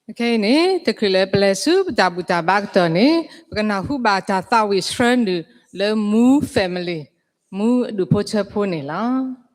ခဲအံၤန့ၣ် တချုးလၢပလဲၤဆူပတၢ်ဘူၣ်တၢ်ဘါကတီၢ်န့ၣ် ပကနၢ်ဟူဘၣ်တၢ်သးဝံၣ်ဆှၢနုာ်လၢမူ family မူဒူၣ်ဖိထၢဖိန့ၣ်လီၤ.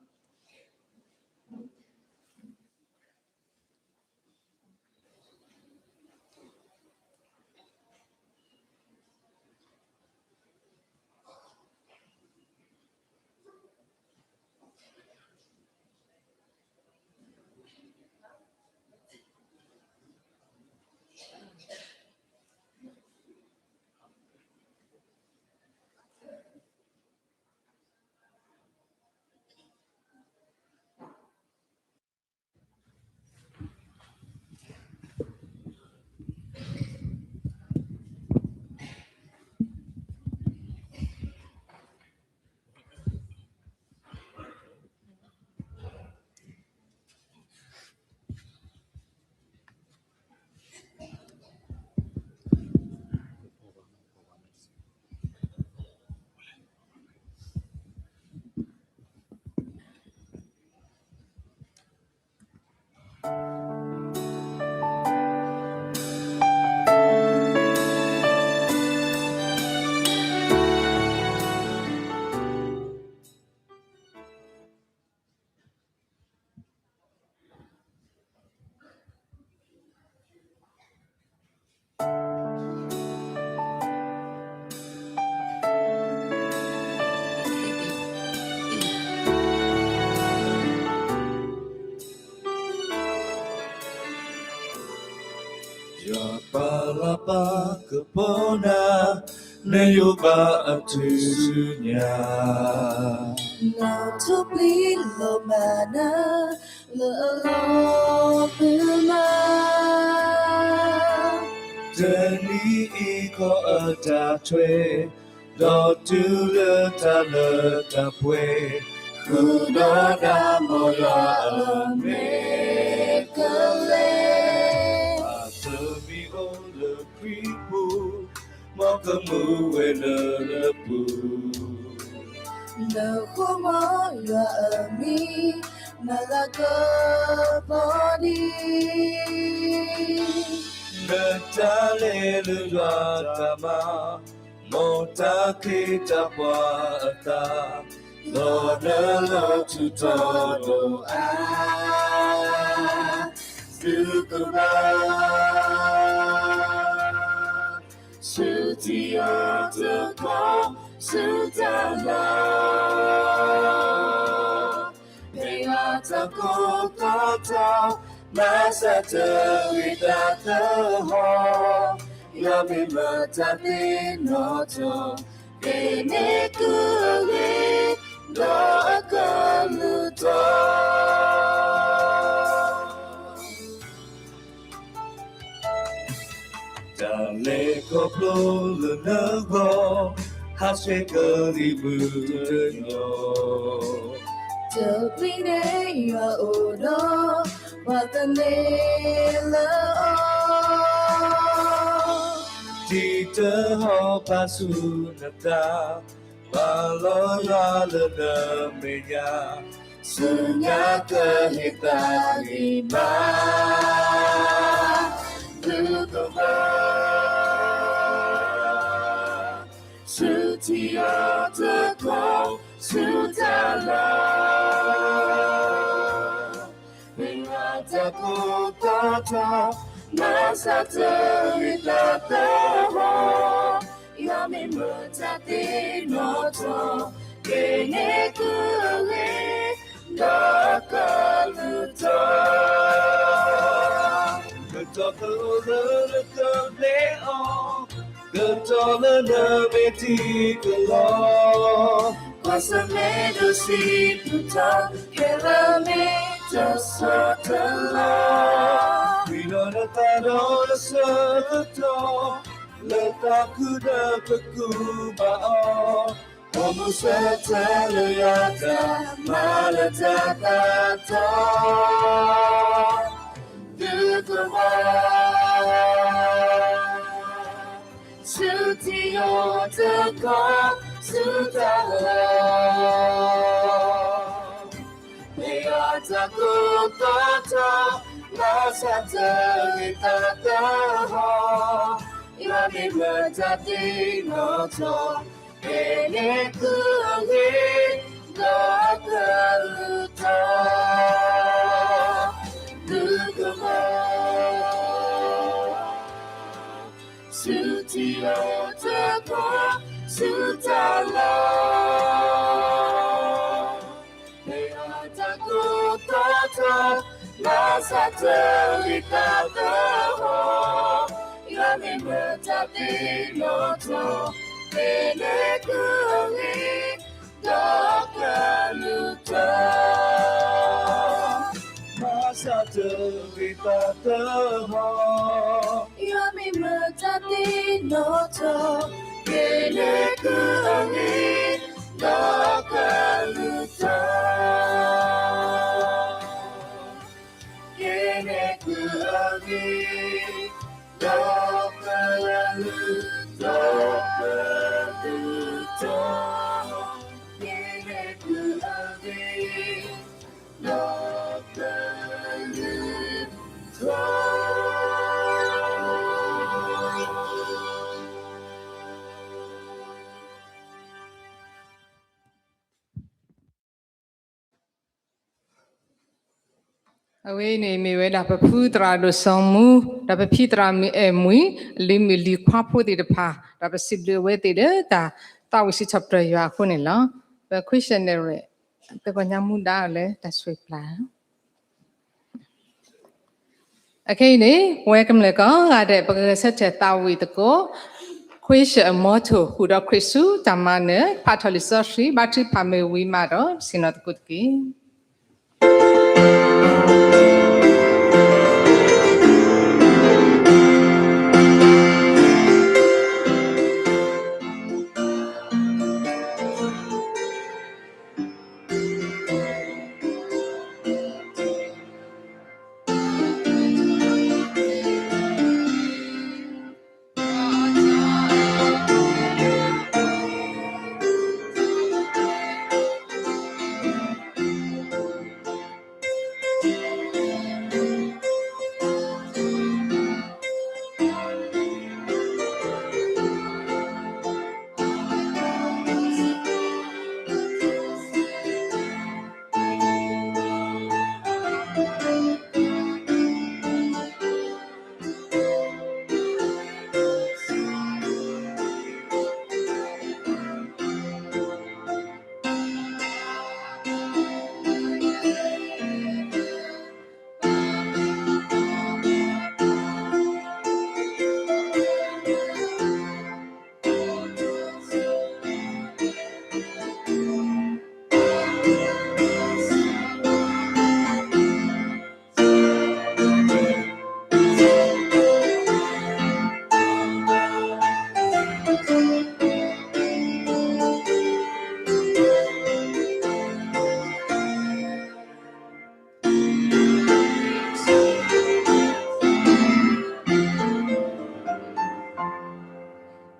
Yua pala pa ke pona, ne yoba atunya. Na tupli lo mana, lo lo puma. Teni iko ada twe, do tu le ta le ta pwe. Kunoda moya amekele. Atemi o le kripu, makamu wele lepu. Nekumo ya ami, malaka podi. Netale lelua tama, mota kita pwata. Lona lo tutodo a. Sukuba. Sutio tuko sutala. Pegata kotata, masata witata ho. Yami matate noto, kene kule, do akaluto. Tale koplo le nago, hase kali buto yo. Tepine ya odo, watane le o. Tite ho pasu nata, Baloya le na meya, sunya ke hita lima. Dukuma, sutia teko, sutala. Pegata kotata, masata witata ho. Yami matate noto, kene kule, do akaluto. Kutokalo le kule o. Kutolana meti kelo. Kwasa medo si puta, kela meto sotela. Wino na tado na sato, leta kuda kekuba o. Omu setela yata, maleta tata. Dukuma. Sutio teko sutala. Pegata kotata, ဘၣ်ဆၣ်တဂ့ၤတၢ်တဟီၣ်, ယွၤမ့ၢ်မတၤသ့ၣ်နီၣ်ထီၣ်, မ့ၢ်န့ၢ်ကုၢ်အဂ့ၤ, ဒီးကလုၢ်ထီၣ်, ဒုးကမၢ ဆူထံအတခီ, ဆူတၢ်လီၢ်, မ့ၢ်အတၢ်ကိးထီၣ်ထီ, ဘၣ်ဆၣ်တဂ့ၤတၢ်တဟီၣ်, ယွၤမ့ၢ်မတၤသ့ၣ်နီၣ်ထီၣ်, မ့ၢ်န့ၢ်ကုၢ်အဂ့ၤ, ဒီးကလုၢ်ထီၣ်, ဘၣ်ဆၣ်တဂ့ၤတၢ်တဟီၣ်, ယွၤမ့ၢ်မတၤသ့ၣ်နီၣ်ထီၣ်, မ့ၢ်န့ၢ်ကုၢ်အဂ့ၤ, ဒီးကလုၢ်ထီၣ်, မ့ၢ်န့ၢ်ကုၢ်အဂ့ၤ, ဒီးကလုၢ်ထီၣ်, ကလုၢ်ထီၣ်, မ့ၢ်န့ၢ်ကုၢ်အဂ့ၤ, ဒီးကလုၢ်ထီၣ်. အဝဲန့ၣ် မ့ၢ်ဝဲဒၣ်ပဖုသရၣ်ဒိၣ်စီၤမူ, ဒီးပဖံသရၣ်မုၣ်အဲၣ်မှံ, လံၤမုၣ်လံၤခွါဖိသ့ၣ်တဖၣ်, ဒီးပစံးဘျုးအဝဲသ့ၣ်ဒီးတၢ်သးဝံၣ်စံးထီၣ်ပတြၢၤယွၤအဃိန့ၣ်လီၤ. ပ questionnaire တဂီၢ်ညါမူဒါလၢတၢ်ဆွဲပျၢ် အခဲအံၤန့ၣ် ပဝဲကမျၢၢ်ကိးဂၤဒဲး ပကဂဲၤဆၢထၢၣ်သးဝံၣ်သကိး question အ motto ဃုာ်ဒီးခရံာ်ဆူတၢ်မၤနၢၤ ဖးထီၣ်လံာ်စီဆှံ ဘါထုကဖၣ်မ့ၢ်ဝံၤမးဒီး ဆ့ၣ်နီၤသကိးတက့ၢ်.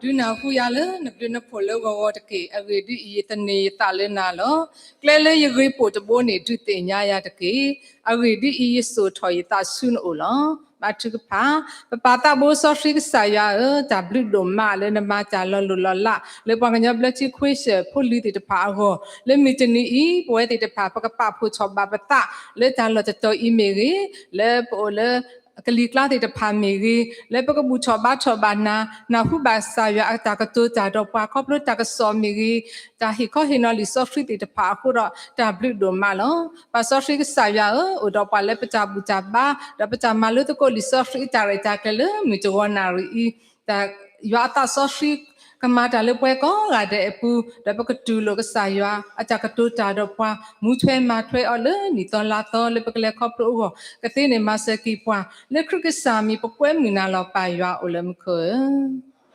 ဒုးနၢ်ဟူယၤလၢနဘျုးနဖှိၣ်လၢဂီၤဂီၤတက့ၢ်. အဂ့ၢ်ဒ်အံၤ, ယသန့ၤယသးလၢနၤလီၤ. ကျဲလၢယဂ့ၤပိာ်တဘိန့ၣ် ဒုးသ့ၣ်ညါယၤတက့ၢ်. အဂ့ၢ်ဒ်အံၤ, ယစိာ်ထီၣ်ယသးဆူနအိၣ်လီၤ. ဘါထုကဖၣ်. ပပၢ်သးဘိစီဆှံကစၢ်ယွၤဧၢ, တၢ်ဘျုးဒိၣ်မးလၢနမၤတၢ်လီၤလိၢ်လီၤလး လၢပှၤကညီဘျၢထံခွ့ၡၢၣ်ဖိလံၤသ့ၣ်တဖၣ်အဂီၢ်, လၢမုၢ်တနံၤအံၤ ပဝဲသ့ၣ်တဖၣ် ပကပာ်ဖှိၣ်ထီၣ်ဘၣ်ပသး လၢတၢ်လီၢ်တတီၤအံၤမ့ၢ်ဂ့ၤ, လၢပအိၣ်လၢ ကလံၤကျါသ့ၣ်တဖၣ်မ့ၢ်ဂ့ၤ, လၢပကဘူၣ်ထီၣ်ဘါထီၣ်ဘၣ်နၤ, နၢ်ဟူဘၣ်ကစၢ်ယွၤအတၢ်ကတိၤတၢ်ဒီးပှၤ ခီဖျိတၢ်ကစီၣ်မ့ၢ်ဂ့ၤ, တၢ်ဟ့ၣ်ခီဟ့ၣ်နီၤလံာ်စီဆှံသ့ၣ်တဖၣ်အဃိဒီး တၢ်ဘျုးဒိၣ်မးလီၤ. ပၢ်စီဆှံကစၢ်ယွၤဧၢ, အိၣ်ဒီးပှၤလၢပတၢ်ဘူၣ်တၢ်ဘါ, ဒီးပတၢ်မၤလိသကိးလံာ်စီဆှံအတၢ်ရဲၣ်တၢ်ကျဲၤလၢမုၢ်တဂီၤနၣ်ရံၣ်အံၤ, တၢ်ယွၤအသးစီဆှံ ကမၤတၢ်လၢပှၤကိးဂၤဒဲးအပူၤ, ဒီးပကတူၢ်လိာ်ကစၢ်ယွၤအတၢ်ကတိၤတၢ်ဒီးပှၤ, မူထွဲမၤထွဲအီၤလၢနံၣ်သီလါသီ လၢပကလဲၤခီဖျိအဂီၢ်, ကသ့န့ၣ်မၤစၢၤက့ၤပှၤ, လၢခရံာ်ကစၢ်မံၤ ပကွဲမုာ်နၤလီၤ ပၢ်ယွၤအိၣ်လၢမူခိၣ်ဧၢ,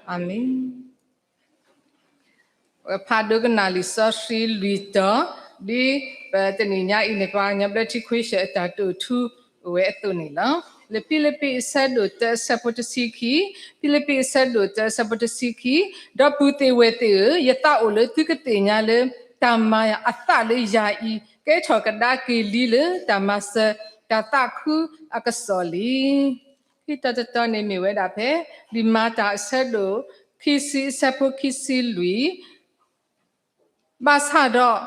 အၤမ့ၣ်. ပဖးဒိကနၣ်လံာ်စီဆှံလွံၢ်တီၤ, ဒ်ပတနံၤညါအံၤန့ၣ် ပှၤကညီဘျၢထံခွ့ၡၢၣ်အတၢ်တိာ်ထူအိၣ်ဝဲအသိးန့ၣ်လီၤ. လၢဖံလံးပံးအဆၢဒိၣ်တၢအဆၢဖိတဆံခံ, ဖံလံးပံးအဆၢဒိၣ်တၢအဆၢဖိတဆံခံ, ဒီပုၢ်သ့ၣ်ဝဲၢ်သ့ၣ်ဧၢ, ယသးအိၣ်လၢသုကသ့ၣ်ညါလၢ တၢ်မၤအသးလၢယၤအံၤ ကဲထီၣ်ကဒါက့ၤလံလၢတၢ်မၤစၢၤ တၢ်သးခုအကစီၣ်လံ. ခံတီၤတတီၤန့ၣ်မ့ၢ်ဝဲဒၣ်ဖဲ လံာ်မၤတၢ်အဆၢဒိၣ်ခံဆံအဆၢဖိခံဆံလွံၢ် ဘၣ်ဆၣ်ဒီး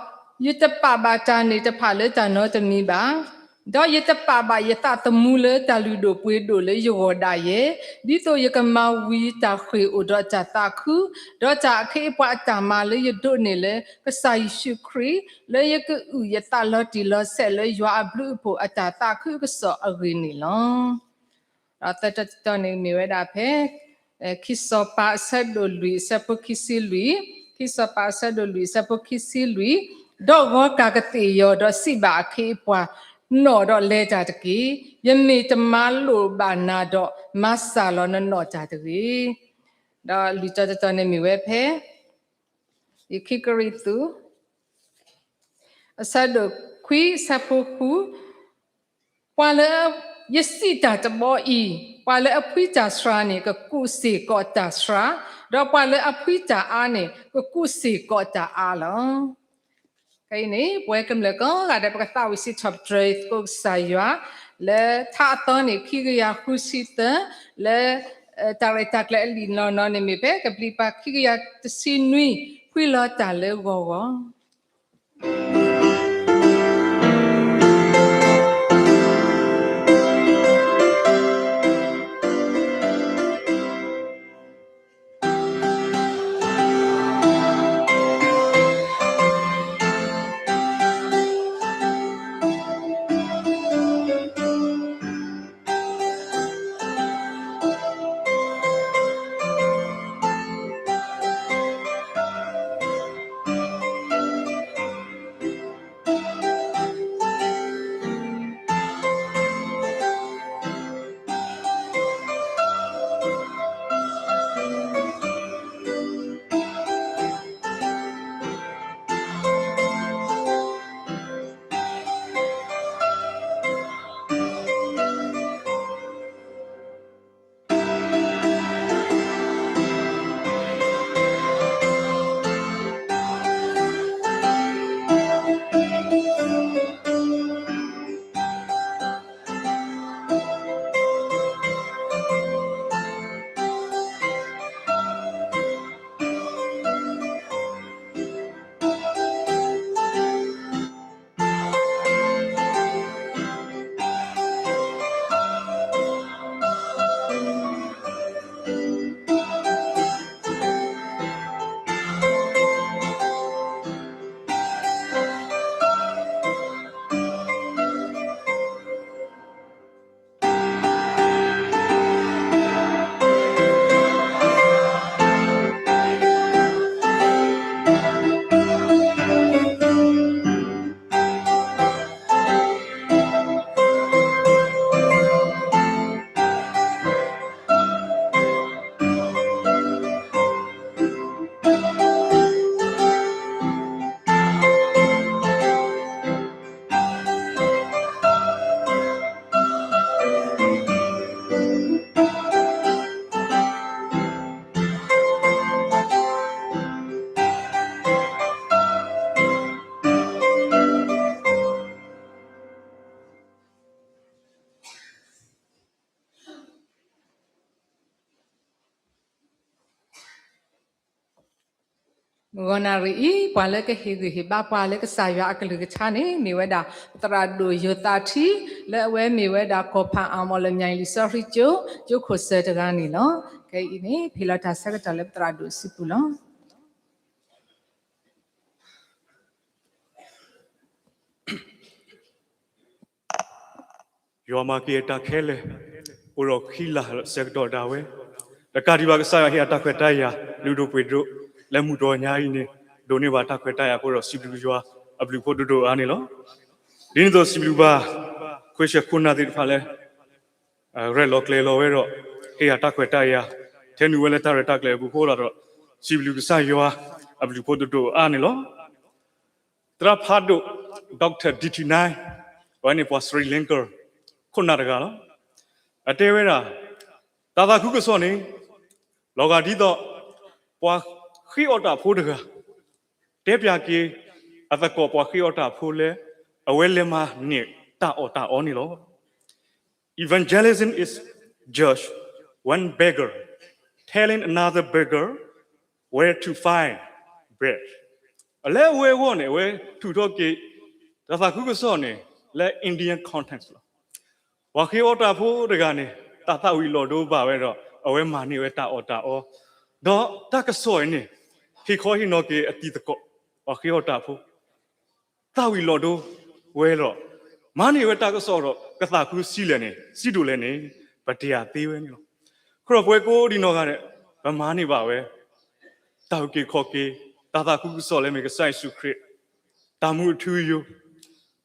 ယတပာ်ဘၣ်တၢ်န့ၣ်တဖၣ်လၢတၢ်နီတမံၤဘၣ်. ဒီးယတပာ်ဘၣ်ယသးသမူလၢတၢ်လုၢ်ဒိၣ်ပှ့ၤဒိၣ်လၢယဂီၢ်ဒၣ်ယဲ, ဒ်သိးယကမၤဝံၤတၢ်ဃ့ၢ်အိၣ်ဒီးတၢ်သးခု, ဒီးတၢ်အခ့အပှၤအတၢ်မၤလၢယဒိးန့ၢ်လၢကစၢ်ယ့ၣ်ၡူးခရံာ်, လၢယကအုၣ်ယသးလီၤတံၢ်လီၤဆဲးလၢယွၤအဘျုးအဖှိၣ်အတၢ်သးခုအကစီၣ်အဂ့ၢ်န့ၣ်လီၤ. ဒီးသၢတီၤတတီၤန့ၣ်မ့ၢ်ဝဲဒၣ်ဖဲ ခံစီၤပၤအဆၢဒိၣ်လွံၢ်အဆၢဖိခံဆံလွံၢ်, ခံစီၤပၤအဆၢဒိၣ်လွံၢ်အဆၢဖိခံဆံလွံၢ်, ဒီးဂီၤကၢ်ကသ့ၣ်ယီၤဒီးစံးဘၣ်အခ့အပှၤ, နီၣ်ဒီးလဲၤတၢ်တက့ၢ်. ယမ့ၢ်တမၤလိာ်ဘၣ်နၤဒီး မၤစၢ်လီၤနနီၣ်တၢ်တဂ့ၤ. ဒီးလွံၢ်တီၤတတီၤန့ၣ်မ့ၢ်ဝဲဖဲ ယခံကရံၣ်သူး အဆၢဒိၣ်ခွံအဆၢဖိဃု, ပှၤလၢယစံးတၢ်တဘီအံၤ, ပှၤလၢအဖှံတၢ်ဆှါန့ၣ် ကကူးစ့ၢ်ကီးတၢ်ဆှါ, ဒီးပှၤလၢအဖှံတၢ်အါန့ၣ် ကကူးစ့ၢ်ကီးတၢ်အါလီၤ. ခဲအံၤန့ၣ် ပဝဲကမျၢၢ်ကိးဂၤဒဲး ပကသးဝံၣ်စံးထီၣ်ပတြၢၤသကိးကစၢ်ယွၤ လၢထါအသီန့ၣ် ခံကယၤဃုဆံသၢ လၢ တၢ်ရဲၣ်တၢ်ကျဲၤအလံာ်နီၢ်နီၢ်န့ၣ်မ့ၢ်ဖဲ ကပျံၤပၤခံကယၤတဆံနွံ, ဖှံလီၤတၢ်လၢဂီၤဂီၤ. မုၢ်ဂီၤနၣ်ရံၣ်အံၤ ပှၤလၢကဟ့ၣ်ဂံၢ်ဟ့ၣ်ဘါပှၤလၢကစၢ်ယွၤအကလုၢ်ကထါန့ၣ် မ့ၢ်ဝဲဒၣ် ပသရၣ်ဒိၣ်ယိၤသးထံ လၢအဝဲမ့ၢ်ဝဲဒၣ် ကီၢ်ဖၣ်အၣ် မီၣ်လမၠဲၣ်လံာ်စီဆှံကၠိ ကၠိခိၣ်စၢၤတဂၤန့ၣ်လီၤ. ခဲအံၤန့ၣ် ဖ့ၣ်လီၤတၢ်ဆၢကတီၢ်လၢပသရၣ်ဒိၣ်စုပူၤလီၤ. ယွၤမၤက့ၤအတၢ်ခဲလၢာ် အိၣ်ဒီးခံလါဆၢကတီၢ်ဒၣ်ဝဲ, တကးဒံးဘၣ်ကစၢ်ယွၤဟ့ၣ်အတၢ်ခွဲးတၢ်ယာ် လုၢ်ဒိၣ်ပှ့ၤဒိၣ် လၢမုၢ်တနံၤညါအံၤန့ၣ် ဒိးန့ၢ်ဘၣ်တၢ်ခွဲးတၢ်ယာ်အဃိဒီး စံးဘျုးယွၤအဘျုးအဖှိၣ်ဒိၣ်ဒိၣ်အါန့ၣ်လီၤ. ဒ်န့ၣ်အသိးစံးဘျုးဘၣ် ခွဲးဆၢခိၣ်နၢ်သ့ၣ်တဖၣ်လၢ ရဲၣ်လီၤကျဲၤလီၤဝဲဒီး ဟ့ၣ်ယၤတၢ်ခွဲးတၢ်ယာ် ထဲနုာ်ဝဲလၢတၢ်ရဲၣ်တၢ်ကျဲၤအပူၤအဃိဒီး စံးဘျုးကစၢ်ယွၤအဘျုးအဖှိၣ်ဒိၣ်ဒိၣ်အါန့ၣ်လီၤ. သရၣ်ဖးဒိၣ် Doctor D T Nine အဝဲန့ၣ်ပှၤ Sri Lanka ခိၣ်နၢ်တဂၤလီၤ. အတဲဝဲဒၣ် တၢ်သးခုကစီၣ်န့ၣ် လီၤဂာ်ဒ်သိး ပှၤဃ့အီၣ်တၢ်ဖိတဂၤ တဲပၠးက့ၤအသကိးပှၤဃ့အီၣ်တၢ်ဖိလၢ အဝဲလဲၤမၤန့ၢ်တၢ်အီၣ်တၢ်အီန့ၣ်လီၤ. Evangelism is just one beggar telling another beggar where to find bread. အလဲအဝဲအဂီၢ်န့ၣ် အဝဲထုးထီၣ်က့ၤ တၢ်သးခုကစီၣ်န့ၣ် လၢ Indian context လီၤ. ပှၤဃ့အီၣ်တၢ်ဖိတဂၤန့ၣ် တၢ်သၣ်ဝံၤလီၤဒိဘၣ်ဝဲဒီး အဝဲမၤန့ၢ်ဝဲတၢ်အီၣ်တၢ်အီ, ဒီးတၢ်ကစီၣ်အံၤန့ၣ် ဟ့ၣ်ခီဟ့ၣ်နီၤက့ၤအတံၤသကိး ပှၤဃ့အီၣ်တၢ်ဖိ သၣ်ဝံၤလီၤဒိဝဲဒီး မၤန့ၢ်ဝဲတၢ်ကစီၣ်ဒီး ကသးခုဆံးလဲၣ်န့ၣ် ဆံးဒိၣ်လဲၣ်န့ၣ် ပတယာ်သ့ဝဲန့ၣ်လီၤ. အဃိဒီးပဝဲကိးဒံးနီၢ်ဂၤဒဲး ပမၤန့ၢ်ဘၣ်ဝဲ တၢ်အုၣ်က့ၤခီၣ်က့ၤ တၢ်သးခုကစီၣ်လၢမ့ၢ်ကစၢ်ယ့ၣ်ၡူးခရံာ် တၢ်မူအထူအယိာ် ဒီး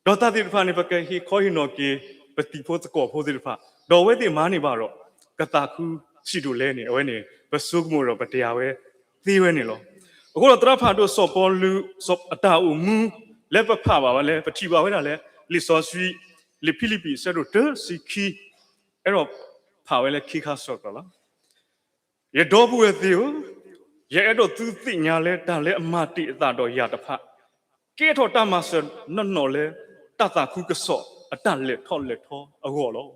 တၢ်သ့ၣ်တဖၣ်န့ၣ် ပကဟ့ၣ်ခီဟ့ၣ်နီၤက့ၤ ပတံၤဖိသကိးဖိသ့ၣ်တဖၣ် ဒီးအဝဲသ့ၣ်မၤန့ၢ်ဘၣ်ဒီး ကသးခုဆံးဒိၣ်လဲၣ်န့ၣ် အဝဲန့ၣ် ပဆိကမိၣ်ဒီးပတယာ်ဝဲသ့ဝဲန့ၣ်လီၤ. အဃိဒီးသရၣ်ဖးဒိၣ်စီၤပီလူး အတၢ်အိၣ်မူ လၢပဖးဘၣ်ဝဲလၢ ပထံၣ်ဘၣ်ဝဲဒၣ်လၢ လံာ်စီဆှံ လံာ်ဖံလံးပံး အဆၢဒိၣ်တၢ ဆံခံ အဲၣ်ဒိးဖးဝဲလၢခံခါစ့ၢ်ကီးလီၤ. ယဒီပုၢ်ဝဲၢ်သ့ၣ်ဧၢ, ယအဲၣ်ဒိးသုသ့ၣ်ညါလၢ တၢ်လၢအမၤတ့ၢ်အသးဒီးယၤတဖၣ်, ကဲထီၣ်တၢ်မၤစၢၤနီၢ်နီၢ်လၢ တၢ်သးခုကစီၣ်အတၢ်လဲၤထီၣ်လဲၤထီအဂီၢ်လီၤ.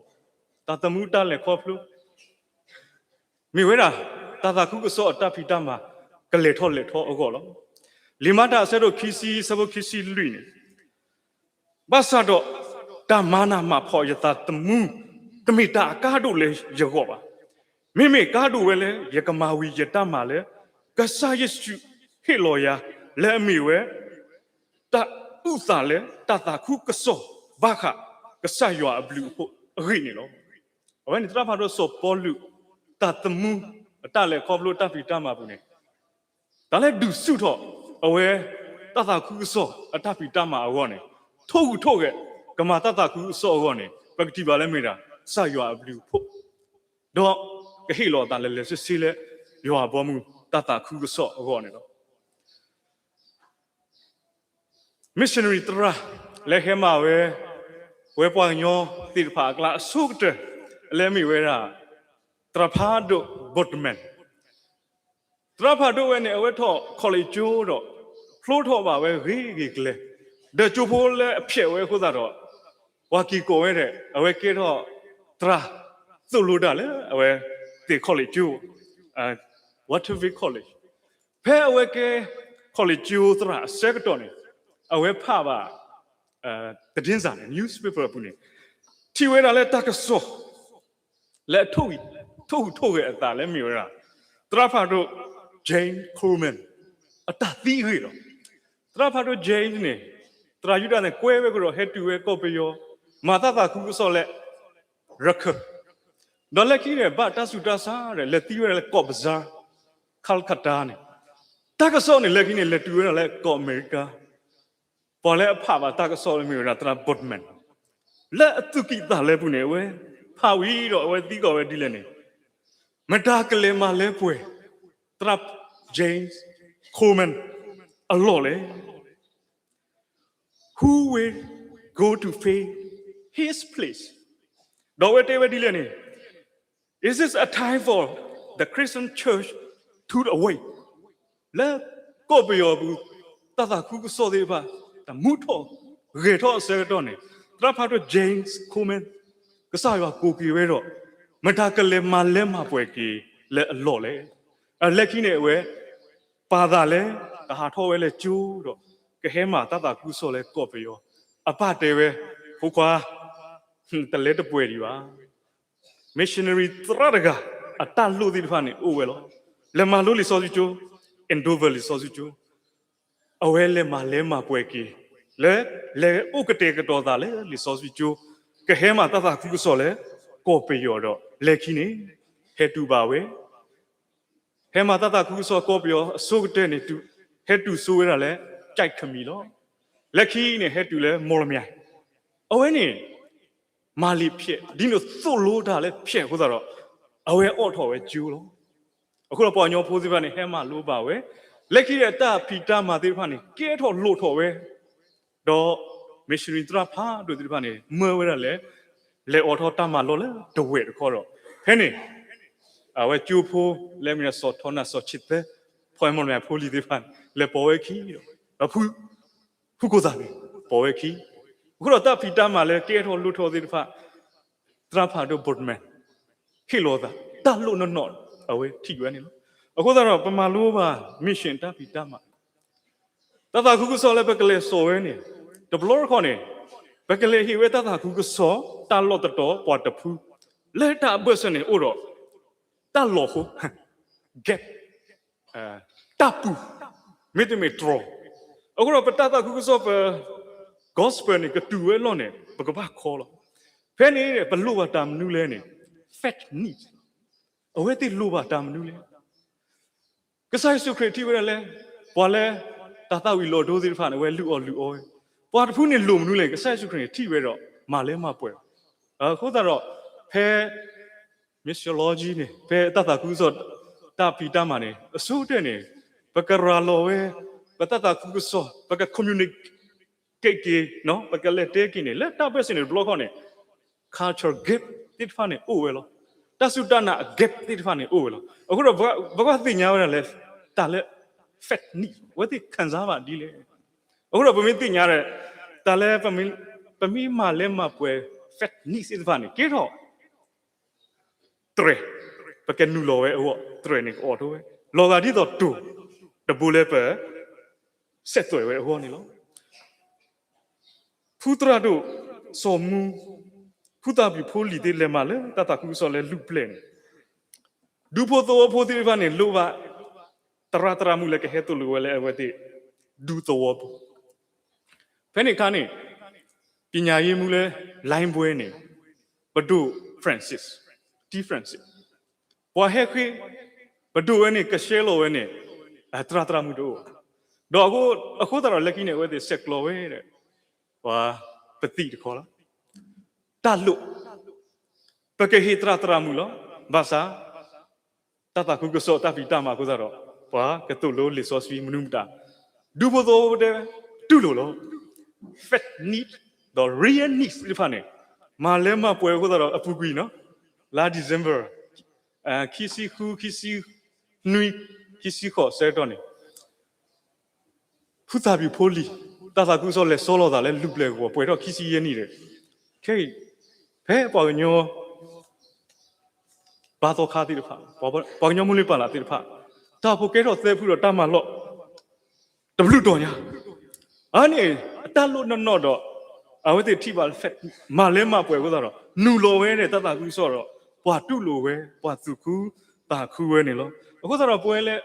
တၢ်သမူတၢ်လဲၤခီဖျိ မ့ၢ်ဝဲဒၣ် တၢ်သးခုကစီၣ်အတၢ်ဖံးတၢ်မၤ ကလဲၤထီၣ်လဲၤထီအဂီၢ်လီၤ. လံာ်မၤတၢ်အဆၢဒိၣ်ခံဆံ အဆၢဖိခံဆံလွံၢ်န့ၣ် ဘၣ်ဆၣ်ဒီး တၢ်မၤနးမၤဖှီၣ်ယသးသမူ တမ့ၢ်တၢ်အကါဒိၣ်လၢယဂီၢ်ဘၣ်. မ့မ့ၢ်ကါဒိၣ်ဝဲလၢ ယကမၤဝံၤယတၢ်မၤလၢ ကစၢ်ယ့ၣ်ၡူးဟ့ၣ်လီၤယၤ လၢအမ့ၢ်ဝဲ တၢ်အုၣ်သးလၢတၢ်သးခုကစီၣ်ဘၣ်ဃး ကစၢ်ယွၤအဘျုးအဖှိၣ်အဂ့ၢ်န့ၣ်လီၤ. အဝဲန့ၣ်သရၣ်ဖးဒိၣ်စီၤပီလူး တၢ်သမူ အတၢ်လဲၤခီဖျိတၢ်ဖံးတၢ်မၤအပူၤန့ၣ် တၢ်လၢဒုးဆူၣ်ထီၣ်အဝဲ တၢ်သးခုကစီၣ်အတၢ်ဖံးတၢ်မၤအဂီၢ်န့ၣ် ထိၣ်ဂုၤထိၣ်ဂဲၤ ကမၤတၢ်သးခုကစီၣ်အဂီၢ်န့ၣ် ပကထံၣ်ဘၣ်လၢမ့ၢ်ဒၣ် ကစၢ်ယွၤအဘျုးအဖှိၣ် ဒီးကဟ့ၣ်လီၤအသးလၢလၢဆ့ဆ့လၢ ယွၤအဘီအမုၢ်တၢ်သးခုကစီၣ်အဂီၢ်န့ၣ်လီၤ. missionary သရၣ်လၢဟဲမၤဝဲ ပဝဲပှၤကညီသ့ၣ်တဖၣ်အကျါအဆိကတၢၢ် လၢအမ့ၢ်ဝဲဒၣ် သရၣ်ဖးဒိၣ် Boatman သရၣ်ဖးဒိၣ်ဝဲန့ၣ် အဝဲထီၣ် college ကၠိဒီး ဖျိထီၣ်ဘၣ်ဝဲဂ့ၤဂ့ၤကျဲၤ ဒီးကၠိဖိလၢအဖျဲးဝဲအဃိသတးဒီး ပှၤက့ၤကိးဝဲဒၣ် အဝဲကဲထီၣ် သရၣ်သိၣ်လိတၢ်လၢအဝဲသ့ၣ် college ကၠိ Waterville College ဖဲအဝဲကဲ college ကၠိသရၣ်အဆၢကတီၢ်န့ၣ် အဝဲဖးဘၣ် သတင်းစာန့ၣ် newspaper အပူၤန့ၣ် ထံၣ်ဝဲဒၣ်လၢတၢ်ကစီၣ် လၢအထိၣ်ဂံၢ် ထိၣ်ဂုၤထိၣ်ဂဲၤအသးလၢမ့ၢ်ဝဲဒၣ် သရၣ်ဖးဒိၣ် James Coleman အတၢ်သံအဂ့ၢ်လီၤ. သရၣ်ဖးဒိၣ် James န့ၣ် သရၣ်ယူဒၤန့ၣ် ကွဲဝဲကဒီးဟဲတုၤဝဲကီၢ်ပယီၤ မၤတၢ်သးခုကစီၣ်လၢ ရခၢၣ် ဒီးလၢခံန့ၣ် ဘၣ်တၢ်ဆူးတၢ်ဆါဒီး လဲၤသံဝဲဒၣ်လၢကီၢ် Bazaar Calcutta န့ၣ် တၢ်ကစီၣ်န့ၣ် လၢခံန့ၣ် လဲၤတုၤဝဲဒၣ်လၢကီၢ်အမဲရကၤ ပှၤလၢအဖးဘၣ်တၢ်ကစီၣ်လၢမ့ၢ်ဝဲဒၣ် သရၣ် Boatman လၢအသူၣ်ကံၢ်သးလဲပူၤန့ၣ် အဝဲဖးဝံၤဒီးအဝဲသံကွၢ်ဝဲဒ်လဲၣ်န့ၣ် မတၤကလဲၤမၤလၢပှဲၤ သရၣ် James Coleman အလီၢ်လဲၣ် Who will go to fill his place? ဒီးအဝဲတဲဝဲဒ်လဲၣ်န့ၣ် Is this a time for the Christian church to awake? လၢကီၢ်ပယီၤပူၤ တၢ်သးခုကစီၣ်သ့ၣ်တဖၣ် တၢ်မူထီၣ်ဂဲၤထီၣ်အဆၢကတီၢ်န့ၣ် သရၣ်ဖးဒိၣ် James Coleman ကစၢ်ယွၤကိးက့ၤဝဲဒီး မတၤကလဲၤမၤလၢမၤပှဲၤက့ၤလၢအလီၢ်လဲၣ်. အလၢခံန့ၣ်အဝဲ ပာ်သးလၢ ကဟးထီၣ်ဝဲလၢကၠိဒီး ကဟဲမၤတၢ်သးခုကစီၣ်လၢကီၢ်ပယီၤ အပၢ်တဲဝဲ ဖိခွါ တလဲၤတပှဲၤဒံးဘၣ် missionary သရၣ်တဂၤ အတၢ်လိၣ်သ့ၣ်တဖၣ်န့ၣ်အိၣ်ဝဲလီၤ. လဲၤမၤလိလံာ်စီဆှံကၠိ Andover လံာ်စီဆှံကၠိ အဝဲလဲၤမၤလၢမၤပှဲၤက့ၤ လၢလဲၤအိၣ်ကတဲာ်ကတီၤသးလၢလံာ်စီဆှံကၠိ ကဟဲမၤတၢ်သးခုကစီၣ်လၢ ကီၢ်ပယီၤဒီး လၢခံန့ၣ် ဟဲတုၤဘၣ်ဝဲ ဟဲမၤတၢ်သးခုကစီၣ်ကီၢ်ပယီၤအဆိကတၢၢ်န့ၣ် ဟဲတုၤဆိဝဲဒၣ်လၢ ကၠဲးခမံၤလီၤ. လၢခံန့ၣ် ဟဲတုၤလၢ မော်လမြိုင် အဝဲန့ၣ် မၤလံာ်ဖျဲး ဒ်န့ၣ်သိၣ်လိတၢ်လၢဖျဲးအဃိသတးဒီး အဝဲအိးထီၣ်ဝဲကၠိလီၤ. အဃိဒီးပှၤကညီဖိသ့ၣ်တဖၣ်န့ၣ် ဟဲမၤလိဘၣ်ဝဲ လၢခံဒီးတၢ်ဖံးတၢ်မၤသ့ၣ်တဖၣ်န့ၣ် ကဲထီၣ်လိၣ်ထီၣ်ဝဲ ဒီး missionary သရၣ်ဖးဒိၣ်သ့ၣ်တဖၣ်န့ၣ် မၢဝဲဒၣ်လဲၣ် လဲၤအိးထီၣ်တၢ်မၤလိလၢတဝဲၢ်တခီဒီး ဖဲန့ၣ် အဝဲကၠိဖိလၢမ့ၢ်စီၤထီနၢ်စီၤဆံးသၢ ဖဲမော်လမြိုင်ဖိလံၤသ့ၣ်တဖၣ် လဲၤပိာ်ဝဲခံဒီး ဒီးဖု ဖုကိၢ်သးန့ၣ် ပိာ်ဝဲခံ အဃိဒီးတၢ်ဖံးတၢ်မၤလၢကဲထီၣ်လိၣ်ထီၣ်သ့ၣ်တဖၣ် သရၣ်ဖးဒိၣ် Boardman ဟ့ၣ်လီၤသး တၢ်လိၣ်နီၢ်နီၢ် အဝဲထံၣ်ဝဲန့ၣ်လီၤ. အဃိသတးဒီး ပမၤလိဘၣ် mission တၢ်ဖံးတၢ်မၤ တၢ်သးခုကစီၣ်လၢပကလဲၤစိာ်ဝဲန့ၣ် တဘျီတခီၣ်န့ၣ် ပကလဲၤဟ့ၣ်ဝဲတၢ်သးခုကစီၣ် တၢ်လီၢ်တတီၤပှၤတဖု လၢတၢ်အဘၢၣ်စၢၤန့ၣ်အိၣ်ဒီး တၢ်လီၤဟိ gap တၢ်ပူၤ မ့တမ့ၢ်တြီၤ အဃိဒီးပတၢ်သးခုကစီၣ်ပ gospel န့ၣ် ကတုၤဝဲအလီၢ်န့ၣ် ပကဘၣ်ခီလီၤ. ဖဲန့ၣ် ပလိၣ်ဘၣ်တၢ်မနုၤလဲၣ်န့ၣ် felt need အဝဲသ့ၣ်လိၣ်ဘၣ်တၢ်မနုၤလဲၣ် ကစၢ်ယ့ၣ်ၡူးခရံာ်ထံၣ်ဝဲဒၣ်လၢ ပှၤလၢ တၢ်သၣ်ဝံၤလီၤဒိသ့ၣ်တဖၣ်န့ၣ် အဝဲလုၢ်အီၣ်လုၢ်အီဝဲ, ပှၤတဖုန့ၣ်လိၣ်မနုၤလဲၣ် ကစၢ်ယ့ၣ်ၡူးခရံာ်န့ၣ်ထံၣ်ဝဲဒီး မၤလၢမၤပှဲၤ, အဃိသတးဒီး ဖဲ missiology န့ၣ် ဖဲတၢ်သးခုကစီၣ် တၢ်ဖံးတၢ်မၤန့ၣ် အဆိကတၢၢ်န့ၣ် ပကရၤလီၤဝဲ ပတၢ်သးခုကစီၣ် ပက communicate က့ၤ ပကလဲၤတဲက့ၤန့ၣ် လၢတၢ်ဘၢၣ်စၢၤန့ၣ်တဘျီခီၣ်န့ၣ် culture gap သ့ၣ်တဖၣ်န့ၣ်အိၣ်ဝဲလီၤ. တၢ်စူၢ်တၢ်နာ်အ gap သ့ၣ်တဖၣ်န့ၣ်အိၣ်ဝဲလီၤ. အဃိဒီး ပကဘၣ်သ့ၣ်ညါဝဲဒၣ်လၢ တၢ်လၢ felt need အဝဲသ့ၣ် ခံစားဘၣ်ဒ်လဲၣ်. အဃိဒီးပမ့ၢ်သ့ၣ်ညါဒီး တၢ်လၢ ပမ့ၢ်မၤလၢမၤပှဲၤ felt need သ့ၣ်တဖၣ်န့ၣ် ကဲထီၣ် တြဲၤ, ပကနုာ်လီၤဝဲအဂီၢ် တြဲၤန့ၣ် ကအိးထီၣ်ဝဲ လီၤဂာ်ဒ်သိးတိၤ တဘိလၢပ စဲးသွဲးဝဲအဂီၢ်န့ၣ်လီၤ. ဖုသရၣ်ဒိၣ် စီၤမူ ဖုသၣ်ဖၠူၣ်ဖိလံၤသ့ၣ်လဲၤမၤလၢတၢ်သးခုကစီၣ်လၢလူၢ်ပျဲၢ်န့ၣ် ဒူဖိသဝီဖိသ့ၣ်တဖၣ်န့ၣ် လိၣ်ဘၣ် သရၣ်သရၣ်မုၣ်လၢကဟဲသိၣ်လိဝဲလၢအဝဲသ့ၣ် ဒူသဝီပူၤ ဖဲန့ၣ်အခါန့ၣ် ပညာရေးမှူးလၢ လိုင်းဘွဲန့ၣ် ပဒိၣ် Francis, T Francis, ပှၤဟဲဃ့ ပဒိၣ်ဝဲန့ၣ် ကရှဲလီၤဝဲန့ၣ် သရၣ်သရၣ်မုၣ်တအိၣ်ဘၣ်. ဒီးအဃိသတးဒီးလၢခံန့ၣ် အဝဲသ့ၣ်ဆဲးကျိးဝဲဒီး ပှၤပသံးတခီလီၤ. တၢ်လိၣ် ပကဟ့ၣ်သရၣ်သရၣ်မုၣ်လီၤ. ဘၣ်ဆၣ် တၢ်သးခုကစီၣ်တၢ်ဖံးတၢ်မၤအဃိသတးဒီး ပှၤကသိၣ်လိလံာ်စီဆှံမနုၤမတၤ ဒူဖိသဝီဖိတဲဝဲ တူၢ်လိာ်လီၤ. fake news ဒီး real news သ့ၣ်တဖၣ်န့ၣ် မၤလၢမၤပှဲၤအဃိသတးဒီး အပူၤကွံာ်နီၤ လါ December ခံဆံဃု ခံဆံနွံ ခံဆံဃိး ဆၢကတီၢ်န့ၣ် ဖုသၣ်ဖၠူၣ်ဖိလံၤ တၢ်သးခုကစီၣ်လဲၤဆီလီၤသးလၢလူၢ်ပျဲၢ်ဂီၤ ပှဲၤထီၣ်ခံဆံယဲၢ်နံၣ်ဒီး ခဲအံၤ ဖဲပှၤကညီ ဘါသီခါသ့ၣ်တဖၣ် ပှၤကညီမုၢ်လၢပၢ်လၢ်သ့ၣ်တဖၣ် တၢ်ဖိကဲထီၣ်သၢဖုဒီးတၢ်မၤလီၢ် တဘျုးတီၤညါ အန့ၣ် အတၢ်လိၣ်နီၢ်နီၢ်ဒီး အဝဲသ့ၣ်ထံၣ်ဘၣ် မၤလၢမၤပှဲၤအဃိသတးဒီး နုာ်လီၤဝဲဒီးတၢ်သးခုကစီၣ်ဒီး ပှၤတူၢ်လိာ်ဝဲ ပှၤသူၣ်ခုသးခုဝဲန့ၣ်လီၤ. အဃိသတးဒီးပဝဲလၢ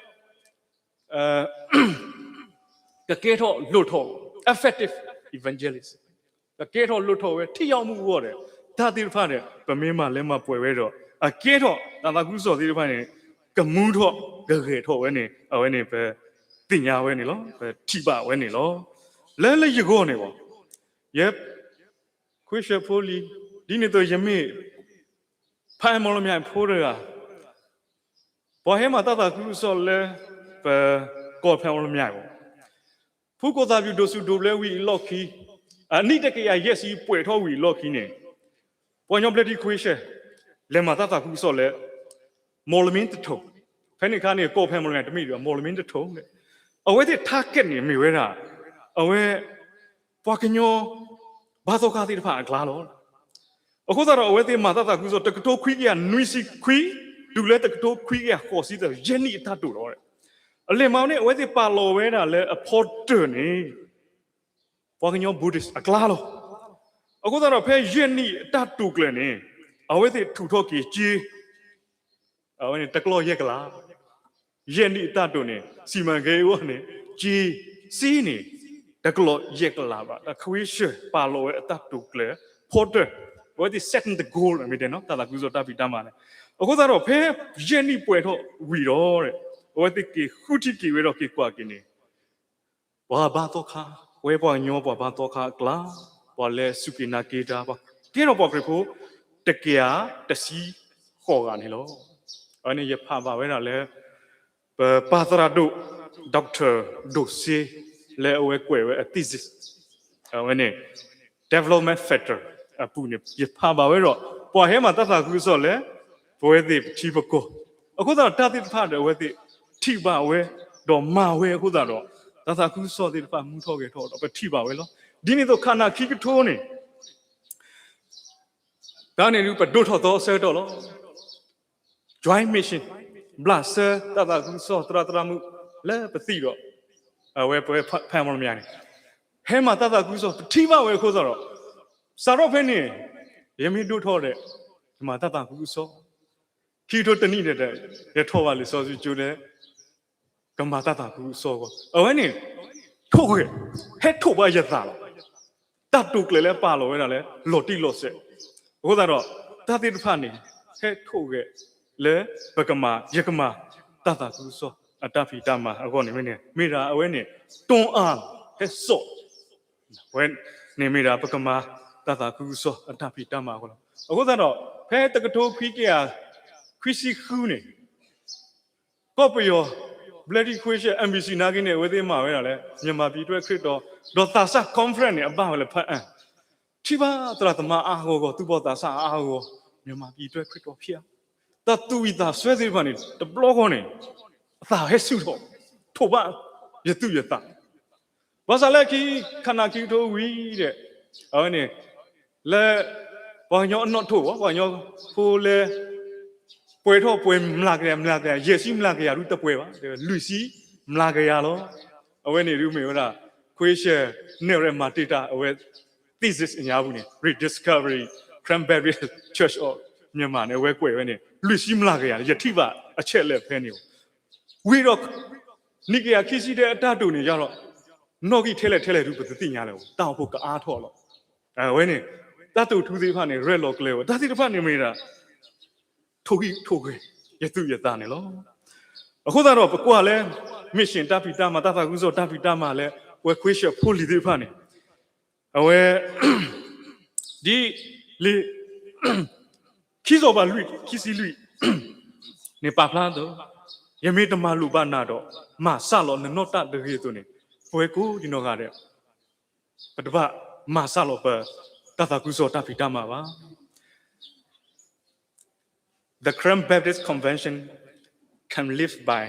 ကကဲထီၣ်လိၣ်ထီၣ် effective evangelist ကကဲထီၣ်လိၣ်ထီၣ်ဝဲ ထံၣ်ယီၣ်မူအဂီၢ်ဒီး တၢ်သ့ၣ်တဖၣ်ဒီး ပမ့ၢ်မၤလၢမၤပှဲၤဝဲဒီး အကဲထီၣ်တၢ်သးခုကစီၣ်သ့ၣ်တဖၣ်န့ၣ် ကမူထီၣ်ကဂဲၤထီၣ်ဝဲန့ၣ် အဝဲန့ၣ်ပသ့ၣ်ညါဝဲန့ၣ်လီၤ. ပထံၣ်ဘၣ်ဝဲန့ၣ်လီၤ. လၢလၢယဂီၢ်န့ၣ်ဘၣ် ယ ခွ့ၡၢၣ်ဖိလံၤ ဒ်န့ၣ်အသိးယမ့ၢ် ဖးအဲၣ်မီၣ်လမၠဲၣ်ဖိတဂၤ ပှၤဟဲမၤတၢ်သးခုကစီၣ်လၢ ပ ကီၢ်ဖဲမီၣ်လမၠဲၣ်အံၤ ဖုကီၢ်သၣ်ဖၠူၣ်ဒိၣ်စူၣ်ဒိၣ်ဘျဲဝံၤအလီၢ်ခံ အနံၣ်တကယၤယဲၢ်ဆံပှဲၤထီၣ်ဝံၤအလီၢ်ခံန့ၣ် ပှၤကညီဘျၢထံခွ့ၡၢၣ် လဲၤမၤတၢ်သးခုကစီၣ်လၢ မီၣ်လမ့ၣ်တထိၣ် ဖဲန့ၣ်အခါန့ၣ် ကီၢ်ဖဲမီၣ်လမၠဲၣ်တမ့ၢ်ဒံး မီၣ်လမ့ၣ်တထိၣ် အဝဲသ့ၣ် target န့ၣ်မ့ၢ်ဝဲဒၣ် အဝဲ ပှၤကညီ ဘါသီခါသ့ၣ်တဖၣ်အကျါလီၤ. အဃိသတးဒီးအဝဲသ့ၣ်မၤတၢ်သးခုကစီၣ် တကထိခွံကယၤနွံဆံခွံ တုၤလၢတကထိခွံကယၤဃိးဆံသၢ ယဲၢ်နံၣ်အတၢ်တိာ်လီၤ. အလဲၤမၤန့ၣ် အဝဲသ့ၣ်ပာ်လီၤဝဲဒၣ်လၢအဖီတၢၢ်န့ၣ် ပှၤကညီ Buddhist အကျါလီၤ. အဃိသတးဒီးဖဲယဲၢ်နံၣ်အတၢ်တိာ်ကျဲၤန့ၣ် အဝဲသ့ၣ်ထုးထီၣ်က့ၤစ့ အဝဲန့ၣ်တကလီၢ်ယဲၢ်ကလး ယဲၢ်နံၣ်အတၢ်တိာ်န့ၣ် စံးမၤကဲအဂီၢ်န့ၣ် က့ၤစ့န့ၣ် တကလီၢ်ယဲၢ်ကလးဘၣ် တၢ်ခွ့ၡၢၣ်ပာ်လီၤဝဲအတၢ်တိာ်ကျဲၤ ဖီတၢၢ် အဝဲသ့ၣ် set the goal မ့ၢ်တဲနီၤ တၢ်သးခုကစီၣ်တၢ်ဖံးတၢ်မၤန့ၣ် အဃိသတးဒီးဖဲယဲၢ်နံၣ်ပှဲၤထီၣ်ဝံၤဒီး အဝဲသ့ၣ်က့ၤဃုထံၣ်က့ၤဝဲဒီးက့ၤကွၢ်က့ၤန့ၣ် ပှၤဘါသီခါ ဝဲပှၤကညီပှၤဘါသီခါအကျါ ပှၤလၢအစူၢ်က့ၤနာ်က့ၤတၢ် ကဲထီၣ်ပှၤခရံာ်ဖိ တကယၤတဆံဃိးဂၤန့ၣ်လီၤ. အဝဲန့ၣ်ယဖးဘၣ်ဝဲဒၣ်လၢ ပပၢ်သရၣ်ဒိၣ် Doctor ဒိၣ်စ့ လၢအဝဲကွဲးဝဲအ thesis အဝဲန့ၣ် Development Factor အပူၤန့ၣ် ယဖးဘၣ်ဝဲဒီး ပှၤဟဲမၤတၢ်သးခုကစီၣ်လၢ ပဝဲသ့ၣ်ပထံပကီၢ် အဃိသတးဒီးတၢ်သ့ၣ်တဖၣ်ဒီးအဝဲသ့ၣ်ထံၣ်ဘၣ်ဝဲ ဒီးမၤဝဲအဃိသတးဒီး တၢ်သးခုကစီၣ်သ့ၣ်တဖၣ်မူထီၣ်ဂဲၤထီၣ်ဒီးပထံၣ်ဘၣ်ဝဲလီၤ. ဒ်န့ၣ်အသိးခါနၤခံကထိန့ၣ် တၢ်န့ၣ်ဒုး ပဒိၣ်ထီၣ်သီအဆၢကတီၢ်လီၤ. Joint mission, ဘျးစၢၤတၢ်သးခုကစီၣ်သရၣ်သရၣ်မုၣ်လၢပသံဒီး အဝဲပဝဲဖဲမီၤလမၠါန့ၣ် ဟဲမၤတၢ်သးခုကစီၣ် ပထံၣ်ဘၣ်ဝဲအဃိသတးဒီး စးထီၣ်ဖဲန့ၣ် ယမ့ၢ်ဒိၣ်ထီၣ်ဒီး ယမၤတၢ်သးခုကစီၣ် ခံကထိတနံၣ်ဒီး ယထီၣ်ဘၣ်လံာ်စီဆှံကၠိလၢ ကမၤတၢ်သးခုကစီၣ်အဂီၢ် အဝဲန့ၣ် ထိၣ်ဂဲၤ ဟဲထိၣ်ဘၣ်ယသးလီၤ. တၢ်တိာ်ကျဲၤလၢပာ်လီၤဝဲဒၣ်လၢ လီၤတံၢ်လီၤဆဲး အဃိသတးဒီး တၢ်သ့ၣ်တဖၣ်န့ၣ် ဟဲထိၣ်ဂဲၤလၢ ပကမၤ ယကမၤ တၢ်သးခုကစီၣ်အတၢ်ဖံးတၢ်မၤအဂီၢ်န့ၣ်မ့ၢ်န့ၣ် မ့ၢ်ဒၣ်အဝဲန့ၣ် တွန်းအား ဟဲစိာ် ဝဲန့ၣ်မ့ၢ်ဒၣ် ပကမၤတၢ်သးခုကစီၣ်အတၢ်ဖံးတၢ်မၤအဂီၢ်လီၤ. အဃိသတးဒီး ဖဲတကထိခွံကယၤ ခွံဆံဃုန့ၣ် ကီၢ်ပယီၤ British Karen Mission နာ်က့န့ၣ် အဝဲသ့ၣ်မၤဝဲဒၣ်လၢ မြန်မာပြည်အတွက် ခရစ်တော် ဒီးသးစၢ် conference န့ၣ် အဘၣ်ဝဲလၢဖၣ်အၣ် ထံၣ်ဘၣ်သရၣ်သမါအါအါဂီၢ်ဂီၢ် သူၣ်ဘီၣ်သးစၢ်အါအါဂီၢ်ဂီၢ် မြန်မာပြည်အတွက် ခရစ်တော် ဖျါ တၢ်သူၣ်ဝံၣ်သးဆၢသ့ၣ်တဖၣ်န့ၣ် တဘျီဃီန့ၣ် အသးဟဲဆူၣ်ထီၣ် ထိၣ်ဘၣ်ယသူၣ်ယသး ဘၣ်ဆၣ်လၢခံ ခါနၤခံကထိဝံၤဒီး အဝဲန့ၣ် လၢ ပှၤကညီအနီၣ်ထိၣ်ဘၣ် ပှၤကညီဖိလၢ ပှဲၤထီၣ်ပှဲၤမျးကယၤ မျးကယၤ ယဲၢ်ဆံမျးကယၤဒုတပှဲၤဘၣ် လွံၢ်ဆံမျးကယၤလီၤ. အဝဲန့ၣ်ဒုမ့ၢ်ဝဲဒၣ် ခွ့ၡၢၣ်နဲၣ်ရဲၣ်မၤတ့ၢ်တၢ် အဝဲ thesis အညါပူၤန့ၣ် Rediscovering Karen Baptist Church of Myanmar န့ၣ် အဝဲကွဲးဝဲန့ၣ် လွံၢ်ဆံမျးကယၤန့ၣ် ယထံၣ်ဘၣ်အချက်အလက်ဖဲန့ၣ် ဝံၤဒီး နံၣ်ကယၤခံဆံဒဲးအတၢ်တိာ်န့ၣ်ယါဒီး နီၣ်ဂံၢ်ထဲလဲၣ်ထဲလဲၣ်ဒုး ပတသ့ၣ်ညါလၢၤဘၣ် တၢ်အိၣ်ဖှိၣ်ကအါထီၣ်လီၤ. အဝဲန့ၣ် တၢ်တိာ်ထူသ့ၣ်တဖၣ်န့ၣ် ရဲၣ်လီၤကျဲၤဝဲ တၢ်သ့ၣ်တဖၣ်န့ၣ်မ့ၢ်ဒၣ် ထိၣ်ဂံၢ်ထိၣ်ဂဲၤ ယသူၣ်ယသးန့ၣ်လီၤ. အဃိသတးဒီး ပကွၢ်လၢ mission တၢ်ဖံးတၢ်မၤ တၢ်သးခုကစီၣ်တၢ်ဖံးတၢ်မၤလၢ ပဝဲခွ့ၡၢၣ်ဖိလံၤသ့ၣ်တဖၣ်န့ၣ် အဝဲ ဒ်လံာ် ခံစီၤပၤလွံၢ် ခံဆံလွံၢ် န့ၣ်ပာ်ဖျါအသိး, ယမ့ၢ်တမၤလိာ်ဘၣ်နၤဒီး မၤစၢ်လီၤနနီၢ်တၢ်တဂ့ၤအသိးန့ၣ်, ပဝဲကိးဒံနီၢ်ဂၤဒဲး ပတဘၣ်မၤစၢ်လီၤပတၢ်သးခုကစီၣ်တၢ်ဖံးတၢ်မၤဘၣ်. The Karen Baptist Convention can live by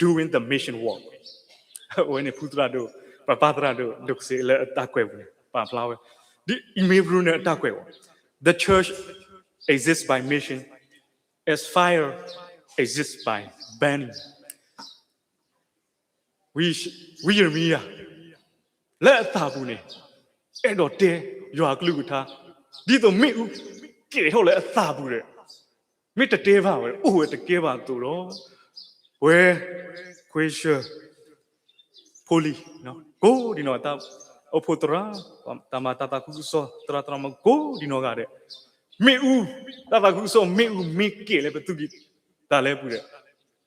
doing the mission work. အဝဲန့ၣ်ဖုသရၣ်ဒိၣ် ပပၢ်သရၣ်ဒိၣ် ဒိၣ်ကစ့လၢအတၢ်ကွဲးပူၤန့ၣ် ပာ်ဖျါဝဲ ဒ် Email Bruner အတၢ်ကွဲးအီၤ, The church exists by mission as fire exists by burning. ဝံယံးရမံယၤ လၢအသးပူၤန့ၣ် အဲၣ်ဒိးတဲယွၤအကလုၢ်ကထါ, ဒ်သိးမ့ၣ်အူကဲၤထီၣ်လၢအသးပူၤဒီး မ့ၢ်တတဲဘၣ်ဝဲ အိၣ်ဝဲတကဲဘၣ်အသိးဒီး, ပဝဲ ခွ့ၡၢၣ် ဖိလံၤ ကိးဒံနီၢ်ဂၤ တၢ်အိၣ်ဖှိၣ်သရၣ်, တၢ်မၤတၢ်သးခုကစီၣ်သရၣ်သရၣ်မုၣ်ကိးဒံနီၢ်ဂၤဒဲး, မ့ၣ်အူ, တၢ်သးခုကစီၣ်မ့ၣ်အူမ့ၢ်ကဲၤလၢပသူၣ်ကံၢ်သးလဲပူၤဒီး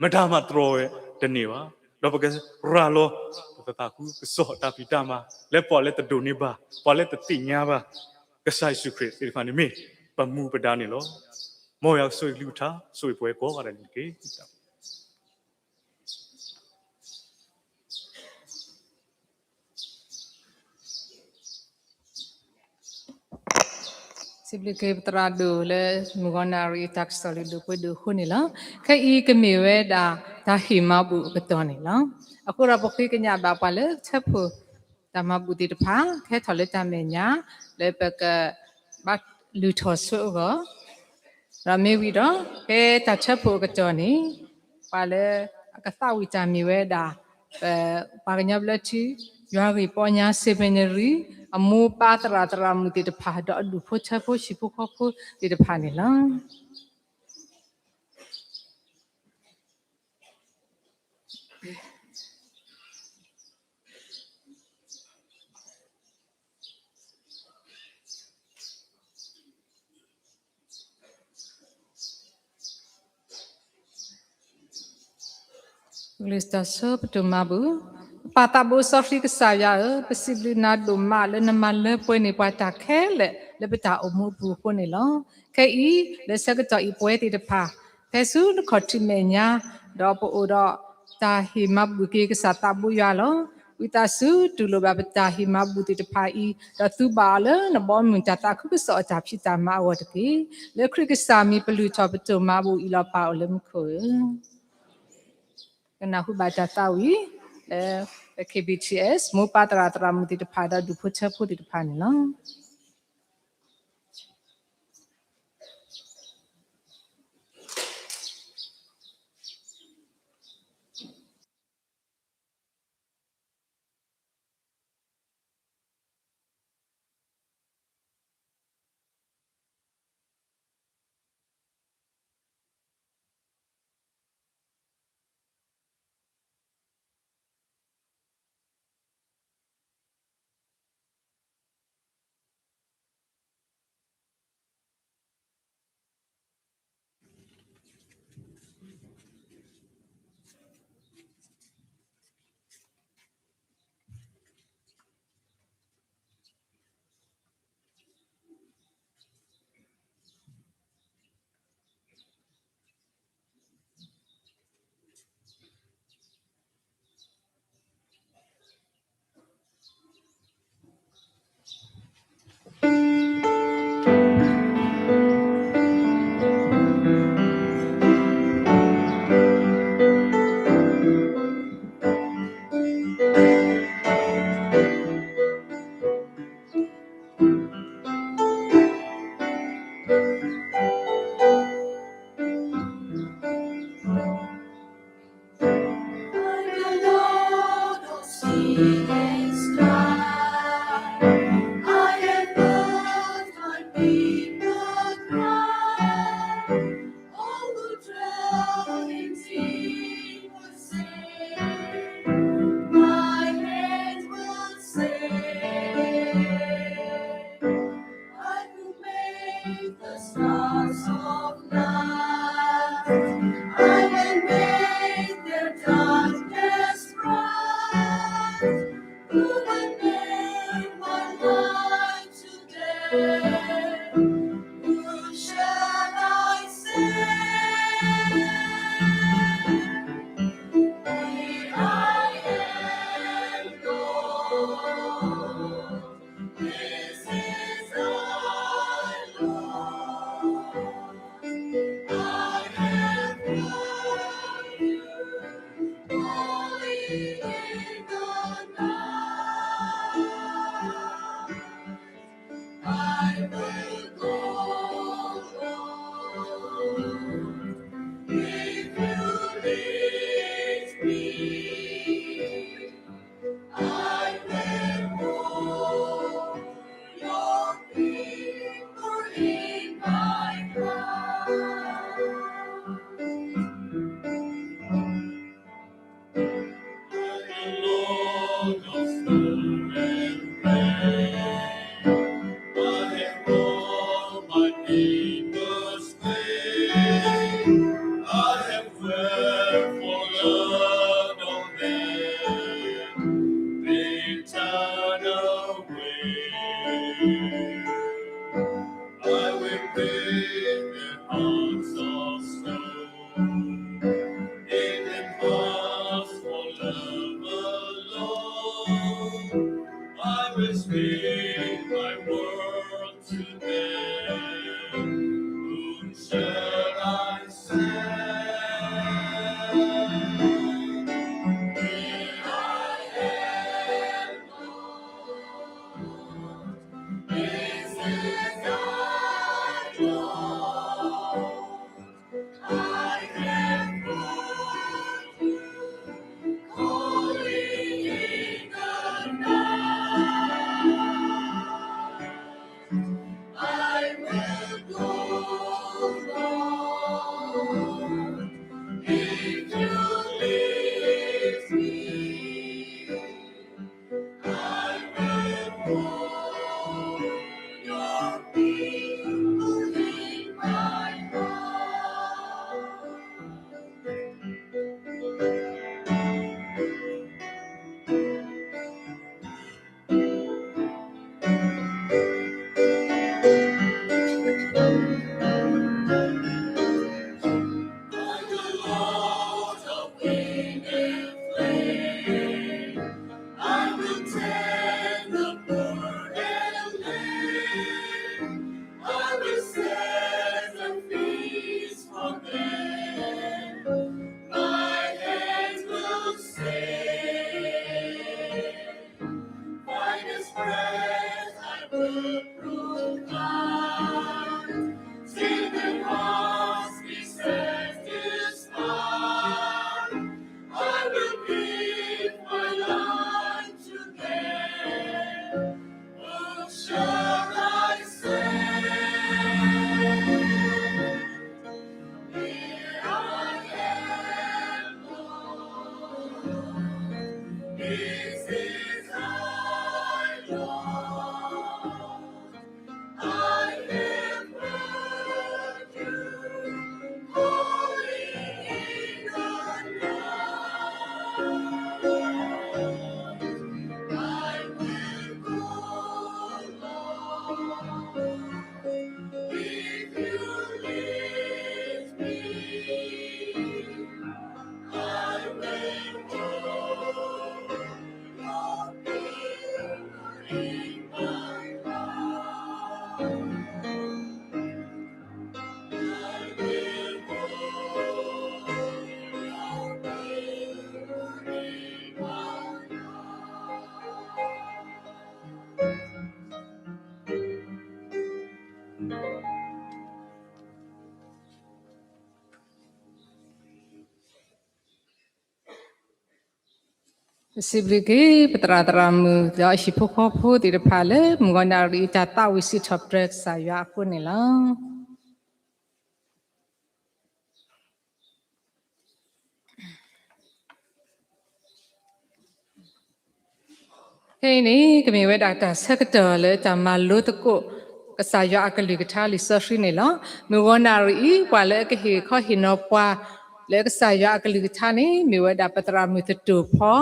မတၤမၤတြီဝဲတန့ၢ်ဘၣ်. ဒီးပကရၤလီၤ ပသးခုကစီၣ်တၢ်ဖံးတၢ်မၤ လၢပှၤလၢတဒိးန့ၢ်ဘၣ် ပှၤလၢတသ့ၣ်ညါဘၣ် ကစၢ်ယ့ၣ်ၡူးခရံာ်သ့ၣ်တဖၣ်န့ၣ်မ့ၢ်ပမူပဒါန့ၣ်လီၤ. မ်ယွၤကဆိၣ်ဂ့ၤကလုၢ်ကထါ ဆိၣ်ဂ့ၤပဝဲကိးဂၤဒဲးန့ၣ်တက့ၢ်. စံးဘျုးက့ၤပသရၣ်ဒိၣ်လၢမုၢ်ဂီၤနၣ်ရံၣ်အတၢ်ကစီၣ်လၢဒိၣ်ပှ့ၤဒိၣ်အဃိန့ၣ်လီၤ. ခဲအံၤကမ့ၢ်ဝဲဒၣ်တၢ်ဟ့ၣ်မၤဘူၣ်အကတီၢ်န့ၣ်လီၤ. အဃိဒီးပဃ့ကညးဘၣ်ပှၤလၢထၢဖှိၣ် တၢ်မၤဘူၣ်သ့ၣ်တဖၣ် ကဟဲထီၣ်လၢတၢ်မဲာ်ညါ လၢပကဘၣ်လုၢ်ထီၣ်ဆိအဂီၢ် ဒီးမ့ၢ်ဝံၤဒီး ဖဲတၢ်ထၢဖှိၣ်အကတီၢ်န့ၣ် ပှၤလၢအကသးဝံၣ်တၢ်မ့ၢ်ဝဲဒၣ် ပပှၤကညီဘျၢထံ ယွၤဂ့ၢ်ပီညါ seminary အမိၢ်ပၢ်သရၣ်သရၣ်မုၣ်သ့ၣ်တဖၣ် ဒီးအဒူၣ်ဖိထၢဖိဟံၣ်ဖိဃီဖိသ့ၣ်တဖၣ်န့ၣ်လီၤ. လံာ်စီဆှံပတိၢ်မၤဘူၣ်, ပပၢ်သးဘိစီဆှံကစၢ်ယွၤဧၢ, ပစံးဘျုးနၤဒိၣ်မးလၢနမၤလၢပှဲၤန့ၢ်ပှၤတၢ်ခဲလၢာ်လၢပတၢ်အိၣ်မူအပူၤအဃိန့ၣ်လီၤ. ခဲအံၤ လၢဆၢကတီၢ်အံၤပဝဲသ့ၣ်တဖၣ် ဖဲဆူနခီၣ်ထံးမဲာ်ညါ ဒီးပအိၣ်ဒီးတၢ်ဟ့ၣ်မၤဘူၣ်က့ၤကစၢ်သးဘိယွၤလီၤ. ဝံသးစူၤတူၢ်လိာ်ဘၣ်ပတၢ်ဟ့ၣ်မၤဘူၣ်သ့ၣ်တဖၣ်အံၤ ဒီးသူဘၣ်အီၤလၢနဘီမုၢ်တၢ်သးခုကစီၣ်အတၢ်ဖံးတၢ်မၤအဂီၢ်တက့ၢ်. လၢခရံာ်ကစၢ်မံၤပလုၢ်ထီၣ်ပတိၢ်မၤဘူၣ်အံၤလီၤ ပၢ်အိၣ်လၢမူခိၣ်ဧၢ. ကနၢ်ဟူဘၣ်တၢ်သးဝံၣ် လၢ K B T S မိၢ်ပၢ်သရၣ်သရၣ်မုၣ်သ့ၣ်တဖၣ်ဒီးဒူၣ်ဖိထၢဖိသ့ၣ်တဖၣ်န့ၣ်လီၤ. He will sing, my hand will sing. I will make the stars of night. I will make their darkness bright. Who will make my light to day? Who shall I say? Here I am, Lord. This is I, Lord. I have found you, holy in the night. I will go, Lord, if you lead me. I will hold your people in my hand. When the Lord comes through and reign, I have won my people's name. I have wept for love on them, they turn away. I will break their hearts of stone, give them hearts for love alone. I will speak my word to them. Whom shall I send? Here I am, Lord. This is I, Lord. I have heard you calling in the night. I will go, Lord, if you lead me. I will hold your people in my arms. Like a Lord of wind and flame, I will tend the poor and lame. I will set them free from them. My hands will sing. Finest bread I will provide, till the lost be satisfied. I will give my life to them. Whom shall I send? Here I am, Lord. This is I, Lord. I have heard you calling in the night. I will go, Lord. If you lead me, I will go. Your people in my heart. I will go. Your people in my heart. ပစံးဘျုးက့ၤ ပသရၣ်သရၣ်မုၣ် ဒီးဟံၣ်ဖိဃီဖိသ့ၣ်တဖၣ်လၢ မုၢ်ဂီၤနၣ်ရံၣ်အံၤ တၢ်သးဝံၣ်စံးထီၣ်ပတြၢၤကစၢ်ယွၤအဃိန့ၣ်လီၤ. ဖဲအံၤန့ၣ် ကမ့ၢ်ဝဲဒၣ်တၢ်ဆၢကတီၢ်လၢတၢ်မၤလိသကိး ကစၢ်ယွၤအကလုၢ်ကထါလံာ်စီဆှံန့ၣ်လီၤ. မုၢ်ဂီၤနၣ်ရံၣ်အံၤ ပှၤလၢအကဟ့ၣ်ခီဟ့ၣ်နီၤပှၤ လၢကစၢ်ယွၤအကလုၢ်ကထါန့ၣ် မ့ၢ်ဝဲဒၣ်ပသရၣ်မုၣ်သတူၢ်ဖီ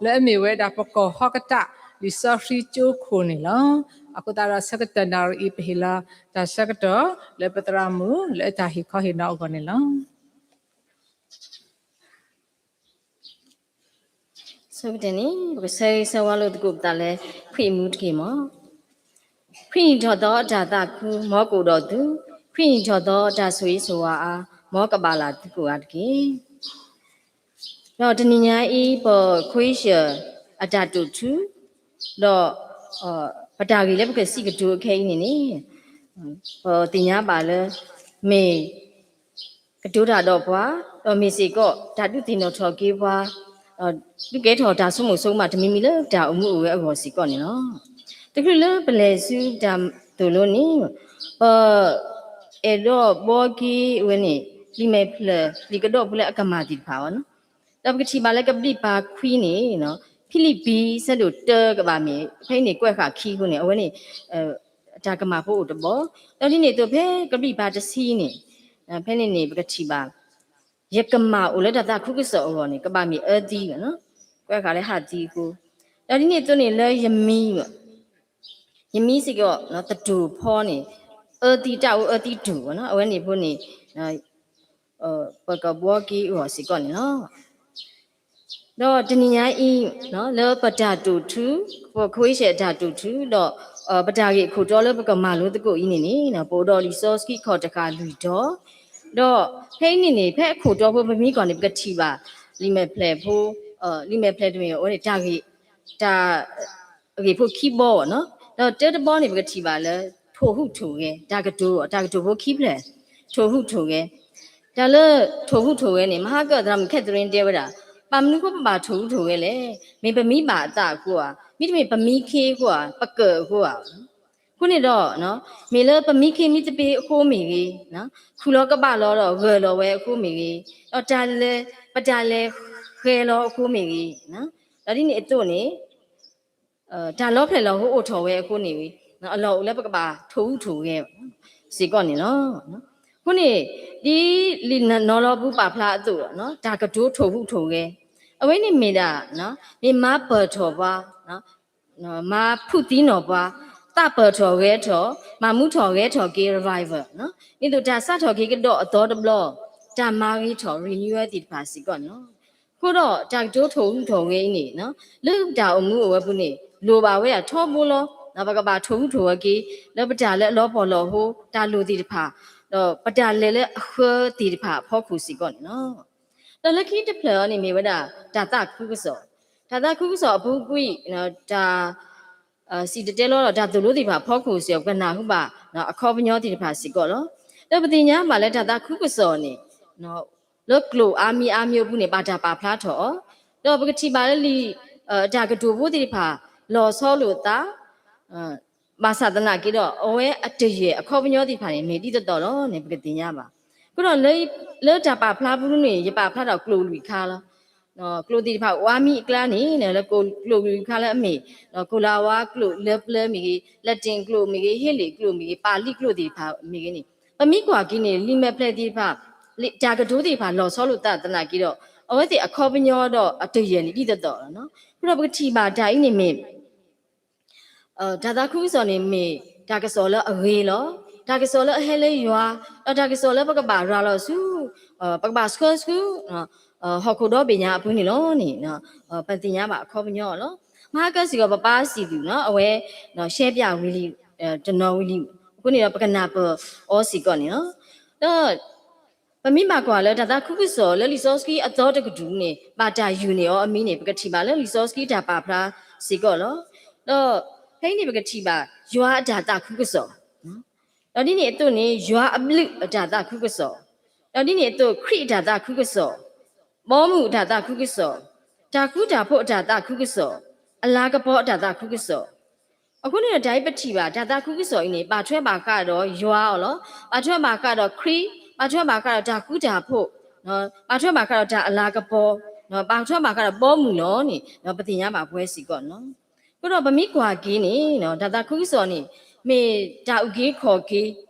လၢအမ့ၢ်ဝဲဒၣ်ပကီၢ်ဟီၣ်ကတၢၢ် လံာ်စီဆှံကၠိခိၣ်န့ၣ်လီၤ. အဃိသတးဒီးဆၢကတီၢ်နၣ်ရံၣ်အံၤ ပဟ့ၣ်လီၤတၢ်ဆၢကတီၢ် လၢပသရၣ်မုၣ် လၢအတၢ်ဟ့ၣ်ခီဟ့ၣ်နီၤအဂီၢ်န့ၣ်လီၤ. ဆိကတၢၢ်န့ၣ် ပကဆၢဂ့ၤဆၢဝါလိာ်သကိးပသးလၢ ခရံာ်အမူတက့ၢ်မး. ခရံာ်နံၣ်ထီၣ်သီအတၢ်သးခု မ်ကအိၣ်ဒီးသု, ခရံာ်နံၣ်ထီၣ်သီအတၢ်ဆိၣ်ဂ့ၤဆိၣ်ဝါအါ မ်ကဘၣ်လၢသုကိးဂၤတက့ၢ်. ဒီးတနံၤညါအံၤ ပခွ့ရှၢၣ်အတၢ်တိာ်ထူ, ဒီး ပတၢ်ဂ့ၢ်လၢပကစံးကတိၤအခဲအံၤန့ၣ်န့ၣ် ပသ့ၣ်ညါဘၣ်လၢ မ့ၢ် ကတိၤတၢ်ဒီးပှၤ, ဒီးမ့ၢ်စ့ၢ်ကီး တၢ်ဒုးသ့ၣ်နီၣ်ထီၣ်က့ၤပှၤ, ဒုးကဲထီၣ်တၢ်ဆိကမိၣ်ဆိကမးတမံၤမံၤလၢတၢ်အိၣ်မူအိၣ်ဂဲၤအဂီၢ်စ့ၢ်ကီးန့ၣ်လီၤ. တချုးလၢပလဲၤဆူတၢ်သိၣ်လိန့ၣ် ပ အဲၣ်ဒိးဘှီက့ၤဝဲန့ၣ် လံာ်မဲာ်ဖျၢၣ် လံာ်ကဒီးဖိလၢအကမၣ်သ့ၣ်တဖၣ်အီၤ, ဒီးပကထံၣ်ဘၣ်လၢကဘျံးပၤခွံန့ၣ် ဖံလံးပံၤ ဆၢဒိၣ်တၢကဘၣ်မ့ၢ် ဖဲအံၤန့ၣ် ကွဲးဃာ်ခံအဃိန့ၣ် အဝဲန့ၣ် တၢ်ကမၣ်ဖိအိၣ်တဘီ, ဒီးဒ်န့ၣ်အသိးဖဲကဘျံးပၤတဆံန့ၣ် ဖဲန့ၣ်န့ၣ် ပကထံၣ်ဘၣ် ယကမၣ်အိၣ်လၢတၢ်သးခုကစီၣ်အဂီၢ်န့ၣ် ကဘၣ်မ့ၢ်အၢသံ, ကွဲးဃာ်လၢဟးသံအဃိ, ဒီးဒ်န့ၣ်အသိးန့ၣ်လၢယမံၤ ယမံၤစ့ၢ်ကီး သတူၢ်ဖီန့ၣ် အၢသံတၢ်အိၣ်အၢသံတူၢ်, အဝဲန့ၣ်အဃိန့ၣ် ပကဘှီက့ၤအဂီၢ်စ့ၢ်ကီးန့ၣ်လီၤ. ဒီးတနံၤညါအံၤ လၢပတၢ်တိာ်ထူ, ပခွ့ရှၢၣ်အတၢ်တိာ်ထူ ဒီး ပတၢ်ဂ့ၢ်အခိၣ်တီလၢပကမၤလိသကိးအံၤန့ၣ်န့ၣ် ပအိၣ်ဒီးလံာ်စီဆှံခီၣ်တဃာ်လွံၢ်တီၤ, ဒီးဖဲအံၤန့ၣ်န့ၣ် ဖဲအခိၣ်တီဖိပမံကီၢ်န့ၣ် ပကထံၣ်ဘၣ် လံာ်မဲာ်ဖျၢၣ်ဖိ, လံာ်မဲာ်ဖျၢၣ်တမ့ၢ်အဝဲန့ၣ် တၢ်ဂ့ၢ် တၢ် အဂ့ၢ်ဖိခံဘီဘၣ်နီၤ, ဒီးတၢတဘီန့ၣ် ပကထံၣ်ဘၣ်လၢ ထိၣ်ဟူးထိၣ်ဂဲၤ တၢ်ကတိၤ, တၢ်ကတိၤဖိခံဖျၢၣ်, ထိၣ်ဟူးထိၣ်ဂဲၤ, တၢ်လၢထိၣ်ဟူးထိၣ်ဂဲၤန့ၣ် မဟါကၢၣ်သရၣ်မုၣ်ခဲသရ့ၣ်တဲဝဲဒၣ်, ဘၣ်မနုၤအဃိပဘၣ်ထိၣ်ဟူးထိၣ်ဂဲၤလဲၣ်, မ့ၢ်ပမံဘၣ်အသးအဃိဧါ, မ့တမ့ၢ်ပမံခ့အဃိဧါ, ပကၢၣ်အဃိဧါ, အဃိန့ၣ်ဒီး မ့ၢ်လၢပမံခ့မံသပ့ၤအဃိမ့ၢ်ဂ့ၤ, ခူၣ်လီၤကဘၣ်လီၤဒီးဂၢၢ်လီၤဝဲအဃိမ့ၢ်ဂ့ၤ, ဒီးတၢ်လဲၤ, ပတၢ်လဲၤဃဲၤလီၤအဃိမ့ၢ်ဂ့ၤ, ဒီးဒ်န့ၣ်အသိးန့ၣ် တၢ်လီၤဖျဲၣ်လီၤဟိအိၣ်ထီၣ်ဝဲအဃိန့ၣ် အလီၢ်အိၣ်လၢပကဘၣ်ထိၣ်ဟူးထိၣ်ဂဲၤစ့ၢ်ကီးန့ၣ်လီၤ. အဃိန့ၣ် ဒ်လံာ်နီၤလီၤပူၤပာ်ဖျါအသိး တၢ်ကတိၤထိၣ်ဟူးထိၣ်ဂဲၤ အဝဲန့ၣ်မ့ၢ်ဒၣ် မ့ၢ်မၤပၢၢ်ထီၣ်ပှၤ မၤဖုးသံနီၣ်ပှၤ, သးပၢၢ်ထီၣ်ဂဲၤထီၣ်, မၤမူထီၣ်ဂဲၤထီၣ်က့ၤ revival ဒ်သိးတၢ်စးထီၣ်က့ၤကဒီးအသီတဘျီ, တၢ်မၤဂ့ၤထီၣ် renewal သ့ၣ်တဖၣ်စ့ၢ်ကီးန့ၣ်လီၤ. အဃိဒီးတၢ်ကတိၤထိၣ်ဟူးထိၣ်ဂဲၤအံၤန့ၣ် လၢပတၢ်အိၣ်မူအိၣ်ဝဲပူၤန့ၣ် လိၣ်ဘၣ်ဝဲဒၣ်ထီဘိလီၤ. ပကဘၣ်ထိၣ်ဟူးထိၣ်ဂဲၤက့ၤ လၢပတၢ်လၢအလီၤပှီၢ်လီၤဟိ တၢ်လိၣ်သ့ၣ်တဖၣ်, ဒီးပတၢ်လဲၤလၢအဃၢသ့ၣ်တဖၣ်အဖီခိၣ်စ့ၢ်ကီးန့ၣ်လီၤ. ဒီးလၢခံတဖျၢၣ်အံၤန့ၣ်မ့ၢ်ဝဲဒၣ် တၢ်သးခုကစီၣ်, တၢ်သးခုကစီၣ်အပူၤကွံာ် တၢ် စံၣ်တဲၤတဲလီၤဒီးတၢ်သိၣ်လိသ့ၣ်တဖၣ်အဖီခိၣ်စ့ၢ်ကီး ပကနၢ်ဟူဘၣ် အခီပညီသ့ၣ်တဖၣ်စ့ၢ်ကီးလီၤ. ဒီးပသ့ၣ်ညါဘၣ်လၢတၢ်သးခုကစီၣ်န့ၣ် လၢကျိာ်အါမံၤအါမံၤအပူၤန့ၣ် ဘၣ်တၢ်ပာ်ဖျါထီၣ်အီၤ, ဒီးပကထံၣ်ဘၣ်လၢလံာ် တၢ်ကတိၤဖိသ့ၣ်တဖၣ် လီၤဆီလိာ်သး ဘၣ်ဆၣ်သနာ်က့ဒီး အဝဲအတယဲၢ်အခီပညီသ့ၣ်တဖၣ်န့ၣ် မ့ၢ်ဒ်သိးသိးလီၤန့ၣ် ပကသ့ၣ်ညါဘၣ်. အဃိဒီး လၢတၢ်ပာ်ဖျါပူၤန့ၣ် ယပာ်ဖျါထီၣ်ကျိာ်လွံၢ်ခါလီၤ. ကျိာ်သ့ၣ်တဖၣ်အိၣ်အါမံၤအကျါန့ၣ် လၢကျိာ်လွံၢ်ခါလၢအမ့ၢ် ကိၤလၤဝါကျိာ်လၢပျၢၤမ့ၢ်ဂ့ၤ, လတ့ၣ်ကျိာ်မ့ၢ်ဂ့ၤ, ဟ့လ့ၣ်ကျိာ်မ့ၢ်ဂ့ၤ, ပာ်လံာ်ကျိာ်သ့ၣ်တဖၣ်မ့ၢ်ဂ့ၤန့ၣ် ပမ့ၢ်ကွၢ်က့ၤန့ၣ် လံာ်မဲာ်ဖျၢၣ်သ့ၣ်တဖၣ် တၢ်ကတိၤသ့ၣ်တဖၣ်လီၤဆီလိာ်သးသနာ်က့ဒီး အဝဲသ့ၣ်အခီပညီဒီးအတယဲၢ်န့ၣ်ဒ်သိးသိးလီၤ. အဃိဒီးပကထံၣ်ဘၣ်တၢ်အံၤန့ၣ်မ့ၢ် တၢ်သးခုကစီၣ်န့ၣ်မ့ၢ် တၢ်ကစီၣ်လၢအဂ့ၤလီၤ. တၢ်ကစီၣ်လၢအဟဲလၢယွၤ, ဒီးတၢ်ကစီၣ်လၢပကဘၣ်ရၤလီၤဆူ ပကဘၣ်ဆှၢဆူ ဟီၣ်ခိၣ်ဒီဘ့ၣ်ညါအပူၤန့ၣ်လီၤန့ၣ် ပသ့ၣ်ညါဘၣ်အခီပညီလီၤ. မဟါကၢစ့ၢ်ကီး ပပၢ်စံးသူၣ်နီၤ အဝဲ ရှဲပၠးဝံၤလံ တနီၤဝံၤလံ, အဃိန့ၣ်ဒီး ပကနၢ်ပၢၢ်အီၤစ့ၢ်ကီးန့ၣ်လီၤ. ဒီး ပမ့ၢ်ဘၣ်ကွၢ်လၢတၢ်သးခုကစီၣ်လၢလံာ်စီဆှံအသီတကတြူၢ်န့ၣ် ဘၣ်တၢ်ယုၢ်န့ၢ်အီၤအမံၤန့ၣ် ပကထံၣ်ဘၣ်လၢလံာ်စီဆှံတၢ်ပာ်ဖျါစ့ၢ်ကီးလီၤ. ဒီးဖဲအံၤန့ၣ် ပကထံၣ်ဘၣ်ယွၤအတၢ်သးခုကစီၣ်, ဒီးဒ်န့ၣ်အသိးန့ၣ် ယွၤအဘျုးအတၢ်သးခုကစီၣ်, ဒီးဒ်န့ၣ်အသိးခရံာ်အတၢ်သးခုကစီၣ်, ဘီမုၢ်အတၢ်သးခုကစီၣ်, တၢ်ဃူတၢ်ဖိးအတၢ်သးခုကစီၣ်, အလၤကပီၤအတၢ်သးခုကစီၣ် အဃိန့ၣ်ဒီး တၢ်အံၤပထံၣ်ဘၣ် တၢ်သးခုကစီၣ်အံၤန့ၣ် ဘၣ်ထွဲဘၣ်ဃးဒီးယွၤအီၤလီၤ. ဘၣ်ထွဲဘၣ်ဃးဒီးခရံာ်, ဘၣ်ထွဲဘၣ်ဃးဒီးတၢ်ဃူတၢ်ဖိး, ဘၣ်ထွဲဘၣ်ဃးဒီးတၢ်အလၤကပီၤ, ဘၣ်ထွဲဘၣ်ဃးဒီးဘီမုၢ်လီၤန့ၣ် ပသ့ၣ်ညါဘၣ်ပဝဲစ့ၢ်ကီးန့ၣ်လီၤ. အဃိဒီးပမ့ၢ်ကွၢ်က့ၤန့ၣ် တၢ်သးခုကစီၣ်န့ၣ် မ့ၢ်တၢ်အုၣ်က့ၤခီၣ်က့ၤ ခီ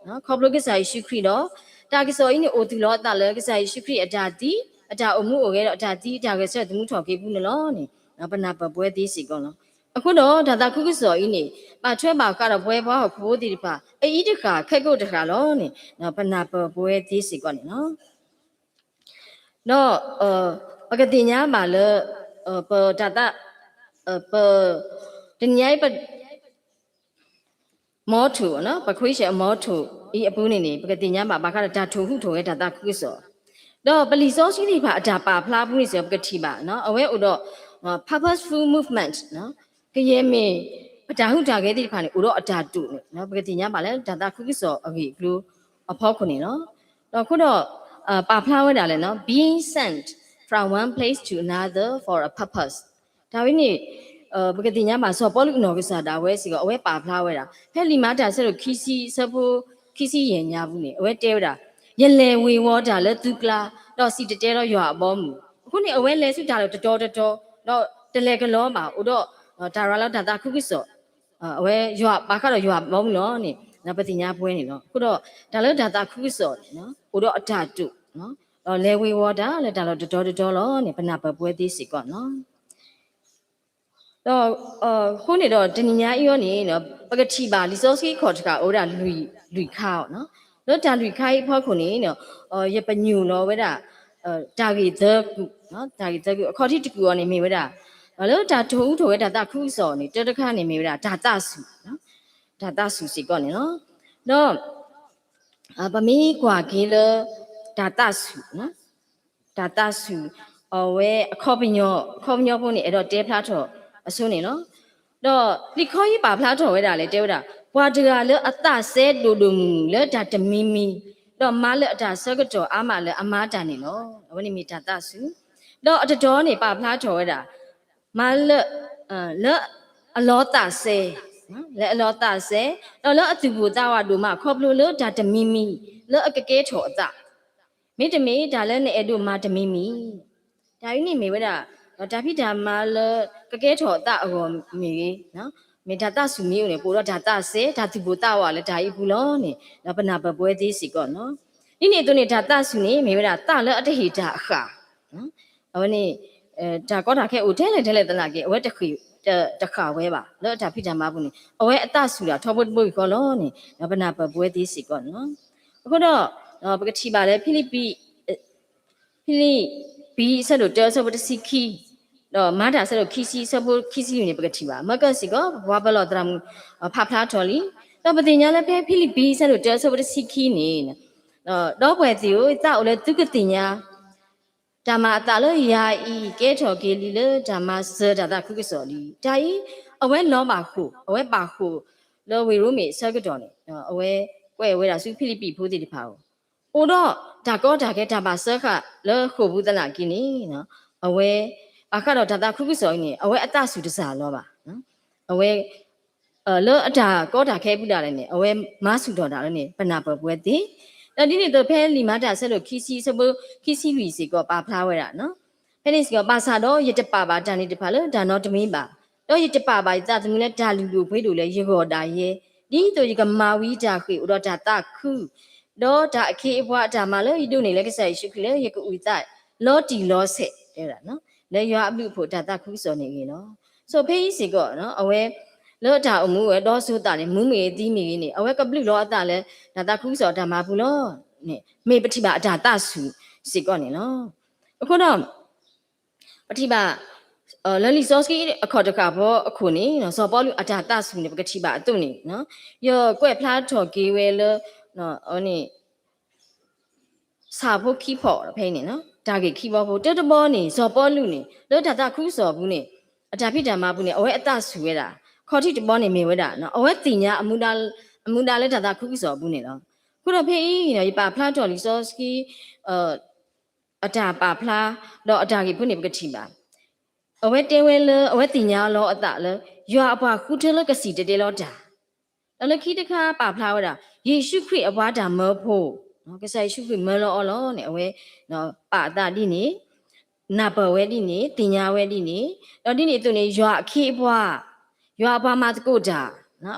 ဖျိကစၢ်ယ့ၣ်ၡူးခရံာ်ဒီး တၢ်ကစီၣ်အံၤန့ၣ်အိၣ်သူၣ်လီၤအသးလၢကစၢ်ယ့ၣ်ၡူးခရံာ်အတၢ်သံ, အတၢ်အိၣ်မူအိၣ်ဂဲၤဒီးအတၢ်သံ အတၢ်ဂဲၤဆၢထၢၣ်သမူထီၣ်က့ၤအပူၤန့ၣ်လီၤန့ၣ် ပနၢ်ပၢၢ်ပဝဲသ့စ့ၢ်ကီးလီၤ. အဃိဒီးတၢ်သးခုကစီၣ်အံၤန့ၣ် ဘၣ်ထွဲဘၣ်ဃးဒီးပဝဲပှၤဟီၣ်ခိၣ်ဖိသ့ၣ်တဖၣ် အအံၤတဃၣ်ခဲကိာ်တဃၣ်လီၤန့ၣ် ပနၢ်ပၢၢ်ပဝဲသ့စ့ၢ်ကီးန့ၣ်လီၤ. ဒီး ပကသ့ၣ်ညါဘၣ်လၢ ပတၢ်သး ပ တနံၤညါအံၤ ပ motto ပ question အ motto အံၤအပူၤန့ၣ်န့ၣ် ပကသ့ၣ်ညါဘၣ်ဘၣ်ဃးဒီးတၢ်ထိၣ်ဟူးထိၣ်ဂဲၤတၢ်သးခုကစီၣ်, ဒီးပလံာ်စီဆှံသ့ၣ်တဖၣ်အတၢ်ပာ်ဖျါအပူၤန့ၣ်စ့ၢ်ကီး ပကထံၣ်ဘၣ် အဝဲအိၣ်ဒီး purposeful movement ကယဲၢ်မ့ၢ် ပတၢ်ဟူးတၢ်ဂဲၤသ့ၣ်တဖၣ်န့ၣ် အိၣ်ဒီးအတၢ်တိာ်န့ၣ် ပကသ့ၣ်ညါဘၣ်လၢတၢ်သးခုကစီၣ်အဂ့ၢ်အကျိၤအဖီခိၣ်န့ၣ်လီၤ. ဒီးအဃိဒီး ပာ်ဖျါဝဲဒၣ်လၢ being sent from one place to another for a purpose တၢ်ဝဲန့ၣ် ပကသ့ၣ်ညါဘၣ်စီၤပီလူးအနီၢ်ကစၢ်ဒၣ်ဝဲစ့ၢ်ကီး အဝဲပာ်ဖျါဝဲဒၣ် ဖဲလံာ်မၤတၢ်အဆၢဒိၣ်ခံဆံအဆၢဖိ ခံဆံယဲၢ်ညါပူၤန့ၣ် အဝဲတဲဝဲဒၣ် ယလဲၤဝ့ၤဝီၤတၢ်လၢသုကျါ ဒီးစံၣ်တဲၤတဲလီၤယွၤအဘီအမုၢ်, အဃိန့ၣ် အဝဲလဲၤဆူတၢ်လီၢ်တတီၤတတီၤ ဒီးတလဲၤကလီဘၣ် အိၣ်ဒီး တၢ်ရၤလီၤတၢ်သးခုကစီၣ် အဝဲယွၤဘၣ်ဃးဒီးယွၤအဘီအမုၢ်လီၤန့ၣ် ပသ့ၣ်ညါပဝဲန့ၣ်လီၤ. အဃိဒီး တၢ်လၢတၢ်သးခုကစီၣ်န့ၣ် အိၣ်ဒီးအတၢ်တိာ် ဒီးလဲၤဝ့ၤဝီၤတၢ်လၢတၢ်လီၢ်တတီၤတတီၤလီၤန့ၣ် ပနၢ်ပၢၢ်ပဝဲသ့စ့ၢ်ကီးန့ၣ်လီၤ. ဒီးအဃိန့ၣ်ဒီးတနံၤညါအံၤအီၤန့ၣ် ပကထံၣ်ဘၣ်လံာ်စီဆှံခီၣ်တဃၣ်အိၣ်ဝဲဒၣ်လွံၢ်ခါအီၤ, လၢတၢ်လွံၢ်ခါအံၤအဖီခိၣ်န့ၣ် ယပညိၣ်လီၤဝဲဒၣ် တၢ်ဂ့ၢ်သၢကုၢ်, တၢ်ဂ့ၢ်သၢကုၢ် အခီၣ်ထံးတကုၢ်အီၤန့ၣ်မ့ၢ်ဝဲဒၣ် လၢတၢ်ထိၣ်ဟူးထိၣ်ဂဲၤတၢ်သးခုကစီၣ်န့ၣ် တၢတခါန့ၣ်မ့ၢ်ဝဲဒၣ်တၢ်သးဆူၣ်, တၢ်သးဆူၣ်စ့ၢ်ကီးန့ၣ်လီၤ. ဒီး ပမ့ၢ်ကွၢ်က့ၤလၢ တၢ်သးဆူၣ်, တၢ်သးဆူၣ် အဝဲအခီပညီ, အခီပညီဖိန့ၣ် အဲၣ်ဒိးတဲဖျါထီၣ်အဆိန့ၣ်လီၤ. ဒီးလံာ်ခီယံပာ်ဖျါထီၣ်ဝဲဒၣ်လဲၣ် တဲဝဲဒၣ် ပှၤတဂၤလၢအသးစဲဒိၣ်ဒိၣ်မုၢ်မုၢ်လၢတၢ်တမံၤမံၤ, ဒီးမၤလၢအတၢ်ဆၢကတီၢ်အါမးလၢအမၤတၢ်န့ၣ်လီၤ. အဝဲန့ၣ်မ့ၢ်တၢ်သးဆူၣ်, ဒီးအတတီၤန့ၣ်ပာ်ဖျါထီၣ်ဝဲဒၣ် မၤလၢ လၢအလီၤသးစဲ, လၢအလီၤသးစဲ, ဒီးလၢအသူၣ်ပိၢ်သးဝးဒိၣ်မး ခီဖျိလၢတၢ်တမံၤမံၤ လၢအကကဲထီၣ်အသး, မ့တမ့ၢ်တၢ်လၢနအဲၣ်ဒိးမၤတမံၤမံၤ, တၢ်အံၤန့ၣ်မ့ၢ်ဝဲဒၣ် တၢ်ဖံးတၢ်မၤလၢကကဲထီၣ်အသးအဂီၢ်မ့ၢ်ဂ့ၤ, မ့ၢ်တၢ်သးဆူၣ်မ့ၢ်အိၣ်န့ၣ် ပအိၣ်ဒီးတၢ်သးစဲ တၢ်သူၣ်ပိၢ်သးဝးလၢတၢ်အံၤအပူၤလီၤန့ၣ် ဒီးပနၢ်ပၢၢ်ပဝဲသ့စ့ၢ်ကီးန့ၣ်လီၤ. ဒ်န့ၣ်အသိးန့ၣ် တၢ်သးဆူၣ်န့ၣ် မ့ၢ်ဝဲဒၣ်သးလၢအတဟ့ၣ်တၢ်အဃၣ်, အဝဲန့ၣ် တၢ်ကီတၢ်ခဲအိၣ်ထဲလဲၣ်ထဲလဲၣ်သနာ်က့ အဝဲတဃ့ၢ် တဃၣ်ဝဲဘၣ် လၢအတၢ်ဖံးတၢ်မၤအပူၤန့ၣ် အဝဲအသးဆူၣ်ဒၣ်ထီဘိတဘိယူၢ်ဃီလီၤန့ၣ် ဒီးပနၢ်ပၢၢ်ပဝဲသ့စ့ၢ်ကီးန့ၣ်လီၤ. အဃိဒီး ပကထံၣ်ဘၣ်လၢ ဖံလံးပံၤအဆၢဒိၣ်တၢအဆၢဖိတဆံခံ, ဒီးမၤတၢ်အဆၢဒိၣ်ခံဆံအဆၢဖိခံဆံလွံၢ်န့ၣ် ပကထံၣ်ဘၣ် မၢကၢၣ်စ့ၢ်ကီး ပှၤပၢၤလီၢ်သရၣ်မုၣ် ဖးဖျါထီၣ်လံ. ဒီးပသ့ၣ်ညါလၢဖဲဖံလံးပံၤအဆၢဒိၣ်တၢအဆၢဖိတဆံခံန့ၣ် ဒီပုၢ်ဝဲၢ်သ့ၣ်ဧၢ, ယသးအိၣ်လၢသုကသ့ၣ်ညါ တၢ်မၤအသးလၢယၤအံၤ ကဲထီၣ်က့ၤလံလၢတၢ်မၤစၢၤတၢ်သးခုကစီၣ်လံ. တၢ်အံၤ အဝဲလီၤဘၣ်ဃိာ်, အဝဲပာ်ဃိာ်လၢဝ့ၢ်ရိမ့ၤအဆၢကတီၢ်န့ၣ် အဝဲကွဲးဝဲဒၣ်ဆူဖံလံးပံၤဖိသ့ၣ်တဖၣ်အအိၣ်, အိၣ်ဒီးတၢ်ကီတၢ်ခဲတၢ်ဘၣ်စၢဃာ်လၢဃိာ်ပူၤသနာ်က့န့ၣ် အဝဲ ဘၣ်ဃးဒီးတၢ်သးခုကစီၣ်အံၤန့ၣ် အဝဲအသးဆူၣ်တစၢ်လီၤဘၣ်. အဝဲ လၢအတၢ်ကီတၢ်ခဲအပူၤဒၣ်လဲာ်န့ၣ် အဝဲမၤဆူၣ်ထီၣ်တၢ်လၢန့ၣ် ပနၢ်ပၢၢ်ပဝဲသ့. ဒီးဒ်န့ၣ်အသိးဖဲလံာ်မၤတၢ်အဆၢဒိၣ်ခံဆံအဆၢဖိခံဆံလွံၢ်စ့ၢ်ကီး ပာ်ဖျါဝဲဒၣ် ဖဲန့ၣ်စ့ၢ်ကီး ဘၣ်ဆၣ်ဒီးယတပာ်ဘၣ်တၢ်န့ၣ်တဖၣ်လၢတၢ်နီတမံၤဘၣ်, ဒီးယတပာ်ဘၣ်ယသးသမူလၢတၢ်လုၢ်ဒိၣ်ပှ့ၤဒိၣ်လၢယဂီၢ်ဒၣ်ယဲ, ဒ်သိးယကမၤဝံၤတၢ်ဃ့ၢ်အိၣ်ဒီးတၢ်သးခု ဒီးတၢ်အခ့အပှၤအတၢ်မၤလၢယဒိးန့ၢ်လၢကစၢ်ယ့ၣ်ၡူးခရံာ်လၢယကအုၣ်သးလီၤတံၢ်လီၤဆဲး တဲဝဲဒၣ် လၢယွၤအဘျုးအဖှိၣ်တၢ်သးခုကစီၣ်န့ၣ်အဂ့ၢ်လီၤ. ဆိဖဲအံၤစ့ၢ်ကီး အဝဲ လၢအတၢ်အိၣ်မူဝဲဒီးစိၤသးန့ၣ် မူမ့ၢ်ဂ့ၤသံမ့ၢ်ဂ့ၤန့ၣ် အဝဲကဘျုးလီၤအသးလၢ တၢ်သးခုကစီၣ်အတၢ်မၤပူၤလီၤန့ၣ် မ့ၢ်ပထံၣ်ဘၣ်အတၢ်သးဆူၣ်စ့ၢ်ကီးန့ၣ်လီၤ. အဃိဒီး ပထံၣ်ဘၣ် လၢလံာ်စီဆှံအခီၣ်တဃၣ်ဖီအခိၣ်န့ၣ် စီၤပီလူးအတၢ်သးဆူၣ်န့ၣ် ပကထံၣ်ဘၣ်အသိးန့ၣ် ယကွဲးဖျါထီၣ်က့ၤဝဲလၢ အန့ၣ် ဆၣ်ဖိခံဖီၣ်ဖဲအံၤန့ၣ် တၢ်ဂ့ၢ်ခံဘီဖိ တၢတဘီန့ၣ် စီၤပီလူးန့ၣ် လၢတၢ်သးခုကစီၣ်အပူၤန့ၣ် အတၢ်ဖံးတၢ်မၤအပူၤန့ၣ် အဝဲအသးဆူၣ်ဝဲဒၣ် ခီၣ်ထံးတဘီန့ၣ်မ့ၢ်ဝဲဒၣ် အဝဲသ့ၣ်ညါ အမူဒါလၢတၢ်သးခုကစီၣ်အပူၤန့ၣ်လီၤ. အဃိဒီးဖဲအံၤ ယပာ်ဖျါထီၣ်လံာ်စီဆှံ အတၢ်ပာ်ဖျါ ဒီးအတၢ်ဂ့ၢ်ဖိန့ၣ် ပကထံၣ်ဘၣ် အဝဲတဲဝဲလၢ အဝဲသ့ၣ်ညါလီၤအသးလၢ ယွၤအပှၤဃုထၢလၢကစံၣ်တဲၤတဲလီၤတၢ်, ဒီးလၢခံတခါပာ်ဖျါဝဲဒၣ် ယ့ၣ်ၡူးခရံာ်အပှၤတၢ်မၢဖိ, ကစၢ်ယ့ၣ်ၡူးခရံာ်မၢလီၤအီၤလီၤန့ၣ် အဝဲ ပာ်အသးဒ်န့ၣ်, နၢ်ပၢၢ်ဝဲဒ်န့ၣ်, သ့ၣ်ညါဝဲဒ်န့ၣ်, ဒီးဒ်န့ၣ်အသိးန့ၣ် ယွၤအခ့အပှၤ ယွၤအပှၤမၤသကိးတၢ်,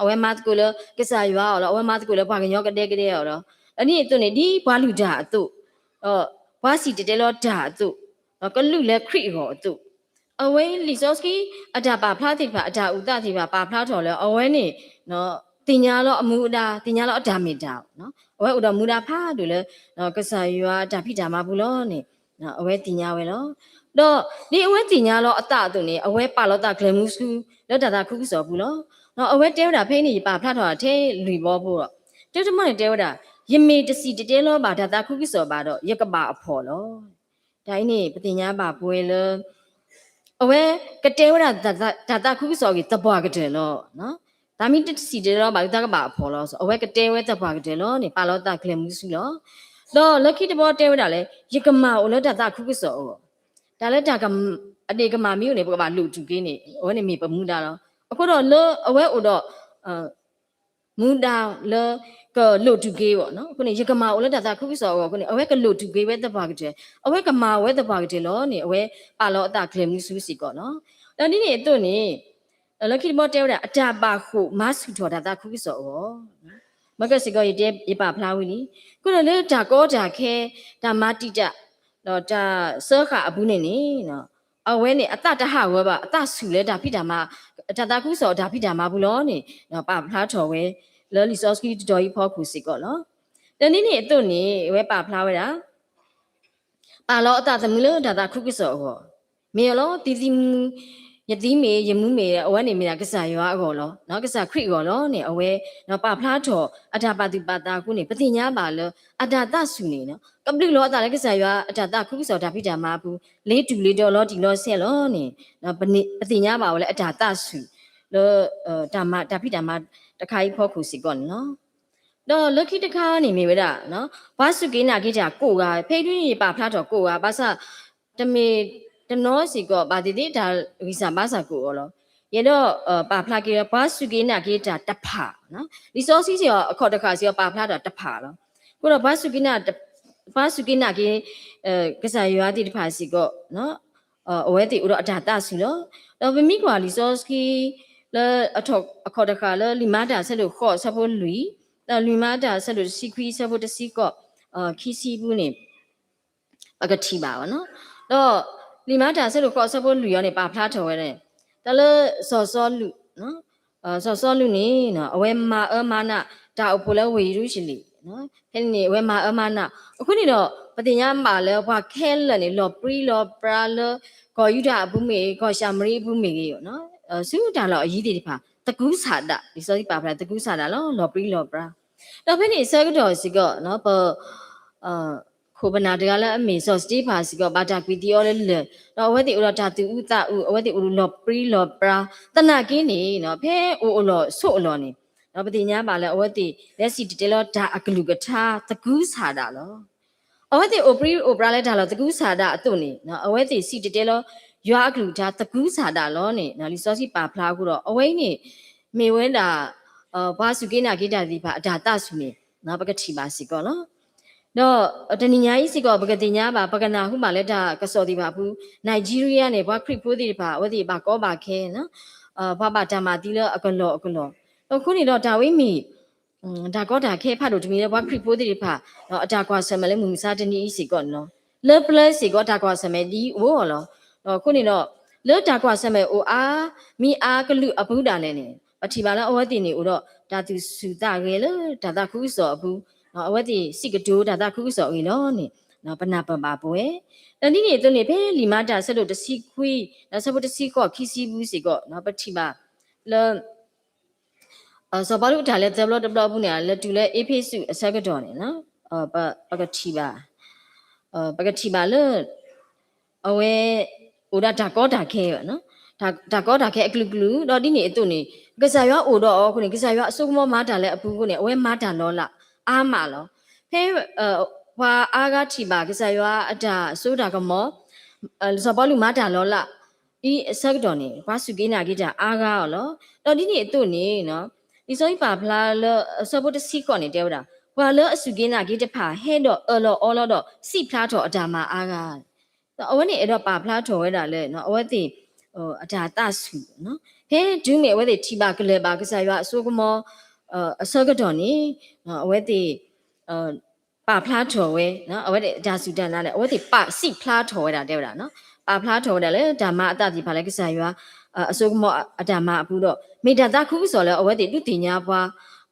အဝဲမၤသကိးလၢကစၢ်ယွၤအီၤလီၤ, အဝဲမၤသကိးလၢပှၤကညီကဒဲကဒဲအီၤလီၤ. ဒ်န့ၣ်အသိးန့ၣ် ဒ်ပှၤလုၢ်တၢ်အသိး, ဒီးပှၤစံၣ်တဲၤတဲလီၤတၢ်အသိး, ဒီးကလူးလၢခရံာ်အဂီၢ်အသိး, အဝဲလံာ်စီဆှံအတၢ်ပာ်ဖျါသ့ၣ်တဖၣ် အတၢ်အုၣ်သးသ့ၣ်တဖၣ် ပာ်ဖျါထီၣ်လၢအဝဲန့ၣ် သ့ၣ်ညါလီၤအမူအဒါ, သ့ၣ်ညါလီၤအတၢ်မ့ၢ်တၢ်, အဝဲအိၣ်ဒီးမူဒါဖးဒိၣ်လၢ ကစၢ်ယွၤအတၢ်ဖံးတၢ်မၤပူၤလီၤန့ၣ် အဝဲသ့ၣ်ညါဝဲလီၤ. ဒီးဒ်အဝဲသ့ၣ်ညါလီၤအသးအသိးန့ၣ် အဝဲပာ်လီၤသးကျဲၤမူဆူ လၢတၢ်သးခုကစီၣ်အပူၤလီၤ. ဒီးအဝဲတဲဝဲဒၣ်ဖဲအံၤန့ၣ် ယပာ်ဖျါထီၣ်ထဲလွံၢ်ဘီဖိဒီး, တၢတမီန့ၣ်တဲဝဲဒၣ်, ယမ့ၢ်တစံၣ်တဲၤတဲလီၤဘၣ်တၢ်သးခုကစီၣ်ဘၣ်ဒီး ယကဘၣ်အဖှီၣ်လီၤ. တၢ်အံၤန့ၣ် ပသ့ၣ်ညါဘၣ်ပဝဲလၢ အဝဲကတဲဝဲဒၣ်တၢ်သးခုကစီၣ်အဂ့ၢ်သပှၢ်ကတၢၢ်လီၤ. တၢ်မ့ၢ်တစံၣ်တဲၤတဲလီၤဘၣ် တၢ်ကဘၣ်အဖှီၣ်လီၤ. အဝဲကတဲဝဲသပှၢ်ကတၢၢ်လီၤန့ၣ် ပာ်လီၤသးကျဲၤမူဆူလီၤ. ဒီးလၢခံတဘီတဲဝဲဒၣ်လၢ ယကမၤအိၣ်လၢတၢ်သးခုကစီၣ်အဂီၢ်, တၢ်လၢတၢ်အဒ့ၣ်ကမၣ်မ့ၢ်အိၣ်န့ၣ် ပကဘၣ်လိၣ်တူၢ်က့ၤန့ၣ် အဝဲန့ၣ်မ့ၢ်ပမူဒါလီၤ. အဃိဒီးလၢအဝဲအိၣ်ဒီး မူဒါလၢကလိၣ်တူၢ်က့ၤအဂီၢ်, အဃိန့ၣ် ယကမၤအိၣ်လၢတၢ်သးခုကစီၣ်အဂီၢ်အဃိန့ၣ် အဝဲကလိၣ်တူၢ်က့ၤဝဲသပှၢ်ကတၢၢ်, အဝဲကမၤဝဲသပှၢ်ကတၢၢ်လီၤန့ၣ် အဝဲပာ်လီၤအသးကျဲၤမူဆူစ့ၢ်ကီးလီၤ. ဒီးဒ်န့ၣ်အသိးန့ၣ် လၢခံတဘီတဲဝဲဒၣ် အတၢ်ဘၣ်ဃိၣ်မၤဆူၣ်ထီၣ်တၢ်သးခုကစီၣ်အဂီၢ်, မ့ၢ်ကစ့ၢ်ကီး ယတဲယပာ်ဖျါဝံၤလံ. အဃိဒီးလၢတၢ်ကီတၢ်ခဲ, တၢ်မၤတံာ်တာ်, ဒီးတၢ်စၢဃာ်အပူၤန့ၣ်န့ၣ် အဝဲန့ၣ် အသးတဟးဂီၤဘၣ်, အသးဆူၣ်လၢတၢ်ဖံးတၢ်မၤ, တၢ်သးခုကစီၣ်အတၢ်ဖံးတၢ်မၤပူၤလီၤန့ၣ် ပာ်ဖျါထီၣ်ဝဲ လၢလံာ်စီဆှံတတီၤအံၤဖီခိၣ်စ့ၢ်ကီးလီၤ. ဒီးဒ်န့ၣ်အသိးန့ၣ် အဝဲပာ်ဖျါဝဲဒၣ် ပာ်လီၤအသးသမူလၢတၢ်သးခုကစီၣ်အဂီၢ်, မ့ၢ်အီၤလီၤ သုသံမူ, ယသံမ့ၢ် ယမူမ့ၢ် အဝဲန့ၣ်မ့ၢ်ဒၣ်ကစၢ်ယွၤအဂီၢ်လီၤ, ကစၢ်ခရံာ်အဂီၢ်လီၤန့ၣ် အဝဲပာ်ဖျါထီၣ် အတၢ်ပာ်သူၣ်ပာ်သးအဃိန့ၣ် ပသ့ၣ်ညါဘၣ်လၢ အတၢ်သးဆူၣ်န့ၣ် ကဘျုးလီၤအသးလၢကစၢ်ယွၤအတၢ်သးခုကစီၣ်တၢ်ဖံးတၢ်မၤအပူၤ လ့ၤတူၢ်လ့ၤဒီးလီၤတံၢ်လီၤဆဲးလီၤန့ၣ် ပသ့ၣ်ညါဘၣ်ဝဲလၢအတၢ်သးဆူၣ် လၢ တၢ်ဖံးတၢ်မၤတခါအံၤဖီခိၣ်စ့ၢ်ကီးန့ၣ်လီၤ. ဒီးလၢခံတခါန့ၣ်မ့ၢ်ဝဲဒၣ် ပှၤစူၢ်က့ၤနာ်က့ၤတၢ်ကိးဂၤ, ဖဲဒၣ်န့ၣ်ယပာ်ဖျါထီၣ်ကိးဂၤ, ဘၣ်ဆၣ် တမ့ၢ်တနီၤစ့ၢ်ကီး ဘၣ်သ့ၣ်သ့ၣ်တၢ်ဂံၢ်စၢ်ဘါစၢ်ကအိၣ်အီၤလီၤ. ယအဲၣ်ဒိးပာ်ဖျါက့ၤလၢ ပှၤစူၢ်က့ၤနာ်က့ၤတၢ်တဖၣ်, လံာ်စီဆှံစ့ၢ်ကီး အခီၣ်တဃာ်စ့ၢ်ကီး ပာ်ဖျါထီၣ်တဖၣ်လီၤ. အဃိဒီး ပှၤစူၢ်က့ၤနာ်က့ၤ ကစၢ်ယွၤသ့ၣ်တဖၣ်စ့ၢ်ကီး အဝဲသ့ၣ်အိၣ်ဒီးအတၢ်သးဆူၣ်လီၤ. ဒီးပမ့ၢ်ကွၢ်လံာ်စီဆှံ လၢအခီၣ်တဃာ်လၢလံာ်မၤတၢ်အဆၢဒိၣ်ဃိးအဆၢဖိလွံၢ်, ဒီးလံာ်မၤတၢ်အဆၢဒိၣ်တဆံခွံအဆၢဖိတဆံဃိး, ခံဆံပူၤန့ၣ် ပကထံၣ်ဘၣ်ဝဲလီၤ. ဒီးလံာ်မၤတၢ်အဆၢဒိၣ်ဃိးအဆၢဖိလွံၢ်အံၤန့ၣ် ပာ်ဖျါထီၣ်ဝဲန့ၣ် တၢ်လၢစီၤစီလူး စီၤစီလူးန့ၣ် အဝဲမၤအၢမၤနး တၢ်အိၣ်ဖှိၣ်လၢဝ့ၢ်ယရူၤၡလ့ၣ်, ဖဲန့ၣ်န့ၣ် အဝဲမၤအၢမၤနး, အဃိန့ၣ်ဒီး ပသ့ၣ်ညါဘၣ်လၢပှၤခဲလၢာ်န့ၣ် လီၤပြံလီၤပြါလၢ ကီၢ်ယူဒၤအပူၤမ့ၢ်ဂ့ၤ, ကီၢ်ၡၤမရံအပူၤမ့ၢ်ဂ့ၤ, ဆူတၢ်လီၢ်အယံၤသ့ၣ်တဖၣ် သကုၤဆးဒး, လံာ်စီဆှံပာ်ဖျါသကုၤဆးဒးလီၤ, လီၤပြံလီၤပြါ. ဒီးဖဲန့ၣ်အဆၢကတီၢ်စ့ၢ်ကီး ပ ခိၣ်ပနၢ်တဂၤလၢအမ့ၢ်စီၤစတ့ဖၣ်စ့ၢ်ကီး ဘၣ်တၢ်ကွံာ်သံအီၤလၢလၢၢ်, ဒီးအဝဲသ့ၣ်အိၣ်ဒီးတၢ်သူၣ်အုးသးအုး, အဝဲသ့ၣ်အိၣ်ဒီးလီၤပြံလီၤပြါ, သနာ်က့န့ၣ် ဖဲအိၣ်အလီၢ်ဆိးအလီၢ်န့ၣ် ပသ့ၣ်ညါဘၣ်လၢအဝဲသ့ၣ် လဲၤစံၣ်တဲၤတဲလီၤတၢ်အကလုၢ်ကထါသကုၤဆးဒးလီၤ. အဝဲသ့ၣ်အိၣ်ပြံအိၣ်ပြါလၢတၢ်လီၢ်သကုၤဆးဒးအသိးန့ၣ် အဝဲသ့ၣ်စံၣ်တဲၤတဲလီၤ ယွၤအကလုၢ်ကထါသကုၤဆးဒးလီၤန့ၣ် လံာ်စီဆှံပာ်ဖျါအဃိဒီး အဝဲအံၤန့ၣ် မ့ၢ်ဝဲဒၣ် ပှၤစူၢ်က့ၤနာ်က့ၤတၢ်သ့ၣ်တဖၣ်အတၢ်သးဆူၣ်န့ၣ် ပကထံၣ်ဘၣ်စ့ၢ်ကီးလီၤ. ဒီးတနံၤညါအံၤစ့ၢ်ကီး ပကသ့ၣ်ညါဘၣ် ပကနၢ်ဟူဘၣ်လၢတၢ်ကစီၣ်သ့ၣ်တဖၣ်အပူၤ Nigeria န့ၣ် ပှၤခရံာ်ဖိသ့ၣ်တဖၣ် အဝဲသ့ၣ်ဘၣ်ကီဘၣ်ခဲ ပှၤဘၣ်တၢ်မၤသံလၢအကလီၢ်အကလီၢ်, ဒီးအဃိန့ၣ်ဒီးတၢ်ဝဲမ့ၢ် တၢ်ကီတၢ်ခဲဖးဒိၣ်တမံၤလၢပှၤခရံာ်ဖိသ့ၣ်တဖၣ် အတၢ်ကွၢ်ဆၢၣ်မဲာ်လၢမုၢ်မဆါတနံၤအံၤစ့ၢ်ကီးန့ၣ်လီၤ. လၢပျၢၤစ့ၢ်ကီးတၢ်ကွၢ်ဆၢၣ်မဲာ်ဒ်အံၤအိၣ်အီၤလီၤ. ဒီးအဃိန့ၣ်ဒီး လၢတၢ်ကွၢ်ဆၢၣ်မဲာ်အိၣ်အါ မံအါကလုာ်အပူၤဒၣ်လဲာ်န့ၣ် ပထံၣ်ဘၣ်လၢအဝဲသ့ၣ်န့ၣ်အိၣ်ဒီးတၢ်သူၣ်ဆူၣ်သးဂဲၤလၢတၢ်သးခုကစီၣ်အပူၤ, အဝဲသ့ၣ်စံးကတိၤတၢ်သးခုကစီၣ်အဂ့ၢ်လီၤန့ၣ် ပနၢ်ပၢၢ်ဘၣ်ပဝဲ, ဒီးဒ်န့ၣ်အသိးန့ၣ် ဖဲလံာ်မၤတၢ်အဆၢဒိၣ်တဆံခွံ ဒီးအဆၢဖိတဆံဃိး ခံဆံပူၤစ့ၢ်ကီး ပထံၣ်ဘၣ်လၢ စီၤပီလူးအတၢ်လဲၤသၢဘျီတဘျီအပူၤန့ၣ် လဲၤတုၤလၢအ့းဖ့းစူးအဆၢကတီၢ်န့ၣ် ပကထံၣ်ဘၣ် ပကထံၣ်ဘၣ်လၢ အဝဲ အိၣ်ဒၣ်တၢ်ကီတၢ်ခဲ တၢ်ကီတၢ်ခဲအကလုာ်ကလုာ် ဒီးဒ်န့ၣ်အသိးန့ၣ် ကစၢ်ယွၤအိၣ်ဒီးအီၤအဃိန့ၣ် ကစၢ်ယွၤအစိကမီၤမၤတၢ်လၢအပူၤအဃိန့ၣ် အဝဲမၤတၢ်လီၤလးအါမးလီၤ. ဖဲ ပှၤအါဂၤထံၣ်ဘၣ် ကစၢ်ယွၤအတၢ်စိတၢ်ကမီၤ စီၤပီလူးမၤတၢ်လီၤလး အံၤအဆၢကတီၢ်န့ၣ် ပှၤစူၢ်က့ၤနာ်က့ၤတၢ်အါဂၤအီၤလီၤ. ဒီးဒ်န့ၣ်အသိးန့ၣ် လံာ်စီဆှံပာ်ဖျါလၢအဆၢဖိတဆံဃိးန့ၣ်တဲဝဲဒၣ် ပှၤလၢအစူၢ်က့ၤနာ်က့ၤတဖၣ် ဟဲဒီးအၢၣ်လီၤအီလီၤဒီး စံးဖျါထီၣ်အတၢ်မၤအါဂၤ ဒီးအဝဲန့ၣ်အဲၣ်ဒိးပာ်ဖျါထီၣ်ဝဲဒၣ်လၢ အဝဲသ့ၣ် အတၢ်သးဆူၣ်, ဖဲတုၤမ့ၢ်အဝဲသ့ၣ်ထံၣ်ဘၣ်ကလၢၤဘၣ်ကစၢ်ယွၤအစိကမီၤ အဆၢကတီၢ်န့ၣ် အဝဲသ့ၣ် ပာ်ဖျါထီၣ်ဝဲ, အဝဲသ့ၣ်အတၢ်စူၢ်တၢ်နာ်န့ၣ် အဝဲသ့ၣ်ပာ်စံးဖျါထီၣ်ဝဲဒၣ် တဲဝဲဒၣ်, ပာ်ဖျါထီၣ်ဝဲဒၣ်လၢတၢ်မၤအသးသ့ၣ်တဖၣ်လၢကစၢ်ယွၤ အစိကမီၤအတၢ်မၤအပူၤဒီး မ့ၢ်တၢ်သးခုကစီၣ်လၢအဝဲသ့ၣ်ဒုးသ့ၣ်ညါပှၤ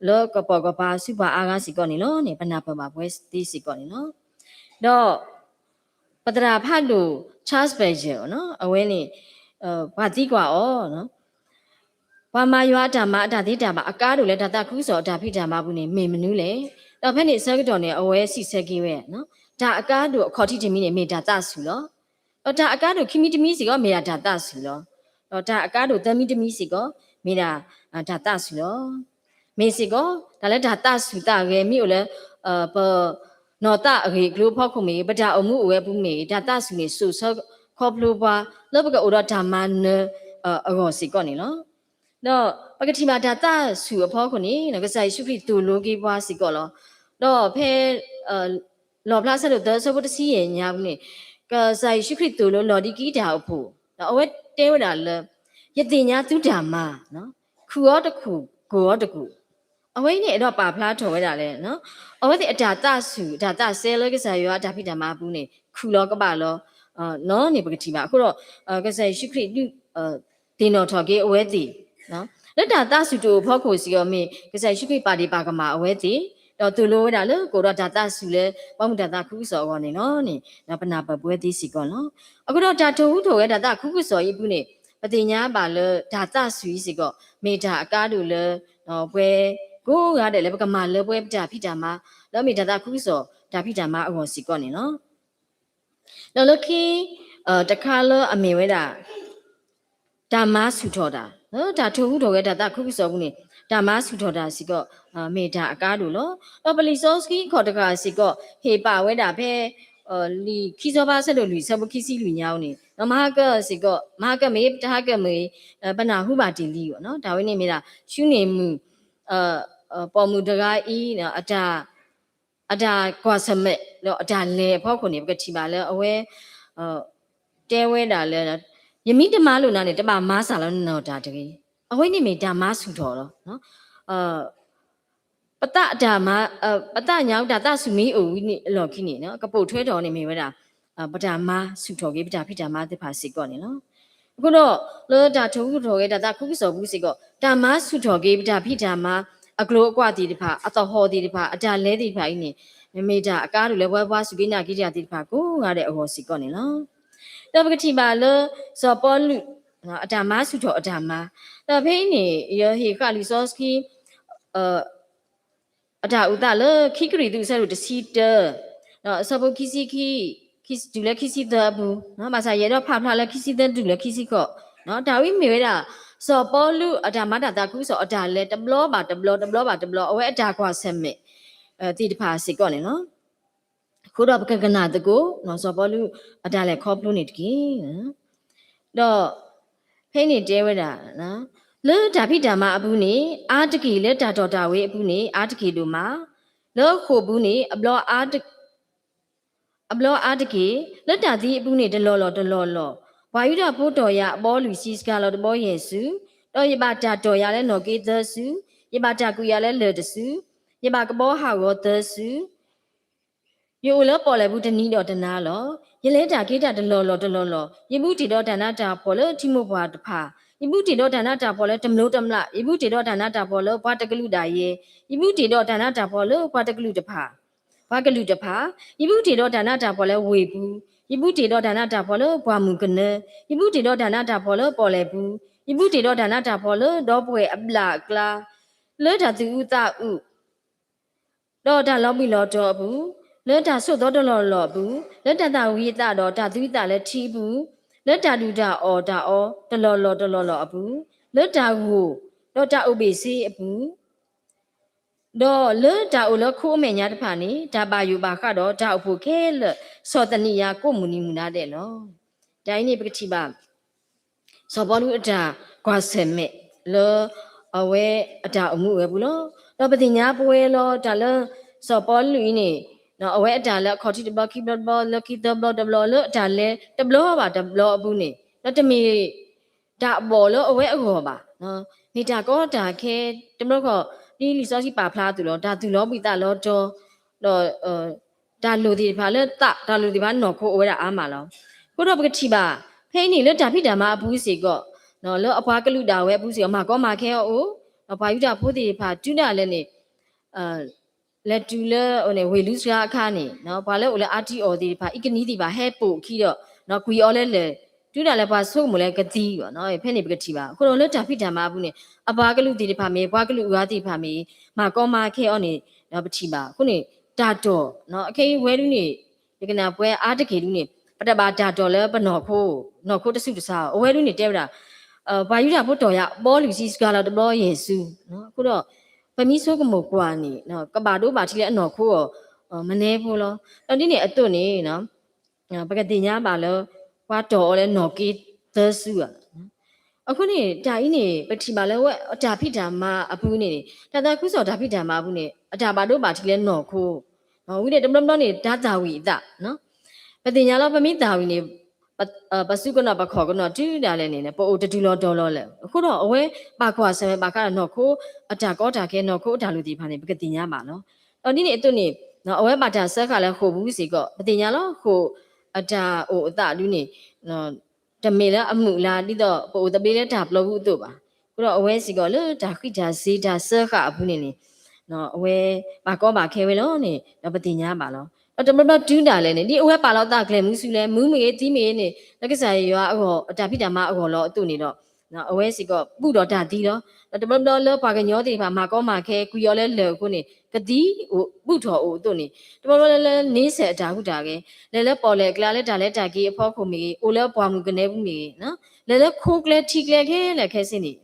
လၢကပိာ်ကပၤဆူပှၤအါဂၤစ့ၢ်ကီးန့ၣ်လီၤန့ၣ် ပနၢ်ပၢၢ်ဘၣ်ပဝဲသ့စ့ၢ်ကီးန့ၣ်လီၤ. ဒီး ပသရၣ်ဖးဒိၣ် Charles Spurgeon အဝဲန့ၣ် ပှၤသံကွၢ်အီၤ ပှၤမၤယွၤအတၢ်မၤအတၢ်သ့တၢ်ဘၣ် အကါဒိၣ်လၢတၢ်သးခုကစီၣ်အတၢ်ဖံးတၢ်မၤအပူၤန့ၣ် မ့ၢ်မနုၤလဲၣ်. ဒီးဖဲန့ၣ်အဆၢကတီၢ်န့ၣ် အဝဲစံးဆၢက့ၤဝဲ, တၢ်အကါဒိၣ်အခီၣ်ထံးတမံၤန့ၣ် မ့ၢ်တၢ်သးဆူၣ်လီၤ. ဒီးတၢ်အကါဒိၣ်ခံမံၤတမံၤစ့ၢ်ကီး မ့ၢ်ဒၣ်တၢ်သးဆူၣ်လီၤ. ဒီးတၢ်အကါဒိၣ်သၢမံၤတမံၤစ့ၢ်ကီး မ့ၢ်ဒၣ်တၢ်သးဆူၣ်လီၤ. မ့ၢ်စ့ၢ်ကီး တၢ်လၢတၢ်သးဆူၣ်သးဂဲၤမ့ၢ်အိၣ်လၢ ပနီၢ်သးအဂ့ၢ်အကျိၤအဖီခိၣ်မ့ၢ်ဂ့ၤ ပတၢ်အိၣ်မူအိၣ်ဝဲအပူၤမ့ၢ်ဂ့ၤ တၢ်သးဆူၣ်န့ၣ် စိာ်ဆှၢခီဖျိပှၤ လၢပကအိၣ်ဒီးတၢ်မၤနၢၤအဂီၢ်စ့ၢ်ကီးန့ၣ်လီၤ. ဒီးပကထံၣ်ဘၣ်တၢ်သးဆူၣ်အဖီခိၣ်န့ၣ် ကစၢ်ယ့ၣ်ၡူးခရံာ်သိၣ်လိက့ၤပှၤစ့ၢ်ကီးလီၤ. ဒီးဖဲ လီၣ်ဖျါဆၢဒိၣ်သၢဆၢဖိတဆံယဲၢ်ညါပူၤန့ၣ် ကစၢ်ယ့ၣ်ၡူးခရံာ်သိၣ်လိလီၤဒံးကံတၢ်အိၣ်ဖှိၣ်, ဒီးအဝဲတဲဝဲဒၣ်လၢ ယသ့ၣ်ညါသုတၢ်မၤ, ခူၣ်အီၤတခူၣ် ကိၢ်အီၤတကိၢ်, အဝဲအံၤန့ၣ် အဲၣ်ဒိးပာ်ဖျါထီၣ်ဝဲဒၣ်လၢ အဝဲသ့ၣ်အတၢ်သးဆူၣ် အတၢ်သးစဲလၢကစၢ်ယွၤအတၢ်ဖံးတၢ်မၤအပူၤန့ၣ် ခူၣ်လီၤကဘၣ်လီၤ လီၤန့ၣ်ပကထံၣ်ဘၣ်. အဃိဒီး ကစၢ်ယ့ၣ်ၡူးခရံာ်ဒုး သ့ၣ်နီၣ်ထီၣ်က့ၤအဝဲသ့ၣ် လၢတၢ်သးဆူၣ်တအိၣ်ဖီခိၣ်စ့ၢ်ကီးမ့ၢ် ကစၢ်ယ့ၣ်ၡူးခရံာ်ပာ်ဒ့ၣ်ပာ်ကမၣ်အဝဲသ့ၣ်, ဒီးသိၣ်လိဝဲဒၣ်လၢကအိၣ်ဒီးတၢ်သးဆူၣ်လၢ ဘီမုၢ်တၢ်သးခုကစီၣ်အဂီၢ်န့ၣ်လီၤန့ၣ် ပနၢ်ပၢၢ်ပဝဲသ့စ့ၢ်ကီးလီၤ. အဃိဒီးတၢ်ထိၣ်ဟူးထိၣ်ဂဲၤတၢ်သးခုကစီၣ်အံၤအပူၤန့ၣ် ပသ့ၣ်ညါဘၣ်လၢတၢ်သးဆူၣ်အံၤစ့ၢ်ကီး မ့ၢ်တၢ်အကါဒိၣ်လၢ ပှၤကိးဂၤဒဲးလၢပကမၤလၢပှဲၤပတၢ်ဖံးတၢ်မၤ လၢအမ့ၢ်တၢ်သးခုကစီၣ်တၢ်ဖံးတၢ်မၤအဂီၢ်စ့ၢ်ကီးန့ၣ်လီၤ. ဒီးလၢခံ တခါလၢအမ့ၢ်ဝဲဒၣ် တၢ်မၤဆူၣ်ထီၣ်တၢ်, လၢတၢ်ထိၣ်ဟူးထိၣ်ဂဲၤတၢ်သးခုကစီၣ်အပူၤန့ၣ် တၢ်မၤဆူၣ်ထီၣ်တၢ်စ့ၢ်ကီး မ့ၢ်တၢ်အကါဒိၣ်လီၤ. ဒီးပလံာ်စီဆှံခီၣ်တဃာ်စ့ၢ်ကီး ဟ့ၣ်ပာ်ဝဲဒၣ်ဖဲ လံာ်ခံစီၤပၤဆၢဒိၣ်လွံၢ်ဆၢဖိခံဆံလွံၢ်ညါအံၤန့ၣ် မဟါကၢစ့ၢ်ကီး မဟါကၢမ့ၢ် တဟါကၢမ့ၢ် ပနၢ်ဟူဘၣ်တ့ၢ်လံအီၤ တၢ်ဝဲန့ၣ်မ့ၢ်ဒၣ် ၡူန့ၣ်မုၣ် ပိာ်မုၣ်တဂၤအံၤ အတၢ်ကွၢ်ဆၢၣ်မဲာ်ဒီးအတၢ်လဲၤအဖီခိၣ်န့ၣ် ပကထံၣ်ဘၣ်လၢအဝဲ တဲဝဲဒၣ်လၢ ယမ့ၢ်တမၤလိာ်နၤန့ၣ် တဘၣ်မၤစၢ်လီၤနနီၢ်တၢ်တဂ့ၤ. အဝဲန့ၣ်မ့ၢ်တၢ်မၤဆူၣ်ထီၣ်လီၤ. ပသးတၢ်မၤ ပသးညါတၢ်သးဆူၣ်မ့ၢ်အိၣ်ဝံၤန့ၣ်အလီၢ်ခံန့ၣ် ကပိာ်ထွဲထီၣ်န့ၣ်မ့ၢ်ဝဲဒၣ် ပတၢ်မၤဆူၣ်ထီၣ်က့ၤ ပတၢ်ဖံးတၢ်မၤသ့ၣ်တဖၣ်စ့ၢ်ကီးန့ၣ်လီၤ. အဃိဒီး လၢတၢ်ထိၣ်ဟူးထိၣ်ဂဲၤတၢ်သးခုကစီၣ်ပူၤစ့ၢ်ကီး တၢ်မၤဆူၣ်ထီၣ်က့ၤ ပတၢ်ဖံးတၢ်မၤ အကျိၤအကွာ်သ့ၣ်တဖၣ် အသဟီၣ်သ့ၣ်တဖၣ် အတၢ်လဲၤသ့ၣ်တဖၣ်အံၤန့ၣ် မ့ၢ်တၢ်အကါဒိၣ်လၢပှၤဘါစူၢ်က့ၤနာ်က့ၤတၢ်သ့ၣ်တဖၣ်ကိးဂၤဒဲးအဂီၢ်စ့ၢ်ကီးန့ၣ်လီၤ. ဒီးပကထံၣ်ဘၣ်လၢ စီၤပီလူး အတၢ်မၤဆူၣ်ထီၣ်အတၢ်မၤ, ဒီးဖဲအံၤန့ၣ် ယဟ့ၣ်ဃာ်လံာ်စီဆှံ အတၢ်အိၣ်သးလၢခံကရံၣ်သူးအဆၢဒိၣ်တဆံတၢ အဆၢဖိခံဆံခံ တုၤလၢခံဆံသၢအပူၤ, ဘၣ်ဆၣ်ယအဲၣ်ဒိးဖးဖျါလၢခံဆံသၢတုၤလၢခံဆံဃိး, တၢ်ဝဲမ့ၢ်ဝဲဒၣ် စီၤပီလူးအတၢ်မၤတၢ်သးခုကစီၣ်အတၢ်လဲၤတဘျီဘၣ်တဘျီတဘျီဘၣ်တဘျီ အဝဲအတၢ်ကွၢ်ဆၢၣ်မဲာ် သ့ၣ်တဖၣ်စ့ၢ်ကီးန့ၣ်လီၤ. အဃိဒီးပကကနၣ်သကိး စီၤပီလူးအတၢ်လဲၤခီဖျိန့ၣ်တက့ၢ်. ဒီးဖဲန့ၣ်တဲဝဲဒၣ် လၢတၢ်ဖံးတၢ်မၤအပူၤန့ၣ် အါတက့ၢ်, လၢတၢ်တီၢ်တၢ်ဝံၤအပူၤန့ၣ် အါတက့ၢ်ဒိၣ်မး, လၢဃိာ်ပူၤန့ၣ် အဘျီအါတက့ၢ်, လၢတၢ်သံအပူၤန့ၣ် တလီၢ်လီၢ်တလီၢ်လီၢ်, ပှၤယူဒၤဖိတီၢ်ယၤအဘီလွံၢ်ဆံ စှၤလီၤတဘီယဲၢ်ဆူ, ဒီးယဘၣ်တၢ်တီၢ်ယၤလၢနီၣ်က့သၢဆူ, ယဘၣ်တၢ်ကွံာ်ယၤလၢလၢၢ်တဆူ, ယဘၣ်ကဘီဟးဂီၤသၢဆူ ယအိၣ်လၢပီၣ်လဲၣ်ပူၤတနံၤဒီးတနၤလီၤ. ယလဲၤတၢ်က့ၤတၢ်တလီၢ်လီၢ်တလီၢ်လီၢ်, ယဘူးတ့ၢ်ဒီးတၢ်နးတၢ်ဖှီၣ်လၢထံမိၢ်ပှၢ်တဖၣ်, ယဘူးတ့ၢ်ဒီးတၢ်နးတၢ်ဖှီၣ်လၢတမျိးတမျာ်, ယဘူးတ့ၢ်ဒီးတၢ်နးတၢ်ဖှီၣ်လၢပှၤတကလုာ်ဒၣ်ယဲ, ယဘူးတ့ၢ်ဒီးတၢ်နးတၢ်ဖှီၣ်လၢပှၤတကလုာ်တဖၣ်, ပှၤကလုာ်တဖၣ်, ယဘူးတ့ၢ်ဒီးတၢ်နးတၢ်ဖှီၣ်လၢဝ့ၢ်ပူၤ, ယဘူးတ့ၢ်ဒီးတၢ်နးတၢ်ဖှီၣ်လၢပှၢ်မုၢ်ကနၢ, ယဘူးတ့ၢ်ဒီးတၢ်နးတၢ်ဖှီၣ်လၢပီၣ်လဲၣ်ပူၤ, ယဘူးတ့ၢ်ဒီးတၢ်နးတၢ်ဖှီၣ်လၢဒီပုၢ်ဝဲၢ်အဘျၣ်အကျါ, လၢတၢ်သူၣ်အုးသးအုး ဒီးတၢ်လီၤဘှံးလီၤတီၤအပူၤ, လၢတၢ်ဆိးသီတလီၢ်လီၢ်အပူၤ, လၢတၢ်သၣ်ဝံၤအသးဒီးတၢ်သူအသးလၢထံအပူၤ, လၢတၢ်ဒုၣ်တၢ်အီၣ်တၢ်အီတလီၢ်လီၢ်တလီၢ်လီၢ်အပူၤ, လၢတၢ်ဂိၢ်ဒီးတၢ်အိၣ်ဘ့ၣ်ဆ့အပူၤ, ဒီးလၢတၢ်အိၣ်လၢခိအမဲာ်ညါတဖၣ်န့ၣ် တၢ်ဘၣ်ယိၣ်ဘၣ်ဃးဒီးတၢ်အိၣ်ဖှိၣ်ခဲလၢာ် ဆီၣ်သနံးယၤကိးမုၢ်နံၤမုၢ်နၤဒဲးလီၤ. တၢ်အံၤန့ၣ်ပကထံၣ်ဘၣ် စီၤပီလူးအတၢ်ကွၢ်ဆၢၣ်မဲာ်လၢ အဝဲအတၢ်အိၣ်မူအိၣ်ဝဲအပူၤလီၤ. ဒီးပသ့ၣ်ညါပဝဲလီၤတၢ်လၢ စီၤပီလူးအံၤန့ၣ် အဝဲအတၢ်လၢအခီၣ်ထံးတဘျီခံဘျီတဘျီ လၢခံသၢဘျီတဘျီ လၢအတၢ်လဲၤတဘျီဘၣ်တဘျီအပူၤန့ၣ် ဒီးတမ့ၢ် တၢ်အဘီၣ်လၢအဝဲအဂီၢ်ဘၣ်, မ့ၢ်တၢ်ကီတၢ်ခဲ တဘျီဃီ ဒ်လံာ်စီဆှံပာ်ဖျါအသိးလီၤ. တၢ်သူၣ်လီၤဘှံးသးလီၤတီၤ, ဒီး တၢ်လိၣ်သ့ၣ်တဖၣ်လၢသး တၢ်လိၣ်သ့ၣ်တဖၣ်နီၢ်ခိအိၣ်ဝဲဒၣ်အါမးလီၤ. အဃိဒီးပကထံၣ်ဘၣ် ဖဲအံၤန့ၣ် လၢတၢ်ဖံးတၢ်မၤအပူၤစ့ၢ်ကီး, လၢအပှၤကလုာ်ဒၣ်ဝဲအပူၤစ့ၢ်ကီး မၤကီမၤခဲအီၤအိၣ်, ဒီးပှၤယူဒၤဖိသ့ၣ်တဖၣ်တုၤဒၣ်လဲာ်န့ၣ် လဲၤတုၤလၢဝ့ၢ်လူစြါအခါန့ၣ် ပှၤလၢအိၣ်လၢအါတံအီၤသ့ၣ်တဖၣ် အံကနံၤသ့ၣ်တဖၣ်ဟဲပိာ်အခံဒီး ကွံာ်အီၤလၢလၢၢ်, တုၤဒၣ်လဲာ်ပှၤဆိကမိၣ်လၢကသံဘၣ်, ဖဲန့ၣ်ပကထံၣ်ဘၣ်. အဃိဒီးလၢတၢ်ဖံးတၢ်မၤအပူၤန့ၣ် အပှၤကလုာ်သ့ၣ်တဖၣ်မ့ၢ် ပှၤကလုာ်အဂၤသ့ၣ်တဖၣ်မ့ၢ် မၤကီမၤခဲအီၤန့ၣ် ပထံၣ်ဘၣ်. အဃိန့ၣ် တၢ်တီၢ် အခဲအံၤဝဲဒၣ်န့ၣ် ယကနၣ်ပှဲၤအါတက့ၢ်ဒၣ်န့ၣ် ပတဘၣ်တၢ်တီၢ်လၢပနီၢ်ခိ, နီၢ်ခိတစူၢ်တစၢ်အီၤ. အဝဲဒၣ်န့ၣ်တဲဝဲဒၣ် ပှၤယူဒၤဖိတီၢ်ယၤ ဘီလုာ်ဆံးစှၤလီၤတဘျီယဲၢ်ဆူ, အဃိဒီး ပမ့ၢ်ဆိကမိၣ်ကွၢ်န့ၣ် ကဘၣ်ဒိဘၣ်ထံးလၢအနီၢ်ခိအီၤ မနုၤဖိလီၤ. ဒီးဒ်န့ၣ်အသိးန့ၣ် ပကသ့ၣ်ညါဘၣ်လၢ ပှၤတီၢ်အီၤလၢနီၢ်က့သၢဆူဧါ. အဃိန့ၣ် တၢ်အံၤန့ၣ် ပထံၣ်ဘၣ်လၢဝဲအတၢ်ဖံးတၢ်မၤအပူၤန့ၣ် တၢ်သးခုကစီၣ်တၢ်ဖံးတၢ်မၤအပူၤန့ၣ် အတၢ်ဘၣ်ဒိဘၣ်ထံးလၢနီၢ်ခိ, ဝံၤဒီးတဘျီဘျီန့ၣ် တၢ်သၣ်ဝံၤအသး ပသ့ၣ်ညါလီၤ ပမ့ၢ်သၣ်ဝံၤန့ၣ် ပစူးကနီၣ်ပခီၣ်ကနီၣ်တုၤဒၣ်လဲာ်န့ၣ် ပအိၣ်တတုၤလီၤတီၤလီၤလၢၤ. အဃိဒီးအဝဲဘၣ်ကွၢ်ဆၢၣ်မဲာ်ဘၣ်ဃးဒီးနီၢ်ခိအတၢ်ကီတၢ်ခဲ နီၢ်ခိအတၢ်လိၣ်သ့ၣ်တဖၣ်န့ၣ် ပကသ့ၣ်ညါဘၣ်လီၤ. ဒီးဒ်န့ၣ်အသိးန့ၣ် အဝဲဘၣ်တၢ်စၢဃာ်လၢဃိာ်ပူၤစ့ၢ်ကီး ပသ့ၣ်ညါလီၤ ဃိာ်အတၢ်အိၣ်အသးဒၣ်န့ၣ် တမ့ၢ်လၢအမုာ်လၤ ဒ်သိးပအိၣ်သဘျ့လၢတၢ်ပျီပူၤအသိးဘၣ်. အဃိဒီးအဝဲစ့ၢ်ကီးလၢတၢ်ဃံးတၢ်စ့ၤတၢ်စၢဃာ်အပူၤန့ၣ်န့ၣ် အဝဲဘၣ်ကီဘၣ်ခဲဝဲလီၤန့ၣ် ဒီးပသ့ၣ်ညါဘၣ်လီၤ. ဒီးတဘျီဘျီတုၤဒၣ်လဲာ်န့ၣ် ဒ်အဝဲပာ်လီၤသးကျဲမုာ်ဆူလဲၣ် မုာ်မ့ၢ်ဂ့ၤသံမ့ၢ်ဂ့ၤန့ၣ် လၢကစၢ်ယွၤအဂီၢ် အတၢ်ဖံးတၢ်မၤအဂီၢ်လီၤအသိးန့ၣ်ဒီး အဝဲစ့ၢ်ကီးဘူၣ်ထီၣ်တၢ်သံလီၤ. ဒီးတဘျီဘျီလၢပှၤကညီသ့ၣ်တဖၣ် မၤကီမၤခဲ ကွံာ်အီၤလၢလၢၢ်အဃိန့ၣ် ကသံအိၣ် ဘူၣ်ထီၣ်အိၣ်အသိးန့ၣ် တဘျီဘျီလၢလၢန့ဆဲးအတၢ်ဟူးတၢ်ဂဲၤ လဲၤလၢပီၣ်လဲၣ်အကျါ လၢတၢ်လဲၤတၢ်က့ၤအဖီခိၣ်မ့ၢ်ဂ့ၤ အိၣ်လၢပှၢ်မုၢ်ကနဲပူၤမ့ၢ်ဂ့ၤ လဲၤလၢခိကျဲထံကျဲခဲလၢာ်ခဲဆ့န့ၣ်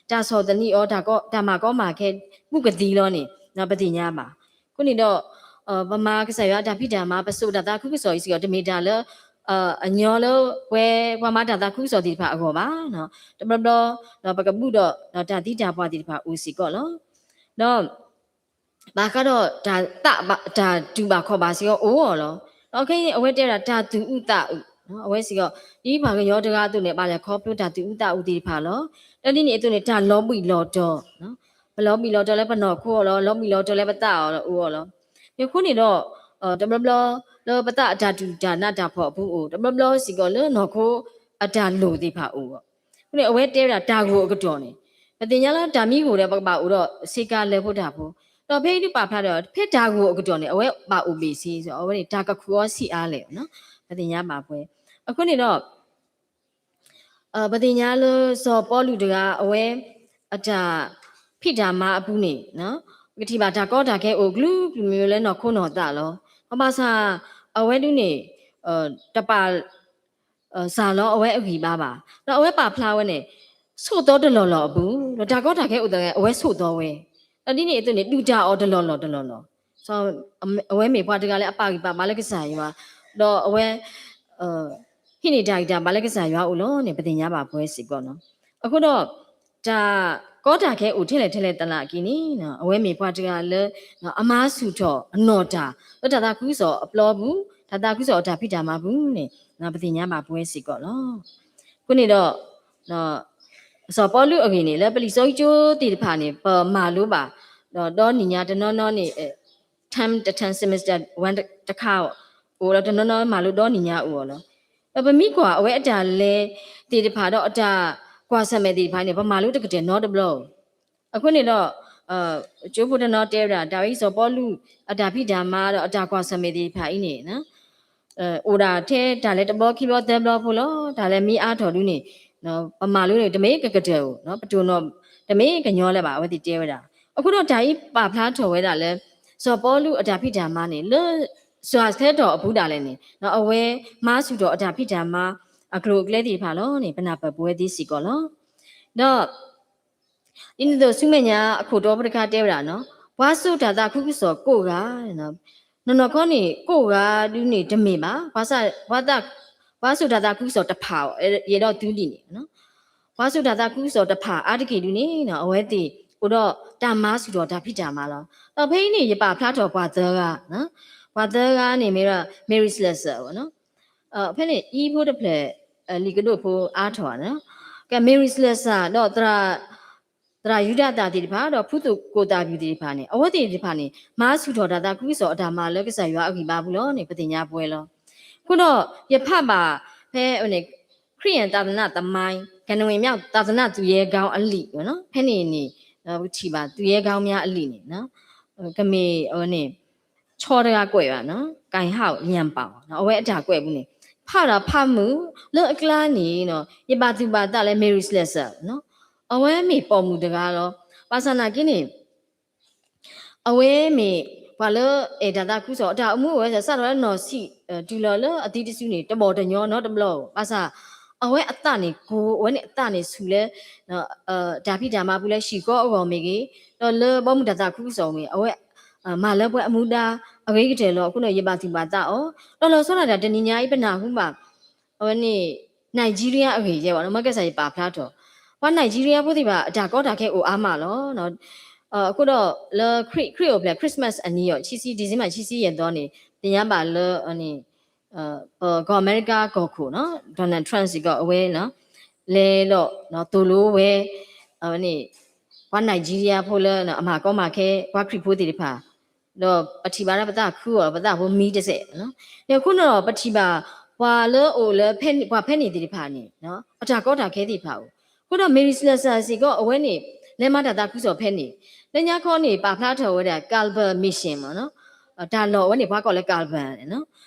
တၢ်ဆီၣ်သနံးအီၤ တၢ်မၤကီမၤခဲ ဘူၣ်ကသံလီၤန့ၣ် ပသ့ၣ်ညါဘၣ်. အဃိန့ၣ်ဒီး ပမၤကစၢ်ယွၤအတၢ်ဖံးတၢ်မၤ ပစိာ်တၢ်သးခုကစီၣ်အံၤစ့ၢ်ကီး တမ့ၢ်တၢ်လၢ အညီလၢပှၤမၤတၢ်သးခုကစီၣ်သ့ၣ်တဖၣ်အဂီၢ်ဘၣ်. တဘျီဘျီ ပကဘူၣ်ဒီးတၢ်သံတၢ်ပှၢ်သ့ၣ်တဖၣ်အိၣ်စ့ၢ်ကီးလီၤ. ဒီး ဘၣ်ဃးဒီးတၢ်သးဘၣ် တၢ်တူၢ်ဘၣ်ခီၣ်ဘၣ်စ့ၢ်ကီးအိၣ်အီၤလီၤ. ဒီးခဲအံၤန့ၣ် အဝဲတဲဝဲဒၣ်တၢ်သူၣ်အုးသးအုး, အဝဲစ့ၢ်ကီး ဒ်ပှၤကညီတဂၤအသိးန့ၣ် ဘၣ်လဲၤခီဖျိတၢ်သူၣ်အုးသးအုးသ့ၣ်တဖၣ်လီၤ. ဒီးဒ်န့ၣ်အသိးန့ၣ် တၢ်လီၤဘှံးလီၤတီၤ, ပလီၤဘှံးလီၤတီၤလၢပနီၢ်ခိအီၤလီၤ, လီၤဘှံးလီၤတီၤလၢပသးအီၤအိၣ်အီၤလီၤ. အဃိန့ၣ်ဒီး တဘျီဘျီ လၢပသးအတၢ်တူၢ်တၢ်နးတၢ်ဖှီၣ်အပူၤအိၣ်, တဘျီဘျီစ့ၢ်ကီးလၢနီၢ်ခိအတၢ်လိၣ်သ့ၣ်တဖၣ်အိၣ်အီၤ. အဃိန့ၣ် အဝဲတဲဝဲဒၣ်တၢ်ဂိၢ်အကတီၢ်န့ၣ် ပသ့ၣ်ညါလၢတၢ်မံဂိၢ်ဒီး ပကဘၣ်အိၣ်ဒီးဆ့ကၤလၢဖိတၢ်ဖိ, ဒီးဖဲအံၤဒုးပာ်ဖျါဒီး ဖဲတၢ်ဂိၢ်အကတီၢ်န့ၣ် အဝဲဘၣ်အိၣ်ဘ့ၣ်ဆ့, အဝဲန့ၣ် တၢ်ကခုၣ်အီၤဆံးအါလဲၣ်, ပသ့ၣ်ညါဘၣ်ပှဲၤ. အဃိန့ၣ်ဒီး ပသ့ၣ်ညါလၢစီၤပီလူးတဂၤ အဝဲ အတၢ်ဖံးတၢ်မၤအပူၤန့ၣ် ပကထံၣ်ဘၣ်တၢ်ကီတၢ်ခဲအိၣ်ကလုာ်ကလုာ်မ့ၢ်လၢနီၢ်ခိနီၢ်သးလီၤ. ဘၣ်ဆၣ် အဝဲဒၣ်န့ၣ် တပာ် စၢ်လီၤအဝဲအဂံၢ်ဘါဘၣ်. ဒီးအဝဲပာ်ဖျါဝဲန့ၣ် ဆိးသီတလီၢ်လီၢ်အပူၤ, ဒီးတၢ်ကီတၢ်ခဲအိၣ်သ့ၣ် အဝဲဆိးသီဝဲ. ဒီးဒ်န့ၣ်အသိးန့ၣ် ဒုၣ်တၢ်အီၤတလီၢ်လီၢ်တလီၢ်လီၢ်, အဝဲမ့ၢ်ပှၤတဂၤလၢအပာ်ဂံၢ်ပာ်ဘါလၢကစၢ်ယွၤ, ဒီးအဝဲ ဟံးန့ၢ်တၢ်ဂံၢ်တၢ်ဘါလၢကစၢ်ယွၤအအိၣ်လီၤန့ၣ် ပသ့ၣ်ညါဘၣ်ပှဲၤစ့ၢ်ကီးလီၤ. အဃိဒီး တၢ်ကီတၢ်ခဲအိၣ်ထဲလဲၣ်ထဲလဲၣ်သနာ်က့န့ၣ် အဝဲမ့ၢ်ပှၤတဂၤလၢ အမၤဆူၣ်ထီၣ်အနီၢ်တၢ် လၢတၢ်သးခုကစီၣ်အပျီပူၤ, တၢ်သးခုကစီၣ်အတၢ်ဖံးတၢ်မၤပူၤန့ၣ် ပသ့ၣ်ညါဘၣ်ပှဲၤစ့ၢ်ကီးလီၤ. အဃိန့ၣ်ဒီး စီၤပီလူးအဂ့ၢ်န့ၣ် လၢပလံာ်စီဆှံကၠိသ့ၣ်တဖၣ်န့ၣ် ပမၤလိဘၣ် ဒီးဒီနံၣ်ညါတနီၤနီၤန့ၣ် term တ term semester one တခါအိၣ်လီၤ, တနီၤနီၤမၤလိဒီနံၣ်ညါအိၣ်အီၤလီၤ. ဒီးပမ့ၢ်ကွၢ်အဝဲအတၢ်လဲၤသ့ၣ်တဖၣ်ဒီး အတၢ်ကွၢ်ဆၢၣ်မဲာ်သ့ၣ်တဖၣ်န့ၣ် ပမၤလိတကတၢၢ်နီတဘျီဧိၤ. အဃိန့ၣ်ဒီး ကၠိဖိတနီၤတဲဝဲဒၣ် တၢ်ဝဲအံၤစီၤပီလူး အတၢ်ဖံးတၢ်မၤဒီးအတၢ်ကွၢ်ဆၢၣ်မဲာ်သ့ၣ်တဖၣ်အံၤန့ၣ် အိၣ်ဒၣ်ထဲတၢ်လဲၤတဘျီခံဘျီသၢဘျီဖိလီၤ. တၢ်လဲၤမ့ၢ်အါထီၣ်ဒုန့ၣ် ပမၤလိန့ၣ် တမ့ၢ်ကကတၢၢ်ဧိၤ, ပတိၢ်နီၣ်တမ့ၢ်ကညီလၢၤဘၣ် အဝဲသ့ၣ်တဲဝဲဒၣ်. အဃိဒီးတၢ်အံၤပာ်ဖျါထီၣ်ဝဲဒၣ်လၢ စီၤပီလူးအတၢ်ဖံးတၢ်မၤန့ၣ် လၢ စှၤဆၢထီၣ်အပူၤဒၣ်လဲာ်န့ၣ် အဝဲမၤဆူၣ်ထီၣ်အတၢ်ဖံးတၢ်မၤအကျိၤအကျဲသ့ၣ်တဖၣ်လီၤန့ၣ် ပနၢ်ပၢၢ်ပဝဲသ့စ့ၢ်ကီးလီၤ. ဒီး ဒ်န့ၣ်အသိးဆူမဲာ်ညါအခိၣ်တီပတခါတဲဝဲဒၣ်, ပှၤစိာ်တၢ်သးခုကစီၣ်ကိးဂၤ, နီၢ်နီၢ်ခီန့ၣ် ကိးဂၤဒုန့ၣ်တမ့ၢ်ဘၣ်, ပှၤစိာ်တၢ်သးခုကစီၣ်တဖၣ် ယအဲၣ်ဒိးသုဒ်န့ၣ် ပှၤစိာ်တၢ်သးခုကစီၣ်တဖၣ်အါတက့ၢ်ဒုန့ၣ် အဝဲသ့ၣ်အိၣ်ဒီးတၢ်မၤဆူၣ်ထီၣ်တၢ်ဖံးတၢ်မၤလီၤ. ဒီးဖဲအံၤန့ၣ် ယပာ်ဖျါထီၣ်ပှၤသၢဂၤ, ပှၤသၢဂၤန့ၣ်မ့ၢ်ဝဲဒၣ် Mary Slessor ဖဲန့ၣ် အံၤဖိတဖျၢၣ် လံာ်ကဒိၣ်ဖိအါထီၣ်ဧါန့ၣ်, က Mary Slessor ဒီး သရၣ်ယူဒၤသၣ်သ့ၣ်တဖၣ် ဒီးဖုသူၣ်ကိၣ်သၣ်ပျူၣ်သ့ၣ်တဖၣ်န့ၣ် အဝဲသ့ၣ်တဖၣ်န့ၣ် မၤဆူၣ်ထီၣ်တၢ်သးခုကစီၣ်အတၢ်မၤလၢကစၢ်ယွၤအဂံၢ်ဘါပူၤလီၤန့ၣ် ပသ့ၣ်ညါပဝဲလီၤ. အဃိဒီး ယဖးဘၣ်ဖဲန့ၣ် ခရံာ်အသာသနာသမိုင်း ကနွံမြောက်သာသနာသူရဲကောင်းအလံာ် ဖဲန့ၣ်န့ၣ် ပထံၣ်ဘၣ် သူရဲကောင်းများအလံာ်န့ၣ် ကမ့ၢ်အဝဲန့ၣ် ဆီတဂၤကွဲးဘၣ် ကၢ်ဟၣ်ညံပၣ် အဝဲအတၢ်ကွဲးပူၤန့ၣ် ဖးဒီးဖးမုာ်လၢအကျါန့ၣ် ယဘၣ်သူၣ်ဘၣ်သးလၢ Mary Slessor အဝဲမ့ၢ်ပိာ်မုၣ်တဂၤလီၤ. ဘၣ်ဆၣ်နာ်က့န့ၣ် အဝဲမ့ၢ်ပှၤလၢအဲၣ်တၢ်သးခုကစီၣ် အတၢ်အိၣ်မူအိၣ်ဂဲၤစး စးထီၣ်လၢနီၢ်ဆံးတုၤလီၤလၢအသံတစုန့ၣ် တဘီၣ်တညီနီတဘျီဧိၤ. ဘၣ်ဆၣ် အဝဲအသးန့ၣ်ကိၤ အဝဲန့ၣ်အသးန့ၣ်ဆူၣ်လၢ တၢ်ဖံးတၢ်မၤပူၤလၢဟံၣ်ဃီအဂီၢ်မ့ၢ်ဂ့ၤ, ဒီးလၢဘီမုၢ်တၢ်သးခုကစီၣ်မ့ၢ် အဝဲ မၤလၢပှဲၤအမူဒါအဂ့ၤကတၢၢ်လီၤ. အဃိန့ၣ် ယဘၣ်သူၣ်ဘၣ်သးအီၤ, ဒီးလီၤဆီဒၣ်တၢ်တနံၤညါအံၤ ပနၢ်ဟူဘၣ် အဝဲန့ၣ် Nigeria အဂ့ၢ်ယဲဘၣ်နီၤ မ့ၢ်ကဲစၢ်ယပာ်ဖျါထီၣ်, ပှၤ Nigeria ဖိသ့ၣ်တဖၣ် အတၢ်ကီတၢ်ခဲအိၣ်အါမးလီၤ. အဃိဒီးလၢခရံာ်အိၣ်ဖျဲၣ် Christmas အနံၤအီၤ ခံဆံ December ခံဆံယဲၢ်သီန့ၣ် သ့ၣ်ညါဘၣ်လၢ ပကီၢ်အမဲရကၤကီၢ်ခိၣ်နီၤ Donald Trump စ့ၢ်ကီးအဝဲ လဲၤဒီးသိၣ်လိဝဲ အဝဲန့ၣ် ပှၤ Nigeria ဖိလၢအမၤကီမၤခဲ ပှၤခရံာ်ဖိသ့ၣ်တဖၣ် ဒီးပထံၣ်ဘၣ်လၢပသးခုအီၤ ပသးဖိမံတစဲး, ဒီးအဃိန့ၣ်ဒီး ပထံၣ်ဘၣ် ပှၤလၢအိၣ်လၢ ပှၤဖဲန့ၣ်သ့ၣ်တဖၣ်န့ၣ် အတၢ်ကီတၢ်ခဲသ့ၣ်တဖၣ်အိၣ်, အဃိဒီး Mary Slessor စ့ၢ်ကီး အဝဲန့ᣣ် လဲၤမၤတၢ်သးခုကစီၣ်ဖဲန့ၣ်, လၢညါခီန့ၣ် ပာ်ဖျါထီၣ်ဝဲဒၣ် Calvin Mission မ့ၢ်နီၤ, တၢ်လီၢ်အဝဲန့ၣ် ပှၤကိးလၢ Calvin န့ၣ်နီၤ,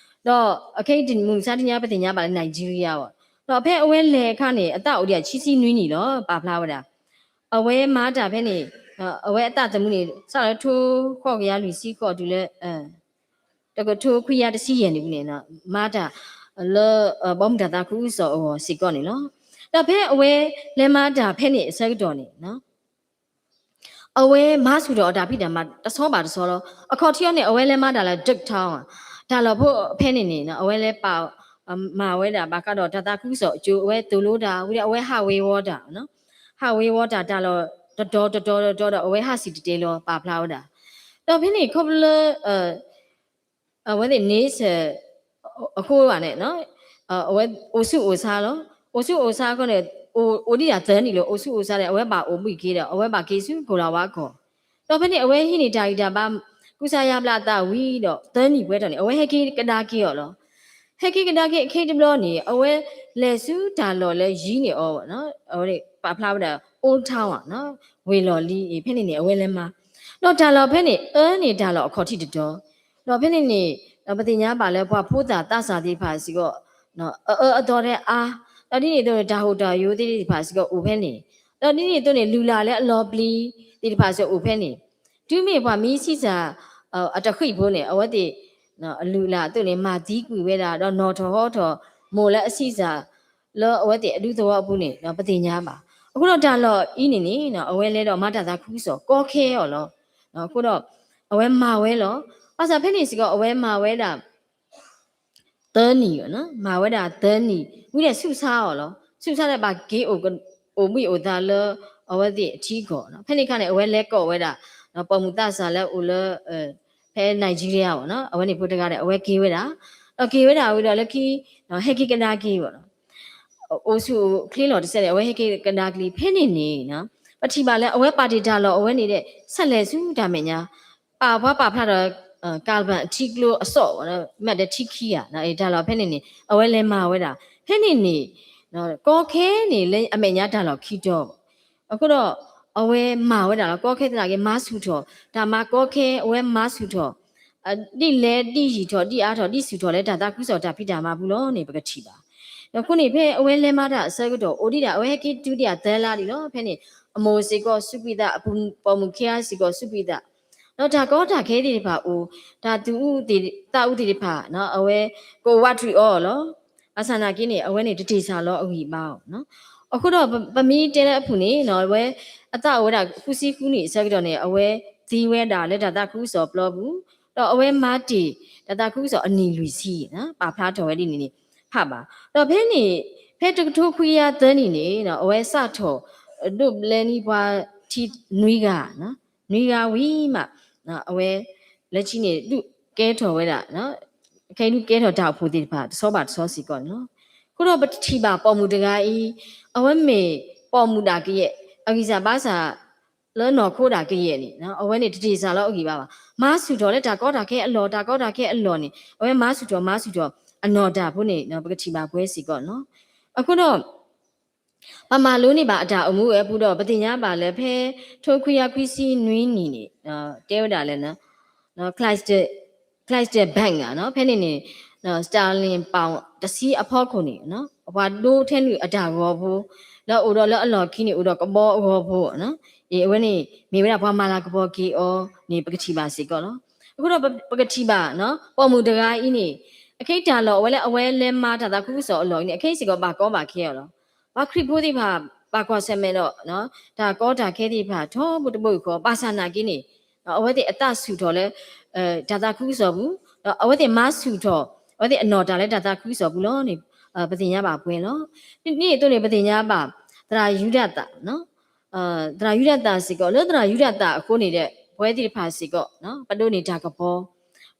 ဒီးအခဲအံၤမုၢ်မဆါတနံၤညါ ပသ့ၣ်ညါဘၣ်လၢ Nigeria အီၤ, ဒီးဖဲအဝဲလဲၤအခါန့ၣ် အသးအိၣ်ဒံးဆံဆံနွံနံၣ်လီၤ ပာ်ဖျါဝဲဒၣ် အဝဲမၤတၢ်ဖဲန့ၣ်, အဝဲအသးသမူန့ၣ် စးလၢထိဃိးကယၤလွံၢ်ဆံဃိးတုၤလၢ တကထိခွံကယၤတဆံယဲၢ်နံၣ်ပူၤန့ၣ် မၤတၢ်လၢ ဘီမုၢ်တၢ်သးခုကစီၣ်အဂီၢ်စ့ၢ်ကီးန့ၣ်လီၤ. ဒီးဖဲအဝဲလဲၤမၤတၢ်ဖဲန့ၣ်အဆၢကတီၢ်န့ၣ် အဝဲမၤဆူၣ်ထီၣ်အတၢ်ဖံးတၢ်မၤတဆီဘၣ်တဆီလီၤ. အခီၣ်ထံးအီၤန့ၣ် အဝဲလဲၤမၤတၢ်လၢ Duketown တၢ်လီၢ်ဖိဖဲန့ၣ်န့ၣ် အဝဲလဲၤပာ် မၤဝဲဒၣ်ဘၣ်ဃးဒီးတၢ်သးခုကစီၣ်အကၠိ အဝဲသိၣ်လိတၢ် ဝံၤဒီးအဝဲဟးဝ့ၤဝီတၢ် ဟးဝ့ၤဝီတၢ်တၢ်လီၢ်တတီၤတတီၤတတီၤဒီး အဝဲဟးစံၣ်တဲၤတဲလီၤ ပာ်ဖျါဝဲဒၣ်. ဒီးဖဲန့ၣ်ခီဖျိလၢ အဝဲသ့ၣ်န့ၣ် အဃိဘၣ်န့ၣ် အဝဲအိၣ်ဆူၣ်အိၣ်ဆါလီၤ. အိၣ်ဆူၣ်အိၣ်ဆါအဃိန့ၣ် အိၣ်ဒံးဒၣ်သၢနံၣ်လၢအိၣ်ဆူၣ်အိၣ်ဆါဒီး အဝဲဘၣ်အိၣ်ဘှံးက့ၤဒီး အဝဲဘၣ်က့ၤဆူကိၤလၤဝါကီၢ်, ဒီးဖဲန့ၣ် အဝဲဟံးန့ၢ်တၢ်ဂံၢ်တၢ်ဘါ ကူစါယါဘျါအသးဝံၤဒီး သၢနံၣ်ပှဲၤထီၣ်န့ၣ် အဝဲဟဲက့ၤကဒါက့ၤအီၤလီၤ. ဟဲက့ၤကဒါက့ၤအခဲတဘျီန့ၣ် အဝဲလဲၤဆူတၢ်လီၢ်လၢယံၤန့ၢ်အီၤ အဝဲပာ်ဖျါဝဲဒၣ် Old Town ဝ့ၢ်လီၢ်လံၤအံၤ ဖဲန့ၣ်န့ၣ် အဝဲလဲၤမၤ, ဒီးတၢ်လီၢ်ဖဲန့ၣ် အၢန့ၢ်တၢ်လီၢ်အခီၣ်ထံးတတီၤ, ဒီးဖဲန့ၣ်န့ၣ် ပသ့ၣ်ညါဘၣ်လၢပှၤဖိသၣ်သးစၢ်သ့ၣ်တဖၣ်စ့ၢ်ကီး အအၢအသီထဲအါ, ဒီးဒ်န့ၣ်အသိးန့ၣ် တၢ်ဟူးတၢ်ယိာ်သ့ၣ်တဖၣ်စ့ၢ်ကီးအိၣ်ဖဲန့ၣ်, ဒီးဒ်န့ၣ်အသိးန့ၣ် လုၢ်လၢ်လၢအလီၤပျံၤသ့ၣ်တဖၣ်စ့ၢ်ကီးအိၣ်ဖဲန့ၣ်, တုၤမ့ၢ်ပှၤမံဆံးစၢ် အတဃံးဖိန့ၣ် အဝဲသ့ၣ် အလုၢ်အလၢ်အသိးန့ၣ် မၤသံကွံာ်ဝဲဒၣ် ဒီးနီၣ်ထီၣ်ဟီထီၣ် မိၢ်လၢအဆံးစၢ် လၢအဝဲသ့ၣ်အဒူသဝီအပူၤန့ၣ် ပသ့ၣ်ညါဘၣ်. အဃိဒီးတၢ်လီၢ်အံၤန့ၣ်န့ၣ် အဝဲလဲၤဒီးမၤတၢ်သးခုကစီၣ်ကီခဲအီၤလီၤ. အဃိဒီး အဝဲမၤဝဲလီၤ. ဘၣ်ဆၣ်ဖဲန့ၣ်စ့ၢ်ကီး အဝဲမၤဝဲဒၣ် သၢနံၣ်, မၤဝဲဒၣ်သၢနံၣ် ဝံၤဒီးဆူးဆါအီၤလီၤ. ဆူးဆါဒီးဘၣ်က့ၤ အိၣ်ဘှံးအိၣ်သါလၢ အဝဲသ့ၣ်အထံအကီၢ်, ဖဲန့ၣ်အခါန့ၣ် အဝဲလဲၤကိးဝဲဒၣ် ပိာ်မုၣ်သးစၢ်လၢအိၣ်လၢ ဖဲ Nigeria အီၤ, အဝဲန့ၣ်ဖိတဂၤဒီး အဝဲက့ၤဝဲဒၣ်, ဒီးက့ၤဝဲဒၣ်ဝံၤဒီးလၢခံ ဟဲက့ၤကဒါက့ၤအီၤ အိၣ်ဆူၣ်အိၣ်ချ့လီၤတစဲးန့ၣ် အဝဲဟဲက့ၤကဒါက့ၤလံ ဖဲန့ၣ်န့ၣ် ပထံၣ်ဘၣ်လၢအဝဲပာ်တ့ၢ်တၢ်လီၢ်အဝဲန့ၣ်ဒီး ဆဲးလဲၤဆူတၢ်မဲာ်ညါ, ပာ်ဖျါပာ်ဖျါဒီး ကၤလပၣ်အထံကျိအစီၣ် မ့ၢ်ဒီးထံခံဂၤ တၢ်လီၢ်ဖဲန့ၣ်န့ၣ် အဝဲလဲၤမၤဝဲဒၣ် ဖဲန့ၣ်န့ၣ် ကီခဲန့ၣ်လၢအမဲာ်ညါတၢ်လီၢ်ခံတီၤ, အဃိဒီး အဝဲမၤဝဲဒၣ်လီၤ. ကီခဲသနာ်က့ မၤဆူၣ်ထီၣ် တၢ်မၤကီခဲ အဝဲမၤဆူၣ်ထီၣ် ဒ်လဲၣ်ဒ်ယံာ်ထီၣ် ဒ်အါထီၣ် ဒ်ဆူၣ်ထီၣ်လၢတၢ်သးခုကစီၣ်တၢ်ဖံးတၢ်မၤပူၤလီၤန့ၣ် ပကထံၣ်ဘၣ်. ဒီးအဃိန့ၣ် ဖဲအဝဲလဲၤမၤတၢ်အဆၢကတီၢ် အိၣ်ဒံးဒၣ် အဝဲဟဲက့ၤတုၤဒံးအသၢလါဒံးလီၤ. ဖဲန့ၣ် အမိၢ်စ့ၢ်ကီးစူးကွံာ်သး အပိာ်မုၣ်ခံဂၤစ့ၢ်ကီးစူးကွံာ်သး, ဒီးတၢ်ကီတၢ်ခဲသ့ၣ်တဖၣ်အိၣ် တၢ်သူၣ်အုးသးအုးသ့ၣ်တဖၣ် အဝဲကအိၣ်ဝးတြံးအီၤလီၤ. ဘၣ်ဆၣ်နာ်က့န့ၣ် အဝဲန့ၣ်တတ့ၢ်ဆၢလီၤအဂံၢ်အဘါအီၤ. အဃိဒီးပမ့ၢ်တဲလၢအပူၤန့ၣ် အဝဲအသးအိၣ်ဝဲဒၣ်ဃုဆံဃုနံၣ်အဆၢကတီၢ်န့ၣ် အဝဲသံဝဲဒၣ်လၢတၢ်သးခုကစီၣ်ပျီပူၤ, ဒီးအဝဲမၤတ့ၢ်တၢ်သးခုကစီၣ်အနံၣ်လွံၢ်ဆံ ပာ်ဖျါထီၣ်ဝဲဒ်န့ၣ်န့ၣ် ဖးဘၣ်. ဒီးဖဲန့ၣ် ဖဲတကထိခွံကယၤသၢနံၣ်န့ၣ် အဝဲစးထီၣ် ဒိးဘျဲနံၣ်ပှၤထံနွံဂၤ နွံဂၤဝံၤမး အဝဲ လၢခံန့ၣ် ဒုးကဲထီၣ်ဝဲဒၣ် ခဲအံၤဒုးကဲထီၣ်တၢ်အိၣ်ဖှိၣ်သ့ၣ်တဖၣ် တဆီဘၣ်တဆီစ့ၢ်ကီးန့ၣ်လီၤ. အဃိဒီးပထံၣ်ဘၣ်ပိာ်မုၣ်တဂၤအံၤ အဝဲမ့ၢ် ပိာ်မုၣ်ဒၣ်ကယဲၢ်, အဂံၢ်စၢ်ဘါစၢ်လၢနီၢ်ခိဒၣ်ကယဲၢ်န့ၣ် အဝဲန့ၣ်တတ့ၢ်စၢ်လီၤအဂံၢ်ဘါဘၣ်. မၤဆူၣ်ထီၣ်လၢတၢ်ကီတၢ်ခဲအလီၢ်, တၢ်ကီတၢ်ခဲအလီၢ်န့ၣ် အဝဲမၤဆူၣ်ထီၣ်မၤဆူၣ်ထီၣ်အနီၢ်တၢ်ဖိန့ၣ် ပကထံၣ်ဘၣ်ပှဲၤစ့ၢ်ကီးနီၤ. အဃိဒီး ပမၤလိန့ၢ်ဘၣ်အတၢ်အိၣ်မူအပူၤဒီး ပသ့ၣ်ညါဘၣ်လၢဖဲ ထိခွံကယၤခွံဆံနွံနံၣ်န့ၣ် တဲဝဲဒၣ်လၢ Clyde, Clyde Bank ဖဲန့ၣ်န့ၣ် စတၢၣ်လ့ၣ်ပီၣ်တဆံအဖီခိၣ်န့ၣ် ပှၤဒိထဲနုာ်အတၢ်ဂီၤဖိ လၢအိၣ်ဒီးလၢအလီၢ်ခံန့ၣ် အိၣ်ဒီးကဘီအဂီၤဖိ, အဝဲန့ၣ် မ့ၢ်ဝဲဒၣ်ပှၤမၤလၤကပီၤက့ၤအီၤန့ၣ် ပကထံၣ်ဘၣ်စ့ၢ်ကီးလီၤ. အဃိဒီးပကထံၣ်ဘၣ် ပိာ်မုၣ်တဂၤအံၤန့ၣ် အခဲအံၤတၢ်လီၢ်အဝဲလၢအဝဲလဲၤမၤတၢ်သးခုကစီၣ်အလီၢ်အံၤန့ၣ် အခဲအံၤစ့ၢ်ကီးဘၣ်ကီဘၣ်ခဲအီၤလီၤ. ပှၤခရံာ်ဖိသ့ၣ်တဖၣ် ဘၣ်ကွၢ်ဆၢၣ်မဲာ်ဒီး တၢ်ကီတၢ်ခဲသ့ၣ်တဖၣ် ထီဘိတဘိယူၢ်ဃီ ဘၣ်ဆၣ်နာ်က့န့ၣ် အဝဲသ့ၣ်အသးဆူၣ်ထီၣ်လၢ တၢ်သးခုကစီၣ်ပူၤ, ဒီးအဝဲသ့ၣ်မၤဆူၣ်ထီၣ် အဝဲသ့ၣ်အနီၢ်တၢ်လၢတၢ်သးခုကစီၣ်ပူၤလီၤန့ၣ် ပသ့ၣ်ညါဘၣ်ပှဲၤလီၤ. ဒ်န့ၣ်အသိးန့ၣ် ပသ့ၣ်ညါဘၣ် သရၣ်ယူဒၤသၣ် သရၣ်ယူဒၤသၣ်စ့ၢ်ကီး လၢသရၣ်ယူဒၤသၣ်အဃိန့ၣ်ဒီး ပဝဲသ့ၣ်တဖၣ်စ့ၢ်ကီး ပဒိးန့ၢ်တၢ်ကပီၤ,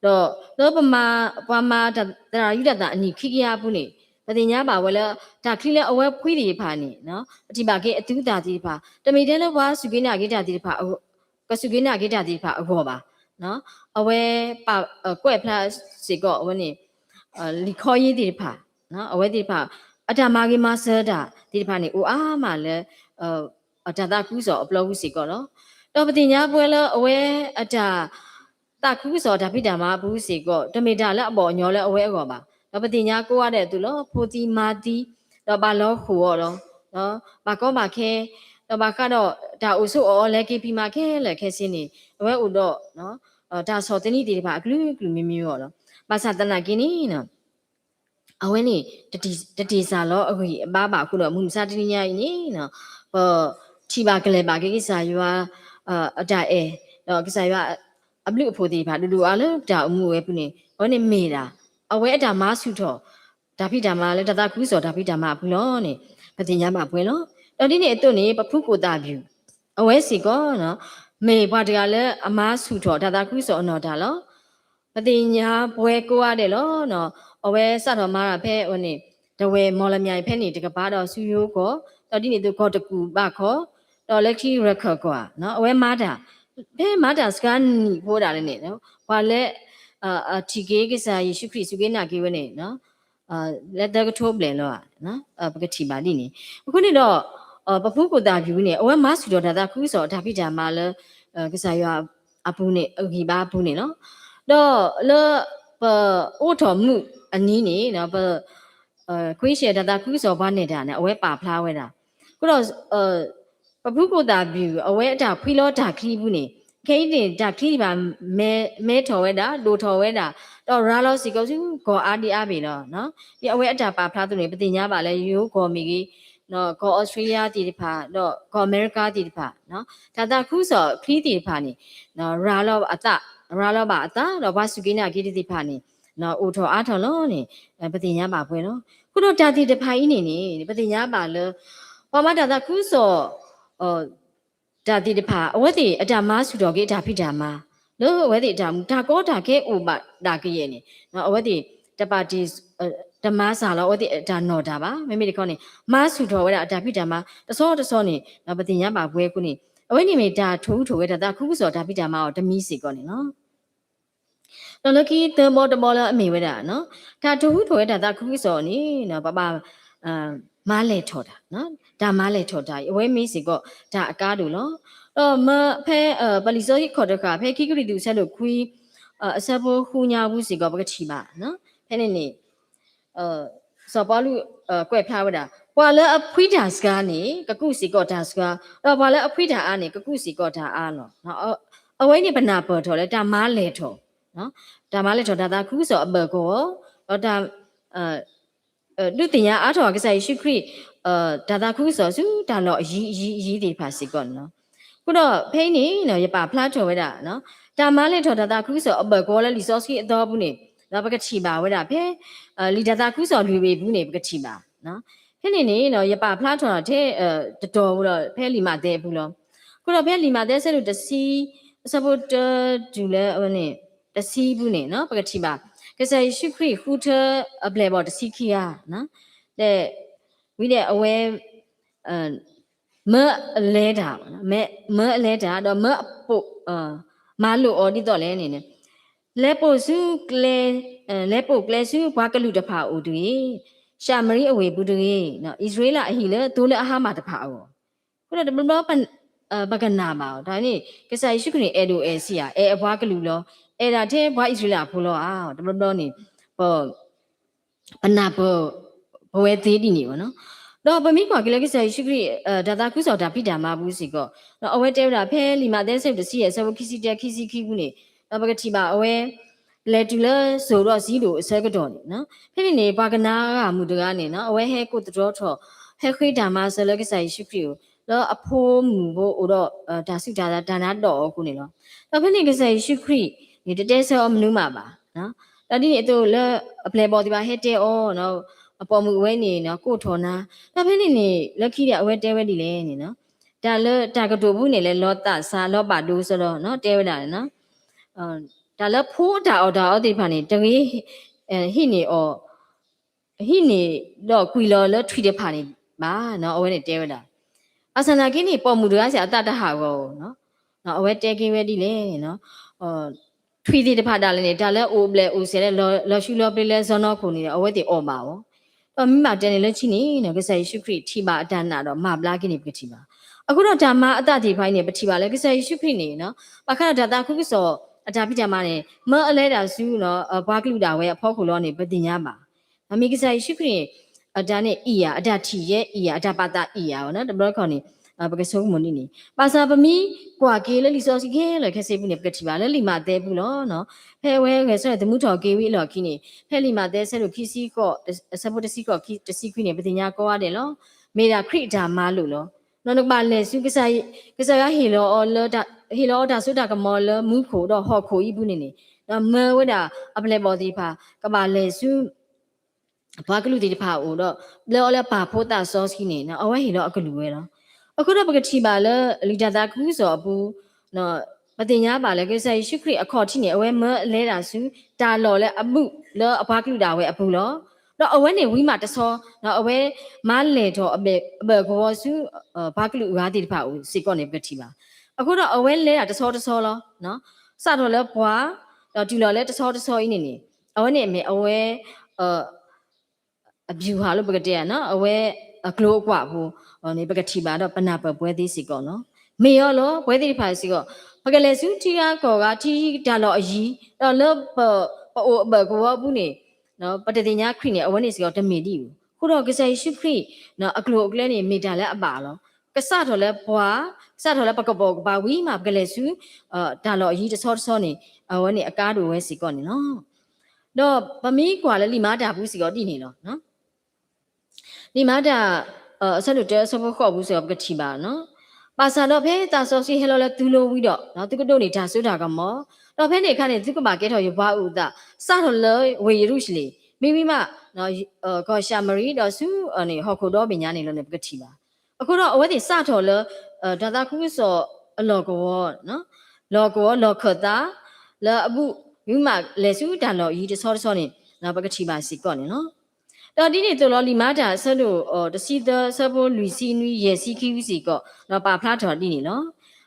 ဒီးလၢပမၤ ပှၤမၤတၢ်သရၣ်ယူဒၤသၣ်အနံၣ်ခံကယၤအပူၤန့ၣ် ပသ့ၣ်ညါဘၣ်ဝဲလၢ တၢ်ချံလၢအဝဲဖှံသ့ၣ်တဖၣ်န့ၣ် ပထံၣ်ဘၣ်က့ၤအသူအသၣ်သ့ၣ်တဖၣ် တမ့ၢ်ထဲလၢပှၤစူၢ်က့ၤနာ်က့ၤတၢ်သ့ၣ်တဖၣ် ကစူၢ်က့ၤနာ်က့ၤတၢ်သ့ၣ်တဖၣ်အဂီၢ်ဘၣ်. အဝဲပာ်ကွဲးဖျါစ့ၢ်ကီးအဝဲန့ၣ် လံာ်ခီယ့သ့ၣ်တဖၣ် အဝဲသ့ၣ်တဖၣ် အတၢ်မၤဂ့ၤမၤစၢၤတၢ်သ့ၣ်တဖၣ်န့ၣ် အိၣ်အါမးလၢ အတၢ်သးခုကစီၣ်အပျီပူၤစ့ၢ်ကီးလီၤ. ဒီးပသ့ၣ်ညါပှဲၤလၢအဝဲအတၢ် သးခုကစီၣ်တၢ်ဖံးတၢ်မၤအပူၤစ့ၢ်ကီး တမ့ၢ်တၢ်လၢအဘီၣ်အညီလၢအဝဲအဂီၢ်ဘၣ်. ဒီးပသ့ၣ်ညါကိးဂၤဒဲးအသိးလီၤ ဖိသံမါသံ ဒီးဘၣ်လီၤဃိာ်အီၤလီၤ. ဘၣ်ကီဘၣ်ခဲ ဒီးဘၣ်ဃးဒီးတၢ်အိၣ်ဆိးအီၣ်အီၤလဲၤက့ၤဖံးမၤခဲလၢာ်ခဲဆ့န့ၣ် အဝဲအိၣ်ဒီး တၢ်ဆီၣ်သနံးသ့ၣ်တဖၣ်အကလုာ်ကလုာ်မံၤမံၤအဂီၢ်လီၤ. ဘၣ်ဆၣ်သနာ်က့န့ၣ် အဝဲန့ၣ် တတ့ၢ်စၢ်လီၤအဂံၢ်အဘါဘၣ်အဃိဒီး မုၢ်မဆါတနံၤညါအံၤန့ၣ် ပထံၣ်ဘၣ်ကလဲၤဘၣ်က့ၤကစၢ်ယွၤ အတၢ်အဲၣ် ဒီးကစၢ်ယွၤအဘျုးအဖှိၣ်သ့ၣ်တဖၣ် ဒိၣ်ဒိၣ်အါလၢပတၢ်အိၣ်မူအဝဲပူၤန့ၣ် အဝဲန့ၣ်မ့ၢ်ဒၣ် အဝဲအတၢ်မၤဆူၣ်ထီၣ် တၢ်ဖံးတၢ်မၤလၢတၢ်သးခုကစီၣ်တၢ်ဖံးတၢ်မၤအပူၤလီၤန့ၣ် ပသ့ၣ်ညါဘၣ်ပှဲၤလီၤ. ဒီးဒ်န့ၣ်အသိးန့ၣ် ပဖုကိၣ်သၣ်ဘျူး အဝဲစ့ၢ်ကီး မ့ၢ်ပှၤတဂၤလၢအမၤဆူၣ်ထီၣ်တၢ်သးခုကစီၣ်အနီၢ်တၢ်လီၤ. ပသ့ၣ်ညါပှဲၤကိးဂၤဒဲးလီၤ. အဝဲစးထီၣ်မၤတၢ်ဖဲအဝဲန့ၣ် တဝဲၢ်မီၢ်လမၠဲၣ်ဖဲန့ၣ် တကပၤဒီးဆူယိၤကီၢ် ဒီးဒ်န့ၣ်အသိးကီၢ်တကူၣ်ဘၣ်ခီ ဒီးလၢခံရခၢၣ်ကွၢ် အဝဲမၤတၢ် ဖဲမၤတၢ်စှၤနံၣ်ဖိဒၣ်လဲာ်န့ၣ် ပှၤလၢ အထံၣ်က့ၤကစၢ်ယ့ၣ်ၡူးခရံာ်စူၢ်က့ၤနာ်က့ၤဝဲန့ၣ် လၢသၢကထိဘျဲၣ်လီၤ ပကထံၣ်ဘၣ်ဒ်န့ၣ်. အဃိန့ၣ်ဒီး ပဖုကိၣ်သၣ်ဘျူးန့ၣ် အဝဲမၤဆူၣ်ထီၣ်တၢ်သးခုကစီၣ်တၢ်ဖံးတၢ်မၤလၢ ကစၢ်ယွၤအပူၤန့ၣ် အဂံၢ်ဘါအပူၤန့ၣ်လီၤ. ဒီးလၢပအိးထီၣ်မုၢ်အနံၤန့ၣ် ပ ခွ့ရှဲၣ်တၢ်သးခုကစီၣ်ပှၤနဲၣ်တၢ်န့ၣ် အဝဲပာ်ဖျါဝဲဒၣ်. အဃိဒီး ပဖုကိၣ်သၣ်ဘျူး အဝဲအတၢ်ဖှံလီၤတၢ်ချံပူၤန့ၣ် ခဲအံၤန့ၣ် တၢ်ချံတဖၣ် မဲထီၣ်ဝဲဒၣ် ဒိၣ်ထီၣ်ဝဲဒၣ် ဒီးရၤလီၤစ့ၢ်ကီးဆူကီၢ်အါဒံအါဘ့ၣ်လီၤ. ဒ်အဝဲအတၢ်ပာ်ဖျါအသိးန့ၣ် ပသ့ၣ်ညါဘၣ်လၢယိၤကီၢ်မ့ၢ်ဂ့ၤ ကီၢ်အီစထြ့လယါသ့ၣ်တဖၣ် ဒီးကီၢ်အမဲရကၤသ့ၣ်တဖၣ် တၢ်သးခုကစီၣ်ချံသ့ၣ်တဖၣ်န့ၣ် ရၤလီၤအသး ရၤလီၤဘၣ်အသး ဒီးပှၤစူၢ်က့ၤနာ်က့ၤတၢ်သ့ၣ်တဖၣ်န့ၣ် အိၣ်ထီၣ်အါထီၣ်လီၤန့ၣ် ပသ့ၣ်ညါဘၣ်ပှဲၤလီၤ. အဃိဒီးတၢ်သ့ၣ်တဖၣ်အံၤန့ၣ်န့ၣ် ပသ့ၣ်ညါဘၣ်လၢ ပှၤမၤတၢ်သးခုကစီၣ် တၢ်သ့ၣ်တဖၣ် အဝဲသ့ၣ်အတၢ်မၤဆူၣ်ထီၣ်က့ၤအတၢ်ဖံးတၢ်မၤ လၢအဝဲသ့ၣ်အတၢ်မူ တၢ်ကီတၢ်ခဲအိၣ်ဘၣ်ဒၣ်ကယဲၢ်န့ၣ် အဝဲသ့ၣ် တပာ်တ့ၢ် တမၤစၢ်လီၤအဝဲသ့ၣ်အတၢ်နီၢ်တၢ်ဘၣ်. မ့မ့ၢ်တခီန့ၣ် မၤဆူၣ်ထီၣ်ဝဲဒၣ်အတၢ်ဖံးတၢ်မၤ တဆီတဆီန့ၣ် ပသ့ၣ်ညါဘၣ်ပှဲၤအဃိန့ၣ် အဝဲန့ၣ်မ့ၢ်တၢ်ထိၣ်ဟူးထိၣ်ဂဲၤ တၢ်သးခုကစီၣ်တၢ်ဖံးတၢ်မၤအီၤတမံၤစ့ၢ်ကီးန့ၣ်လီၤ. ဒီးလၢခံသၢဘီတဘီလၢအမ့ၢ်ဝဲဒၣ် တၢ်ထိၣ်ဟူးထိၣ်ဂဲၤတၢ်သးခုကစီၣ်န့ၣ် ပဘၣ် မၤလဲၢ်ထီၣ်တၢ် တၢ်မၤလဲၢ်ထီၣ်တၢ် အဝဲမ့ၢ်စ့ၢ်ကီးတၢ်အကါဒိၣ်လီၤ. ဒီးမၢဖဲ ပလံာ်စီဆှံခီၣ်တဃာ် ဖဲခံကရံၣ်သူးအဆၢဒိၣ်ခွံ အဆၢဖိဃုညါပူၤစ့ၢ်ကီး ပကထံၣ်ဘၣ် ဖဲန့ၣ်န့ၣ် စီၤပီလူး ကွဲးဖျါဝဲဒၣ် ပှၤလၢအဖှံတၢ်စှၤန့ၣ် ကကူးစ့ၢ်ကီးတၢ်စှၤ, ဒီးပှၤလၢအဖှံတၢ်အါန့ၣ် ကကူးစ့ၢ်ကီးတၢ်အါလီၤ. အဝဲန့ၣ်ပနၢ်ပၢၢ်ထီၣ်လၢတၢ်မၤလဲၢ်ထီၣ်, တၢ်မၤလဲၢ်ထီၣ်တၢ်သးခုကစီၣ်အဘၢၣ်ကဝီၤ, ဒီးတၢ် ဒုးသ့ၣ်ညါအါထီၣ်ကစၢ်ယ့ၣ်ၡူးခရံာ် တၢ်သးခုကစီၣ်ဆူတၢ်လီၢ်အယံၤအယံၤအယံၤသ့ၣ်တဖၣ်စ့ၢ်ကီးန့ၣ်လီၤ. အဃိဒီးဖဲအံၤန့ၣ် ယပာ်ဖျါထီၣ်ဝဲဒၣ် တၢ်မၤလဲၢ်ထီၣ်တၢ်သးခုကစီၣ်အဘၢၣ်ကဝီၤလၢလံာ်စီဆှံအသီပူၤန့ၣ် ဒီးပကထံၣ်ဘၣ်ဝဲဒၣ်ဖဲ လံာ်တၢ်သးခုကစီၣ်လွံၢ်ဘ့ၣ်ပူၤန့ၣ် ပကထံၣ်ဘၣ်. ဖဲန့ၣ်န့ၣ် ယပာ်ဖျါထီၣ်ထဲ တတီၤဝဲဒီး ဖဲလံာ်မးသဲအပူၤလီၤ. အဃိဒီးဖဲလံာ်မးသဲအဆၢဒိၣ်တဆံ အဆၢဖိတၢတုၤလၢအဝဲန့ၣ် တဆံပူၤန့ၣ် ပကထံၣ်ဘၣ် ကစၢ်ယ့ၣ်ၡူးခရံာ်ဃုထၢအပျဲၢ်အဘီၣ်တဆံခံဂၤ ဒီး ဝံၤဒီးအဝဲ အ မၢအလဲတၢ်, မၢအလဲတၢ် ဒီးမၢအပိာ်, မၤလိာ်အီၤဒ်သိးလဲၣ်န့ၣ်, လဲၤပိာ်ဆူ, လဲၤပိာ်ကျဲဆူပှၤကလုာ်တဖၣ်အအိၣ်တဂ့ၤ, ၡၤမရံအဝ့ၢ်ပူၤတဂ့ၤ, အံၣ်စရ့လးအဟံၣ်လၢသိလၢအဟါမၢ်တဖၣ်အဂီၢ်, အဃိဒီးတဘျီဘျီ ပကနၣ်ဘၣ်အီၤ, တၢ်န့ၣ် ကစၢ်ယ့ၣ်ၡူးခရံာ်န့ၣ် အဲၣ်ဒိးအဲၣ်ဆံးဧါ, အဲၣ်အပှၤကလုာ်လီၤ, အဲၣ်ဒၣ်ထဲပှၤအံၣ်စရ့လးဖိလီၤဧါ, တဘျီဘျီန့ၣ် ပ ပနၢ်ပၢၢ်ပဝဲသ့ဒ်န့ၣ်ဘၣ်နီၤ. ဒီးပမ့ၢ်ကွၢ်က့ၤလၢကစၢ်ယ့ၣ်ၡူးခရံာ် တၢ်သးခုကစီၣ်တၢ်ဖံးတၢ်မၤပူၤစ့ၢ်ကီး, ဒီးအဝဲတဲဝဲဒၣ်ဖဲလံာ်မးသဲအဆၢဒိၣ်တဆံယဲၢ် အဆၢဖိခံဆံတၢ ခံဆံခံပူၤန့ၣ်, ဒီးပကထံၣ်ဘၣ်အဝဲ လဲၤတုၤလၢစိၤဒီးစံဒိၣ်အဆၢကတီၢ်န့ၣ်, ဖဲန့ၣ်န့ၣ် ပှၤကနၤအဂၤမုၣ်တဂၤန့ၣ်နီၤ အဝဲဟဲကိးသတြီထီၣ်, ဟဲဃ့တၢ်မၤစၢၤလၢကစၢ်ယ့ၣ်ၡူးခရံာ်အအိၣ်, လၢအဖိမုၣ်ဖိအိၣ်ဒီးတၢ်ဆူးတၢ်သး တၢ်နါဒီးအီၤအဃိန့ၣ်လီၤ. ဒီးဖဲန့ၣ်ကစၢ်ယ့ၣ်ၡူးခရံာ်န့ၣ် တတဲဆၢအီၤမနုၤမးဘၣ် ဒီးဒ်န့ၣ်အသိးလၢအပျဲၢ်အဘီၣ်သ့ၣ်တဖၣ်ဟဲတဲအီၤ, အပိာ်မုၣ်အဝဲန့ၣ် ကိးထီၣ်နၤ, ဒီးဖဲန့ၣ်န့ၣ် လၢခံဒၣ်အဝဲတဲဝဲဒ်လဲၣ်န့ၣ်, တၢ်လၢတၢ်ကတိၤပူၤန့ၣ် လဲၤလီၤသးစၢ်လီၤဘၣ်ဒိစ့ၢ်ကီးနီၤ တဲဝဲဒၣ်, တၢ်လၢဖိအတၢ်အီၣ်တၢ်အီသ့ၣ်တဖၣ်န့ၣ် တဂ့ၤ ဟံးန့ၢ်အီၤ ဟံးန့ၢ်ဒီးကွံာ်လီၤလၢထွံၣ်တဖၣ်န့ၣ်ဘၣ်နီၤ အဝဲန့ၣ်တဲဝဲဒၣ်. ဘၣ်ဆၣ်သနာ်က့န့ၣ် ပိာ်မုၣ်တဂၤစ့ၢ်အသးတဟးဂီၤဧိၤ, အဝဲတဲက့ၤဝဲဒ်လဲၣ်န့ၣ်, ထွံၣ်သ့ၣ်တဖၣ်ဒၣ်လဲာ်န့ၣ် တၢ်လၢအိၣ်ဘျဲၣ်အိၣ်စဲၤလၢ လီၤဆူလီၤပျ့ၤလၢစီၢ်နီၤခိၣ်န့ၣ် အဝဲသ့ၣ်အီၣ်ဘၣ်အီၤ, ဒီးမ့ၢ်ဘၣ်တဲန့ၣ်လၢခံန့ၣ် ကစၢ်ယ့ၣ်ၡူးခရံာ်ထံၣ်ဘၣ်အတၢ်နာ်ဒီးမၤဘျါက့ၤန့ၣ်ပကထံၣ်ဘၣ်. အဃိဒီးတၢ်မၤအသးသ့ၣ်တဖၣ်အံၤန့ၣ် ပထံၣ်ဘၣ်လၢကစၢ်ယ့ၣ်ၡူးခရံာ်န့ၣ် ဘၣ်ဃးဒီးတၢ်သးခုကစီၣ်အတၢ်ဖံးတၢ်မၤန့ၣ် မၢအလဲတၢ်ဆူ ပှၤကလုာ်ဒၣ်ဝဲအဖီခိၣ်လီၤန့ၣ် ပသ့ၣ်ညါဘၣ်. မ့ၢ်ကစၢ်ယ့ၣ်ၡူးခရံာ်န့ၣ် အတၢ်န့ၣ်အံၣ်ဧါ, အတၢ်ထံၣ်ယဲအံၣ်ဧါ, အတၢ်ပာ်သးအံၣ်ဧါနီၤ တဘျီတခီၣ်န့ၣ် ပကဆိကမိၣ်ဒ်န့ၣ်. ဘၣ်ဆၣ်ပမ့ၢ်ကွၢ်က့ၤလၢလံာ်စီဆှံခဲလၢာ်ခဲဆ့ပူၤန့ၣ် ပကထံၣ်ဘၣ်လၢလံာ်မးသဲပူၤလီၤ. ဖဲအဝဲဂဲၤဆၢထၢၣ်သမူထီၣ်က့ၤဝံၤအလီၢ်ခံန့ၣ် ဖဲလံာ်မးသဲအဆၢဒိၣ်ခံဆံဃိး အဆၢဖိတဆံဃိး တဆံခွံန့ၣ် ပသ့ၣ်ညါကိးဂၤဒဲးလီၤ. မ့ၢ်ဒၣ်ခရံာ်အတၢ်မၤလိာ်လီၤ. နီၤနကဘၣ်လဲၤဆူ ကစၢ်ယွၤဟ့ၣ်လီၤအီၤလၢ ဟ့ၣ်လီၤအီၤတၢ်စိတၢ်ကမီၤလၢမူခိၣ်ဒီးဟီၣ်ခိၣ်အံၤပူၤန့ၣ်န့ၣ် ဒီးမၢဝဲဒၣ်အပျဲၢ်အဘီၣ်သ့ၣ်တဖၣ် ကဘၣ်လဲၤဆူ ပှၤကလုာ်သ့ၣ်တဖၣ်အအိၣ်ဒီး ဘျၢအီၤလၢပၢ်ဖိသးစီဆှံန့ၣ် အဝဲဟ့ၣ်လီၤအကလုၢ်ဝဲလီၤ. အဃိဒီးပကထံၣ်ဘၣ်လၢလံာ်တၢ်သးခုကစီၣ်အပူၤ ပသ့ၣ်ညါဘၣ်လၢကစၢ်ယ့ၣ်ၡူးခရံာ်အခီၣ်ထံးန့ၣ် အဝဲမၢအလဲဒၣ်ဆူ တၢ်လီၢ်လၢအဘူးလၢအပှၤကလုာ်ဒၣ်ဝဲအပူၤလီၤ. ဒီးအဝဲန့ၣ်ဝံၤမးတဆီ အဝဲမၤလဲၢ်ထီၣ်အဘၢၣ်ကဝီၤဆူ ပှၤကလုာ်အဂၤသ့ၣ်တဖၣ်အအိၣ်စ့ၢ်ကီးန့ၣ် ပကထံၣ်ဘၣ်. အဃိဒီးအဝဲလဲဒၣ်တဆီတဆီလီၤ. စးထီၣ်လၢပှၤ ဒီးတုၤလီၤလၢတဆီတဆီအံၤန့ၣ်န့ၣ် အဝဲန့ၣ်မ့ၢ်အဝဲ အဗျူဟာလၢပကတဲဧါနီၤ အဝဲအကျိၤအကွာ်အပူၤန့ၣ် ပကထံၣ်ဘၣ်ဒီးပနၢ်ပၢၢ်ပဝဲသ့စ့ၢ်ကီးလီၤ. မ့ၢ်အီၤလီၤ ပဝဲသ့ၣ်တဖၣ်စ့ၢ်ကီး ပကလဲၤဆူထံဂၤကီၢ်ဂၤ ထံတၢ်လီၢ်အယံၤ ဒီးလၢပအိၣ်အဘၢၣ်ကဝီၤအပူၤန့ၣ် ပတသ့ၣ်ညါခရံာ်န့ၣ် အဝဲန့ၣ်စ့ၢ်ကီးတမ့ၢ်ဒ်အံၤ. အဃိဒီးကစၢ်ယ့ၣ်ၡူးခရံာ် အကျိၤအကျဲန့ၣ် မ့ၢ်တၢ်လၢအဘၣ်လီၤ. ကစးထီၣ်လၢပှၤ ကစးထီၣ်လၢပကပိာ်ကပၤဝံၤမး ပကလဲၤဆူ တၢ်လီၢ်အယံၤတဆီတဆီန့ၣ် အဝဲန့ၣ်အကါဒိၣ်ဝဲစ့ၢ်ကီးန့ၣ်လီၤ. ဒီးပမ့ၢ်ကွၢ်လၢလံာ်မၤတၢ်ပူၤစ့ၢ်ကီးဒ်န့ၣ်လီၤ. လံာ်မၤတၢ် အဆၢဒိၣ်တၢ အဆၢဖိဃိးပူၤစ့ၢ်ကီး ပကထံၣ်ဘၣ်နီၤ. ဘၣ်ဆၣ်ဒီးဖဲသးစီဆှံဟဲလီၤလၢသုလိၤဝံၤဒီး သုကဒိးန့ၢ်တၢ်စိတၢ်ကမီၤ, ဒီးဖဲန့ၣ်အခါန့ၣ် သုကဘၣ်ကဲထီၣ်ယပှၤအုၣ်အသး စးထီၣ်လၢဝ့ၢ်ယရူၤၡလ့ၣ် မ့ၢ်ဝံၤမး ကီၢ်ၡၤမရံ ဒီးဆူဟီၣ်ခိၣ်ဒီဘ့ၣ်ညါန့ၣ်လီၤန့ၣ် ပကထံၣ်ဘၣ်. အဃိဒီးအဝဲသ့ၣ်စးထီၣ်လၢ တၢ်သးခုကစီၣ်အလီၢ်ကဝီၤ လီၢ်ကဝီၤလီၢ်ခၢၣ်သး လၢအဘူး ဝံၤမးလဲၤဆူတၢ်လီၢ်အယံၤတဆီတဆီန့ၣ် ပကထံၣ်ဘၣ်စ့ၢ်ကီးန့ၣ်လီၤ. ဒီးဒ်န့ၣ်အသိးလီၤ လံာ်မၤတၢ်အဆၢဒိၣ်တဆံသၢ အဆၢဖိလွံၢ်ဆံနွံ ယဲၢ်ဆံခံဝံၤစ့ၢ်ကီး ဒီးပာ်ဖျါထီၣ်ဒ်န့ၣ်လီၤ.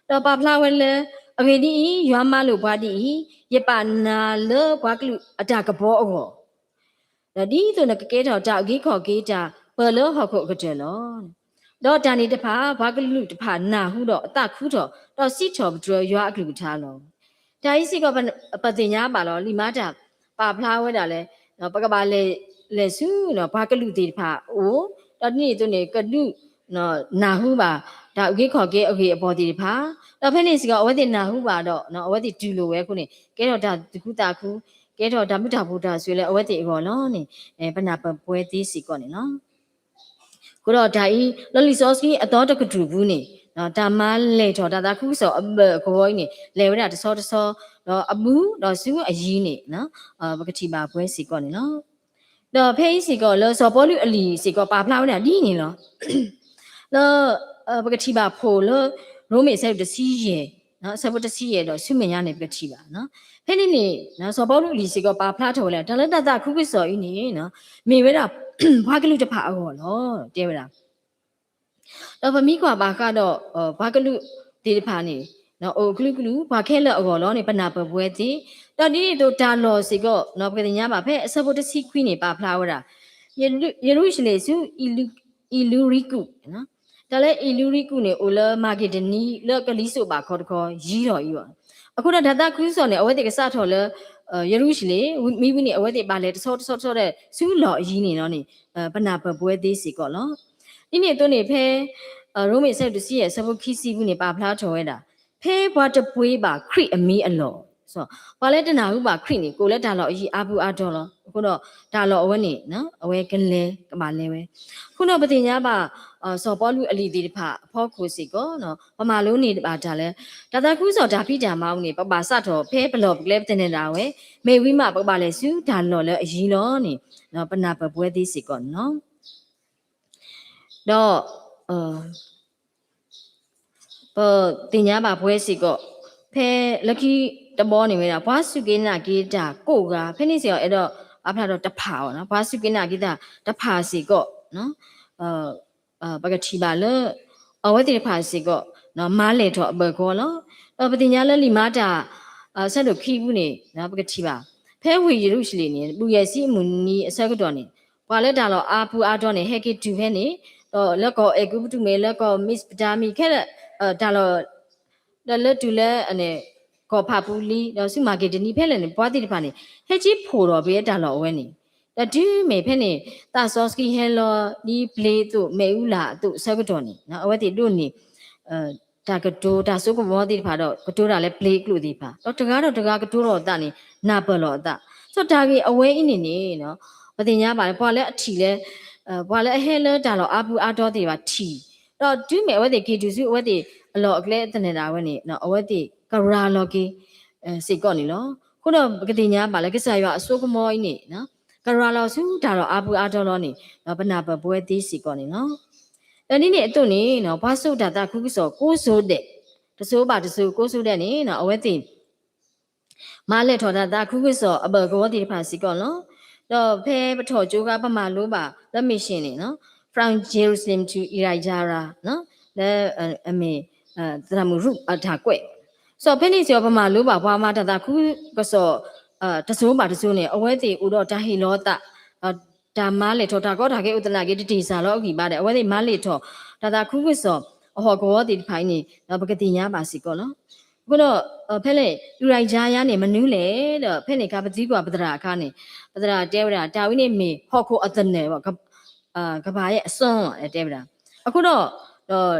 ဒီးပာ်ဖျါဝဲလၢ အဂ့ၢ်ဒ်အံၤ ယွၤမၤလိာ်ပှၤဒ်အံၤ, ယပာ်နၤလၢပှၤကလုာ်အတၢ်ကပီၤအဂီၢ် ဒီးဒ်သိးနကကဲထီၣ်တၢ်အုၣ်က့ၤခီၣ်က့ၤတၢ်ပၢၢ်လၢဟီၣ်ခိၣ်အကတၢၢ်လီၤ. ဒီးတၢ်န့ၣ်တဖၣ် ပှၤကလုာ်တဖၣ်နၢ်ဟူဒီးအသးခုထီၣ် ဒီးစံးထီၣ်ပတြၢၤယွၤအကလုၢ်ကထါလီၤ. တၢ်အံၤစ့ၢ်ကီး ပသ့ၣ်ညါဘၣ်လီၤ လံာ်မၤတၢ်ပာ်ဖျါဝဲဒၣ်လၢ ပကဘၣ်လဲၤ လဲၤဆူ ပှၤကလုာ်သ့ၣ်တဖၣ်အအိၣ်, ဒီးဒ်န့ၣ်အသိးန့ၣ် ကဒုး နၢ်ဟူဘၣ် တၢ်အုၣ်က့ၤခီၣ်က့ၤအဂ့ၢ်အပီၢ်သ့ၣ်တဖၣ်, ဒီးဖဲန့ၣ်စ့ၢ်ကီး အဝဲသ့ၣ်နၢ်ဟူဘၣ်ဒီး အဝဲသ့ၣ်တူၢ်လိာ်ဝဲအဃိန့ၣ် ကဲထီၣ်တၢ်သူၣ်ခုသးခု, ကဲထီၣ်တၢ်ဘျုးတၢ်ဖှိၣ်တၢ်ဆိၣ်ဂ့ၤလၢအဝဲသ့ၣ်အဂီၢ်လီၤန့ၣ် ပနၢ်ပၢၢ်ပဝဲသ့စ့ၢ်ကီးန့ၣ်လီၤ. အဃိဒီးတၢ်အံၤ လၢလံာ်စီဆှံအသီတကတြူၢ်ပူၤန့ၣ် တၢ်မၤလဲၢ်ထီၣ်တၢ်သးခုကစီၣ်အဘၢၣ်ကဝီၤအံၤန့ၣ် လဲၤဝဲဒၣ်တဆီတဆီ ဒီးအဘူးဒီးဆူအယံၤန့ၣ် ပကထံၣ်ဘၣ်ပဝဲစ့ၢ်ကီးန့ၣ်လီၤ. ဒီးဖဲအံၤစ့ၢ်ကီးလၢစီၤပီလူးအလံာ်စ့ၢ်ကီးပာ်ဖျါဝဲဒၣ်ဒ်န့ၣ်လီၤ. လၢ ပကထံၣ်ဘၣ်ဖဲလၢ ရိမ့ၤအဆၢဒိၣ်တဆံယဲၢ် အဆၢဖိတဆံယဲၢ်ဒီးဆူမဲာ်ညါန့ၣ် ပကထံၣ်ဘၣ်. ဖဲန့ၣ်န့ၣ် စီၤပီလူးအလံာ်စ့ၢ်ကီးပာ်ဖျါထီၣ်ဝဲလၢ တၢ်လၢတၢ်သးခုကစီၣ်အံၤန့ၣ် မ့ၢ်ဝဲဒၣ် ပှၤကလုာ်တဖၣ်အဂီၢ်လီၤ တဲဝဲဒၣ်. ဒီးပမ့ၢ်ကွၢ်ဘၣ်ဃးဒီး ပှၤကလုာ်သ့ၣ်တဖၣ်န့ၣ် အိၣ်ကလုာ်ကလုာ် ပှၤခဲလၢာ်အဂီၢ်လီၤန့ၣ် ပနၢ်ပၢၢ်ပဝဲသ့, ဒီးဒ်သိးတၢ်လီၢ်စ့ၢ်ကီး ပကသ့ၣ်ညါဘၣ်ဖဲအဆၢဖိတဆံခွံန့ၣ် ပာ်ဖျါဝဲဒၣ် ယရူၤၡလ့ၣ်ဆူ အံၤလူရံကူး, တၢ်လၢအံၤလူရံကူးန့ၣ် အိၣ်လၢမၤက့ဒနံ လၢကလံၤစိးဘၣ်ခီတခီယံၤထီၣ်အံၤလီၤ. အဃိဒီးတၢ်သးခုကစီၣ်န့ၣ် အဝဲသ့ၣ်ကစးထီၣ်လၢ ယရူၤၡလ့ၣ် မ့ၢ်ဝံၤန့ၣ် အဝဲသ့ၣ်ဘၣ်လဲၤတဆီတဆီတဆီဒီး ဆူလီၢ်အယံၤန့ၣ်လီၤန့ၣ် ပနၢ်ပၢၢ်ပဝဲသ့စ့ၢ်ကီးလီၤ. ဒ်န့ၣ်အသိးန့ၣ် ဖဲ ရိမ့ၤအဆၢဒိၣ်တဆံယဲၢ် အဆၢဖိခံဆံပူၤန့ၣ် ပာ်ဖျါထီၣ်ဝဲဒၣ် ဖဲပှၤတပှ့ၤဘၣ်ခရံာ်အမံၤအလီၢ်, ပှၤလၢတနၢ်ဟူဘၣ်ခရံာ်န့ၣ် ကအိၣ်လၢတၢ်လီၢ်အယံၤအါပူၤအါတီၤလီၤ. အဃိဒီးတၢ်လီၢ်အဝဲန့ၣ် အဝဲကလဲၤကဘၣ်လဲၤဝဲ, အဃိဒီးပသ့ၣ်ညါဘၣ် စီၤပီလူးအလံာ်သ့ၣ်တဖၣ်အဖီခိၣ်စ့ၢ်ကီး ပမၤလိန့ၢ်ဘၣ်တၢ်လၢ တၢ်သးခုကစီၣ်တၢ်ဖံးတၢ်မၤအပူၤန့ၣ် ပဘၣ်စးထီၣ်ဖဲပလီၢ်ပကျဲပသနၢၣ်ဒၣ်ဝဲ, မ့ၢ်ဝံၤမး ပကဘၣ်လဲၤဆူတၢ်လီၢ်လၢအယံၤလီၤန့ၣ် ပနၢ်ပၢၢ်ပဝဲသ့စ့ၢ်ကီးန့ၣ်လီၤ. ဒီး ပသ့ၣ်ညါဘၣ်ပဝဲစ့ၢ်ကီး ဖဲလၢခံတဘီန့ၣ်ဝဲဒၣ် ပှၤစူၢ်က့ၤနာ်က့ၤတၢ်ကိးဂၤ ဖဲန့ၣ်စ့ၢ်ကီး အဲၣ်ဒိးပာ်ဖျါထီၣ်တဖၣ်အီၤ ပှၤစူၢ်က့ၤနာ်က့ၤတၢ်တဖၣ်စ့ၢ်ကီး ပကထံၣ်ဘၣ်လၢ အဝဲသ့ၣ်တဖၣ်စ့ၢ်ကီး မၤလဲၢ်ထီၣ်အဘၢၣ်ကဝီၤလီၤ. ဒီးပသ့ၣ်ညါလၢလံာ်မၤတၢ် အဆၢဒိၣ်ခံပူၤန့ၣ် ပကထံၣ်ဘၣ် ဖဲဝ့ၢ်ယရူၤၡလ့ၣ်န့ၣ် ဘူၣ်ယဲၢ်ဆံအမုၢ်နံၤအဆၢကတီၢ်န့ၣ် ပှၤလၢတၢ်လီၢ်အါပူၤအါတီၤန့ၣ် ဟဲက့ၤတုၤဖဲန့ၣ် ဒီးလၢကီၢ်အဲၤကူပတူးမ့ၢ် လၢကီၢ်မ့းစပတၤမံၤခဲလၢာ် တၢ်လီၢ် ဒီးလၢတုၤလၢ ကီၢ်ဖးပူၤလံ ဒီးဆူမၤက့ဒနံဖဲလဲၣ်န့ၣ် ပှၤသ့ၣ်တဖၣ်န့ၣ် ဟဲက့ၤဖှိၣ်ထီၣ်ပှဲၤတၢ်လီၢ်အဝဲန့ၣ်, ဒီးတုၤမ့ၢ်ဖဲန့ၣ် သးစီဆှံဟဲလီၤဒ်ပျ့ၤအသိး မ့ၣ်အူလာ်အသိးအဆၢကတီၢ်န့ၣ် အဝဲသ့ၣ်ဒိးန့ၢ် တၢ်ကတိၤတၢ်စိကမီၤသ့ၣ်တဖၣ်ဒီး ကတိၤတၢ်လၢပျ့ၤအကျိာ်သ့ၣ်တဖၣ် ဒီးတဂၤဒီးတဂၤကတိၤထီၣ်အသးန့ၣ် နၢ်ပၢၢ်လီၤအသး, ဒီးတၢ်ဂ့ၢ်အဝဲအံၤန့ၣ်န့ၣ် ပသ့ၣ်ညါဘၣ်လၢ ပှၤလၢအထံၣ်လၢ ပှၤလၢအဟဲလၢတၢ်လီၢ်အါပူၤအါတီၤသ့ၣ်တဖၣ်ထံၣ်, ဒီးတုၤမ့ၢ်အဝဲသ့ၣ်က့ၤတုၤဆူအဝဲသ့ၣ်အလီၢ်အကျဲသနၢၣ်ဒၣ်ဝဲန့ၣ် အဝဲသ့ၣ်ကရၤလီၤက့ၤ စ့ၢ်ကီးန့ၣ်လီၤ. အဃိဒီးပကသ့ၣ်ညါဘၣ်လၢကစၢ်ယွၤအစိကမီၤအံၤန့ၣ် ကရၤလီၤဆူတၢ်လီၢ်အါပူၤအါတီၤလီၤန့ၣ် ပနၢ်ပၢၢ်ပဝဲသ့စ့ၢ်ကီးန့ၣ်လီၤ. ဒီးဒ်န့ၣ်အသိးန့ၣ် ပှၤစိာ်တၢ်သးခုကစီၣ်ကိးစိၤဒဲး တစိၤဘၣ်တစိၤကိးစိၤဒဲးန့ၣ် အဝဲသ့ၣ် မၤလဲၢ်ထီၣ်တၢ်သးခုကစီၣ်အဘၢၣ်ကဝီၤသ့ၣ်တဖၣ်စ့ၢ်ကီးလီၤ. ဒီးဖဲပထီၣ်ကၠိခါပမၤလိဘၣ်လၢ mission န့ၣ် From Jerusalem to Elijah လၢအမ့ၢ် သရၣ်မုၣ်ရူးအတၢ်ကွဲး, စီၤဖဲန့ၣ်စ့ၢ်ကီး ပမၤလိဘၣ်ပှၤမၤတၢ်သးခုကစီၣ် တစိၤဘၣ်တစိၤန့ၣ် အဝဲသ့ၣ်အိၣ်ဒီးတၢ်ဟ့ၣ်လီၤအသး တၢ်မၤလဲၢ်ထီၣ်တၢ်ကီတၢ်ခဲအိၣ်သနာ်က့ တတ့ၢ်စၢ်လီၤအဂံၢ်ဘါဒီး အဝဲသ့ၣ်မၤလဲၢ်ထီၣ် တၢ်သးခုကစီၣ်အဟီၣ်ကဝီၤသ့ၣ်တဖၣ်အံၤန့ၣ် ပကသ့ၣ်ညါဘၣ်စ့ၢ်ကီးလီၤ. အဃိဒီး ဖဲလဲၣ် အံရယါယါန့ၣ် မနုၤလဲၣ်ဒီး ဖဲန့ၣ်အခါ ပသံကွၢ်ပသရၣ်အခါန့ၣ် ပသရၣ်တဲဝဲဒၣ် တၢ်ဝဲန့ၣ်မ့ၢ်ဟီၣ်ခိၣ်အသနၢၣ် ကပၤယဲၢ်အစီ တဲဝဲဒၣ်. အဃိဒီး ဒီး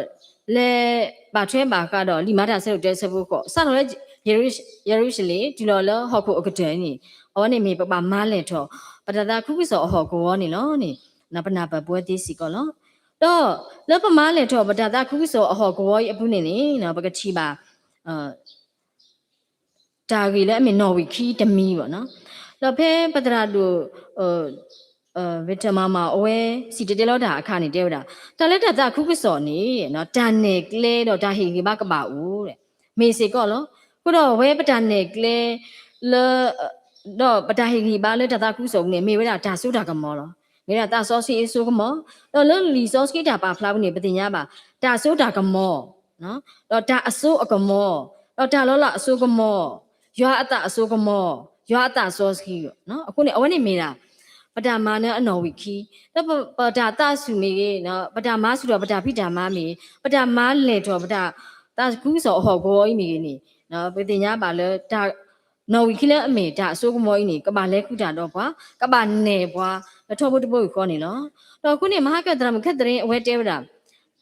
လဲၤဘၣ်ထွဲဘၣ်ဃးဒီး လံာ်မၤတၢ်ဆၢဒိၣ်တၢ ဆၢဖိဃိး စးထီၣ်လၢ ယရူၤၡလ့ၣ် တုၤလီၤလၢဟီၣ်ခိၣ်အကတၢၢ်န့ၣ် အဝဲန့ၣ်မ့ၢ်ပကဘၣ်မၤလဲၢ်ထီၣ် ပတၢ်သးခုကစီၣ်အဟီၣ်ကဝီၤန့ၣ်လီၤန့ၣ် ပနၢ်ပၢၢ်ပဝဲသ့စ့ၢ်ကီးလီၤ. ဒီးလၢပမၤလဲၢ်ထီၣ်ပတၢ်သးခုကစီၣ်အဟီၣ်ကဝီၤအံၤအပူၤန့ၣ်န့ၣ် ပကထံၣ်ဘၣ် တၢ်ဂ့ၢ်လၢအမ့ၢ်နီၣ်ဝံာ်ခံတမံၤဘၣ်နီၤ. ဒီးဖဲပသရၣ်ဒိၣ် ဝ့ၢ်တၢ်မၤမၤအဝဲ စံၣ်တဲၤတဲလီၤတၢ်အခါန့ၣ် တဲဝဲဒၣ် တၢ်လၢတၢ်သးခုကစီၣ်န့ၣ် တၢ်နဲၣ်ကျဲဒီးတၢ်ဟ့ၣ်ဂံၢ်ဘါကဘၣ်အိၣ် မ့ၢ်စ့ၢ်ကီးလီၤ. အဃိဒီးအဝဲပတၢ်နဲၣ်ကျဲလၢ ဒီးပတၢ်ဟ့ၣ်ဂံၢ်ဘါလၢတၢ်သးခုကစီၣ်အပူၤန့ၣ် မ့ၢ်ဝဲဒၣ်တၢ်စိတၢ်ကမီၤလီၤ. မ့ၢ်ဝဲဒၣ်သးစီဆှံအစိကမီၤ, ဒီးလၢလံာ်စီဆှံတၢ်ပာ်ဖျါပူၤန့ၣ် ပသ့ၣ်ညါဘၣ် တၢ်စိတၢ်ကမီၤ ဒီးတၢ်အစိအကမီၤ, ဒီးတၢ်လီၤလးအစိကမီၤ, ယွၤအသးအစိကမီၤ, ယွၤအသးစီဆှံ, အဃိန့ၣ် အဝဲန့ၣ်မ့ၢ်ဒၣ် ပတၢ်မၤနၢၤအနီၣ်ဝံာ်ခံ, ဒီးပတၢ်သးဆူၣ်မ့ၢ်ဂ့ၤ, ပတၢ်မၤဆူၣ်ထီၣ်ပတၢ်ဖံးတၢ်မၤမ့ၢ်ဂ့ၤ, ပတၢ်မၤလဲၢ်ထီၣ်ပတၢ်သးခုကစီၣ်အဟီၣ်ကဝီၤအံၤမ့ၢ်ဂ့ၤန့ၣ် ပသ့ၣ်ညါဘၣ်လၢ နီၣ်ဝံာ်ခံလၢအမ့ၢ်တၢ်အစိကမီၤအံၤန့ၣ် ကဘၣ်လဲၤဃုာ်တၢ်ဒီးပှၤ, ကဘၣ်နဲၣ်ပှၤ လၢထီဘိတဘိယူၢ်ဃီန့ၣ်လီၤ. ဒီးအဃိန့ၣ် မဟါကၢၣ်သရၣ်မုၣ်ခဲသရ့အဝဲတဲဝဲဒၣ်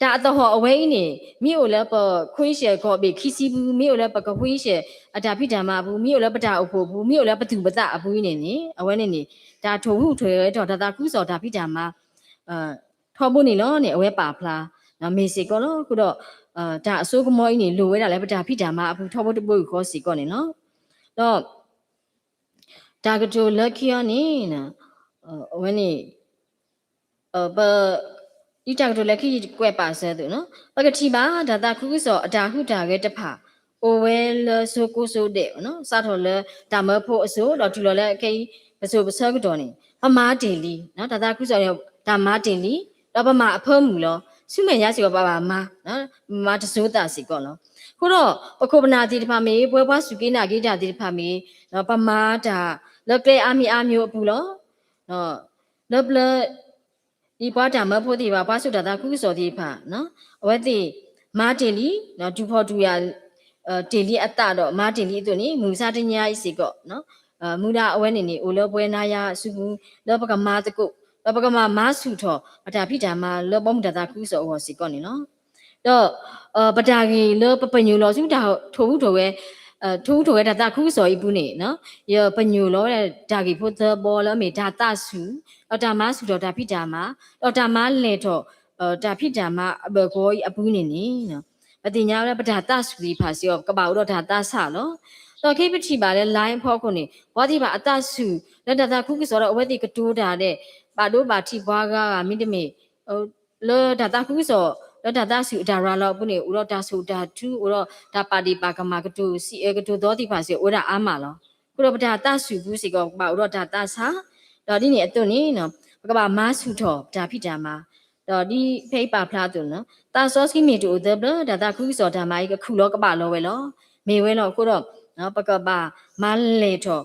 တၢ်အသဟီၣ်အဝဲအံၤန့ၣ် မ့ၢ်အိၣ်လၢပခွ့ရှဲၣ်ကီၢ်ဘ့ၣ်ခံဆံပူၤ, မ့ၢ်အိၣ်လၢပကခွ့ရှဲၣ်အတၢ်ဖံးတၢ်မၤအပူၤ, မ့ၢ်အိၣ်လၢပတၢ်အိၣ်ဖှိၣ်အပူၤ, မ့ၢ်အိၣ်လၢပသူၣ်ပသးအပူၤအံၤန့ၣ်န့ၣ် အဝဲန့ၣ်န့ၣ် တၢ်ထိၣ်ဟူးထိၣ်ဂဲၤထီၣ်တၢ်သးခုကစီၣ်တၢ်ဖံးတၢ်မၤ ထီဘိန့ၣ်လီၤန့ၣ် အဝဲပာ်ဖျါ, မ့ၢ်စ့ၢ်ကီးလီၤ. အဃိဒီး တၢ်အစိကမီၤအံၤန့ၣ် လိၣ်ဝဲဒၣ်လၢပတၢ်ဖံးတၢ်မၤအပူၤထီဘိတဘိယူၢ်ဃီစ့ၢ်ကီးန့ၣ်လီၤ. ဒီး တၢ်ကတိၤလၢခံအံၤန့ၣ် အဝဲန့ၣ် ပ ဒ်တၢ်ကတိၤလၢခံယကွဲးပာ်စၢၤအသိးနီၤ ပကထံၣ်ဘၣ် တၢ်သးခုကစီၣ်အတၢ်ဟူးတၢ်ဂဲၤတဖၣ် အိၣ်ဝဲလၢစိကိးစိဒဲးနီၤ စးထီၣ်လၢတၢ်မၢဖိအစိၤ ဒီးတုၤလီၤလၢခဲအံၤ ပစိၤပဆၢကတီၢ်န့ၣ် ပမၤတ့ၢ်လံ, တၢ်သးခုကစီၣ်န့ၣ် တၢ်မၤတ့ၢ်လံ, ဒီးပမၤအဖၢမုၢ်လီၤ. ဆူမဲာ်ညါစ့ၢ်ကီး ပဘၣ်မၤ, မၤတစိၤသးစ့ၢ်ကီးလီၤ. အဃိဒီး ပခိၣ်ပနၢ်သ့ၣ်တဖၣ်မ့ၢ်ဂ့ၤ, ပဝဲပှၤစူၢ်က့ၤနာ်က့ၤတၢ်သ့ၣ်တဖၣ်မ့ၢ်ဂ့ၤ, ပမၤတၢ်လၢကျဲအါမံၤအါမံၤအပူၤလီၤ. လၢပျၢၤ ဒ်ပှၤတၢ်မၢဖိသ့ၣ်တဖၣ်, ပှၤစိာ်တၢ်သးခုကစီၣ်သ့ၣ်တဖၣ်, အဝဲသ့ၣ်မၤတ့ၢ်လံ, တူၢ်ဖှီၣ်တူၢ်ယာ် တ့ၢ်လံအသးဒီး မၤတ့ၢ်လံအသိးန့ၣ် မုၢ်မဆါတနံၤအံၤစ့ၢ်ကီး မူဒါအဝဲန့ၣ်န့ၣ် အိၣ်လၢပဝဲနၤယၤအစုပူၤ လၢပကမၤသကိး ဒီးပကမၤမၤဆူၣ်ထီၣ် ပတၢ်ဖံးတၢ်မၤ လၢဘီမုၢ်တၢ်သးခုကစီၣ်အဂီၢ်စ့ၢ်ကီးန့ၣ်လီၤ. ဒီး ပတၢ်ဂ့ၢ်လၢပပညိၣ်လီၤဆူတၢ်ထိၣ်ဟူးထိၣ်ဂဲၤ ထိၣ်ဟူးထိၣ်ဂဲၤတၢ်သးခုကစီၣ်အံၤအပူၤန့ၣ် ယပညိၣ်လီၤဝဲဒၣ်တၢ်ဂ့ၢ်ဖိသၢဘီလၢအမ့ၢ်တၢ်သးဆူၣ်, ဒီးတၢ်မၤဆူၣ်ထီၣ်တၢ်ဖံးတၢ်မၤ, ဒီးတၢ်မၤလဲၢ်ထီၣ် တၢ်ဖံးတၢ်မၤအဘၢၣ်ကဝီၤအံၤအပူၤန့ၣ်န့ၣ် ပသ့ၣ်ညါဝဲလၢပတၢ်သးဆူၣ်သ့ၣ်တဖၣ်စ့ၢ်ကီး ကဘၣ်အိၣ်ဒီးတၢ်သးဆူၣ်လီၤ. ဒီးခဲအံၤပထံၣ်ဘၣ်လၢ line အဖီခိၣ်န့ၣ် ပှၤသ့ၣ်တဖၣ်အသးဆူၣ်လၢတၢ်သးခုကစီၣ်ဒီး အဝဲသ့ၣ်ကတိၤတၢ်ဒဲး ဘၣ်ဒိဘၣ်ထံးပှၤဂၤဂၤမ့တမ့ၢ် လၢတၢ်သးခုကစီၣ် လၢတၢ်သးဆူၣ်တၢ်ရၤလီၤအပူၤန့ၣ် အိၣ်ဒီးတၢ်ဆိၣ်တၢ်ထု အိၣ်ဒီးတၢ်ပာ်ဒ့ၣ်ပာ်ကမၣ် ကတိၤစံးအၢကတိၤသီသ့ၣ်တဖၣ်စ့ၢ်ကီး အိၣ်ဝဲဒၣ်အါမးလီၤ. အဃိဒီးပတၢ်သးဆူၣ်ပူၤစ့ၢ်ကီး ကဘၣ်အိၣ်ဒီးတၢ်သးဆူၣ်, ဒီးဒ်န့ၣ်အသိးန့ၣ် ပကဘၣ်မၤဆူၣ်ထီၣ်ပတၢ်ဖံးတၢ်မၤ, ဒီးဒ်ဖဲအံၤပာ်ဖျါအသိးန့ၣ် သးစီဆှံမ့ၢ်တအိၣ်သၢဘျၢ တၢ်သးခုကစီၣ်တၢ်မၤအံၤကခုၣ်လီၤကဘၣ်လီၤဝဲလီၤ. မ့ၢ်ဝဲလီၤအဃိဒီး ပကဘၣ်မၤလဲၢ်ထီၣ်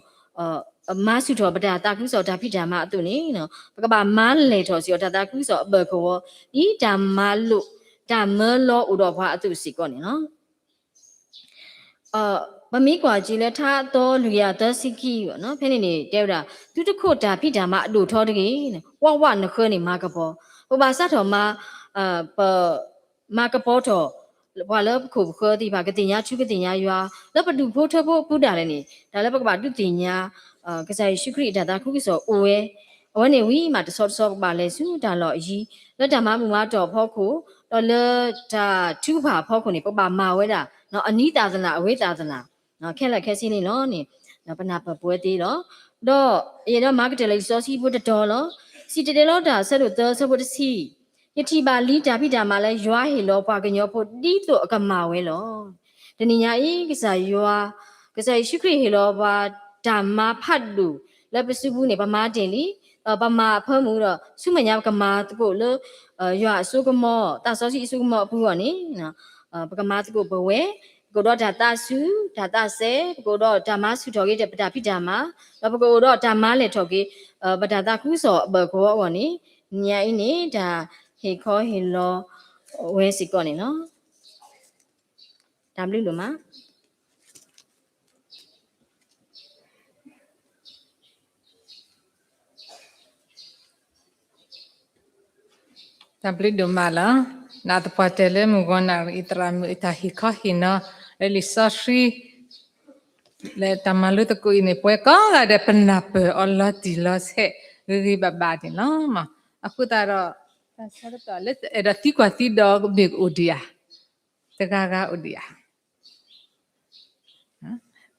မၤဆူၣ်ထီၣ်ပတၢ်သးခုကစီၣ်တၢ်ဖံးတၢ်မၤအသိးန့ၣ် ပကဘၣ်မၤလဲၢ်ထီၣ်စ့ၢ်ကီးတၢ်သးခုကစီၣ်အဘၢၣ်ကဝီၤ ဒ်တၢ်မၤလိာ် တၢ်မၢလီၤအိၣ်ဒီးပှၤအသိးစ့ၢ်ကီးန့ၣ်လီၤ. ပမ့ၢ်ကွၢ်က့ၤလၢထါအသီလွံၢ်ကယၤသၢဆံခံ ဖဲန့ၣ်န့ၣ် တဲဝဲဒၣ် သုတခိးတၢ်ဖံးတၢ်မၤအဒိၣ်ထီတဂ့ၤ, ဝးဝးနဃၢန့ၣ်မၤကပီၤ, ပဘၣ်စးထီၣ်မၤ ပ မၤကပီၤထီၣ် ပှၤလၢပခိၣ်ပဃၢသ့ၣ်တဖၣ် ကသ့ၣ်ညါဆူကသ့ၣ်ညါယွၤ လၢပဒူၣ်ဖိထၢဖိအပူၤဒၣ်လဲာ်န့ၣ် တၢ်လၢပကဘၣ်ဒုးသ့ၣ်ညါ ကစၢ်ယ့ၣ်ၡူးခရံာ်အတၢ်သးခုကစီၣ်အိၣ်ဝဲ, အဝဲန့ၣ်ဝံၤမးတဆီတဆီပကဘၣ်လဲၤဆူတၢ်လီၢ်အယံၤ လၢတၢ်မၤဘူၣ်မၤတီၢ်အဖီခိၣ် ဒီးလၢတၢ်ထုကဖၣ်အဖီခိၣ်န့ၣ် ပကဘၣ်မၤဝဲဒၣ် အနံၤသာသနာ် အဝဲသာသနာ် ခဲလၢာ်ခဲဆ့န့ၣ်လီၤန့ၣ် ပနၢ်ပၢၢ်ပဝဲသ့လီၤ. ဒီးယအဲၣ်ဒိးမၤကတၢၢ်လၢလံာ်စီဆှံဖိတတီၤလီၤ. စံၣ်တဲၤတဲလီၤတၢ်အဆၢဒိၣ်သၢအဆၢဖိတဆံ ယထံၣ်ဘၣ်လံတၢ်ဖံးတၢ်မၤလၢယွၤဟ့ၣ်လီၤပှၤကညီဖိဒ်သိးအကမၤဝဲလီၤ. တနံၤညါအံၤ ကစၢ်ယွၤ ကစၢ်ယ့ၣ်ၡူးခရံာ်ဟ့ၣ်လီၤပှၤတၢ်မၤဖးဒိၣ်လၢပစုပူၤန့ၣ် ပမၤတ့ၢ်လံ, ဒီးပမၤအဖၢမုၢ်ဒီး ဆူမဲာ်ညါပကမၤသကိးလၢ ယွၤအစိကမီၤ သးစီဆှံအစိကမီၤအပူၤအဂီၢ်န့ၣ် ပကမၤသကိးပဝဲ, ပကအိၣ်ဒီးတၢ်သးဆူၣ် တၢ်သးစဲ, ပကအိၣ်ဒီးတၢ်မၤဆူၣ်ထီၣ်က့ၤပတၢ်ဖံးတၢ်မၤ, ဒီးပကအိၣ်ဒီးတၢ်မၤလဲၢ်ထီၣ်က့ၤ ပတၢ်သးခုကစီၣ်အဘၢၣ်ကဝီၤအဂီၢ်န့ၣ် ညါအံၤန့ၣ် တၢ်ဟ့ၣ်ခီဟ့ၣ်လီၤဝဲစ့ၢ်ကီးန့ၣ်လီၤ. တၢ်ဘျုးဒိၣ်မး. တၢ်ဘျုးဒိၣ်မးလီၤ. နသပှၢ်တၢၢ်လၢမုၢ်ဂီၤနၣ်ရံၣ်အံၤ သရၣ်မုၣ်အတၢ်ဟ့ၣ်ခီဟ့ၣ်နီၤ လၢလံာ်စီဆှံ လၢတၢ်မၤလိသကိးအံၤန့ၣ် ပှၤကိးဂၤဒဲးပနၢ်ပၢၢ်အီၤလီၤတံၢ်လီၤဆဲး ဂ့ၤဂ့ၤဘၣ်ဘၣ်န့ၣ်လီၤ. အဃိသတးဒီး တၢ်ဆၢကတီၢ်လၢအဲၣ်ဒိးသံကွၢ်သံဒိးမ့ၢ်အိၣ်ဒံးဧါ, တဂၤဂၤအိၣ်ဒံးဧါ.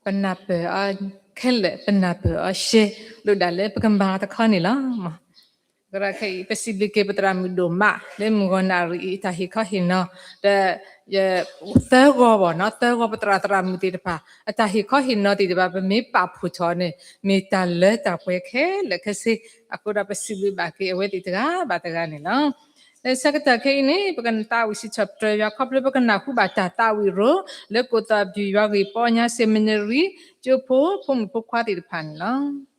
ပနၢ်ပၢၢ်အီၤခဲလၢာ် ပနၢ်ပၢၢ်အီၤရှဲ လိၣ်ဒၣ်လၢပကမၤတခီန့ၣ်လီၤ. ခဲအံၤ ပစံးဘျုးက့ၤပသရၣ်မုၣ်ဒိၣ်မး လၢမုၢ်ဂီၤနၣ်ရံၣ်အံၤ အတၢ်ဟ့ၣ်ခီဟ့ၣ်နီၤ ဒီး သၢဂီၤဘၣ်နီၤ သၢဂီၤပသရၣ်သရၣ်မုၣ်သ့ၣ်တဖၣ် အတၢ်ဟ့ၣ်ခီဟ့ၣ်နီၤသ့ၣ်တဖၣ် ပမ့ၢ်ပာ်ဖှိၣ်ထီၣ်န့ၣ် မ့ၢ်တၢ်လၢတၢ်ပှဲၤခဲလၢာ်ခဲဆ့, အဃိဒီးပစံးဘျုးဘၣ်က့ၤအဝဲသ့ၣ်တဂၤဘၣ်တဂၤန့ၣ်လီၤ. လၢဆၢကတီၢ်ခဲအံၤန့ၣ် ပကနၣ်သးဝံၣ်စံးထီၣ်ပတြၢၤယွၤခီဖျိ ပကနၢ်ဟူဘၣ်တၢ်သးဝံၣ်ရိၤ လၢကိၣ်သီၣ်ဘျုးယွၤဂ့ၢ်ပီညါ seminary ကၠိဖိ ဖိမုၣ်ဖိခွါသ့ၣ်တဖၣ်န့ၣ်လီၤ.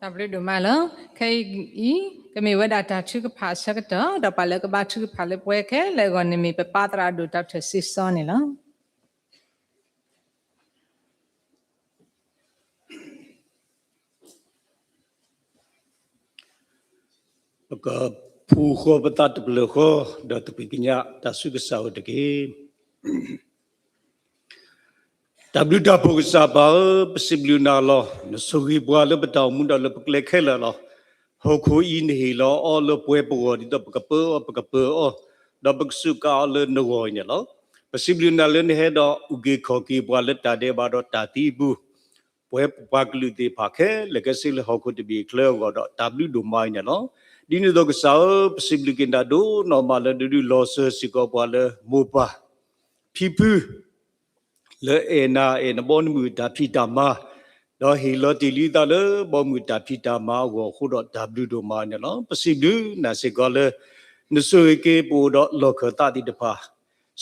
တၢ်ဘျုးဒိၣ်မးလီၤ. ခဲအံၤ ကမ့ၢ်ဝဲဒၣ်တၢ်ထုကဖၣ်အဆၢကတီၢ် ဒီးပှၤလၢကဘါထုကဖၣ်လၢပဝဲခဲလၢာ်အဂီၢ်န့ၣ်မ့ၢ် ပပၢ်သရၣ်ဒိၣ် ဒီးတၢ်စ့စီန့ၣ်လီၤ. ပကဖူဃီပသးတဖျၢၣ်ဃီ ဒီးသကွံၢ်ကညးတၢ်ဆူကစၢ်အအိၣ်တက့ၢ်. တၢ်ဘျုးတၢ်ဖှိၣ်ကစၢ်ပၢ်ဧၢ, ပစံးဘျုးနၤလီၤ. နဆိၣ်ဂ့ၤပှၤလၢပတၢ်အိၣ်မူဒီးလၢပကျဲခဲလၢာ်လီၤ. ဟီၣ်ခိၣ်အံၤနဟ့ၣ်လီၤအီၤလၢပှဲၤပဂီၢ် ဒ်သိးပကပၢအီၤ ပကပၢအီၤ, ဒီးပကစူးကါအီၤလၢနဂီၢ်အံၤန့ၣ်လီၤ. ပစံးဘျုးနၤလၢနဟဲဒီးအုၣ်က့ၤခီၣ်က့ၤပှၤလၢတၢ်ဒဲးဘးဒီးတၢ်သံအပူၤ ပဝဲပပှၤကလုာ်သ့ၣ်တဖၣ်ခဲလၢာ် ကဲစ့လၢဟီၣ်ခိၣ်တဘ့ၣ်အချၢအဂီၢ်ဒီး တၢ်ဘျုးဒိၣ်မးအံၤန့ၣ်လီၤ. ဒ်န့ၣ်အသိးကစၢ်ဧၢ, ပစံးဘျုးက့ၤနၤဒိၣ်နီၢ်မးလၢနဒုးလီၤစၢၤစ့ၢ်ကီးပှၤလၢမိၢ်ပၢ် ဖံဖု လၢအဲၣ်နၤအဲၣ်နဘီနမုၢ်အတၢ်ဖံးတၢ်မၤ, ဒီးဟ့ၣ်လီၤတ့ၢ်လံသးလၢဘီမုၢ်တၢ်ဖံးတၢ်မၤအဂီၢ်အဃိဒီး တၢ်ဘျုးဒိၣ်မးအံၤန့ၣ်လီၤ. ပစံးဘျုးနၤစ့ၢ်ကီးလၢ နဆိၣ်ဂ့ၤက့ၤပအိၣ်ဒီးလီၢ်ခၢၣ်သးသ့ၣ်တဖၣ်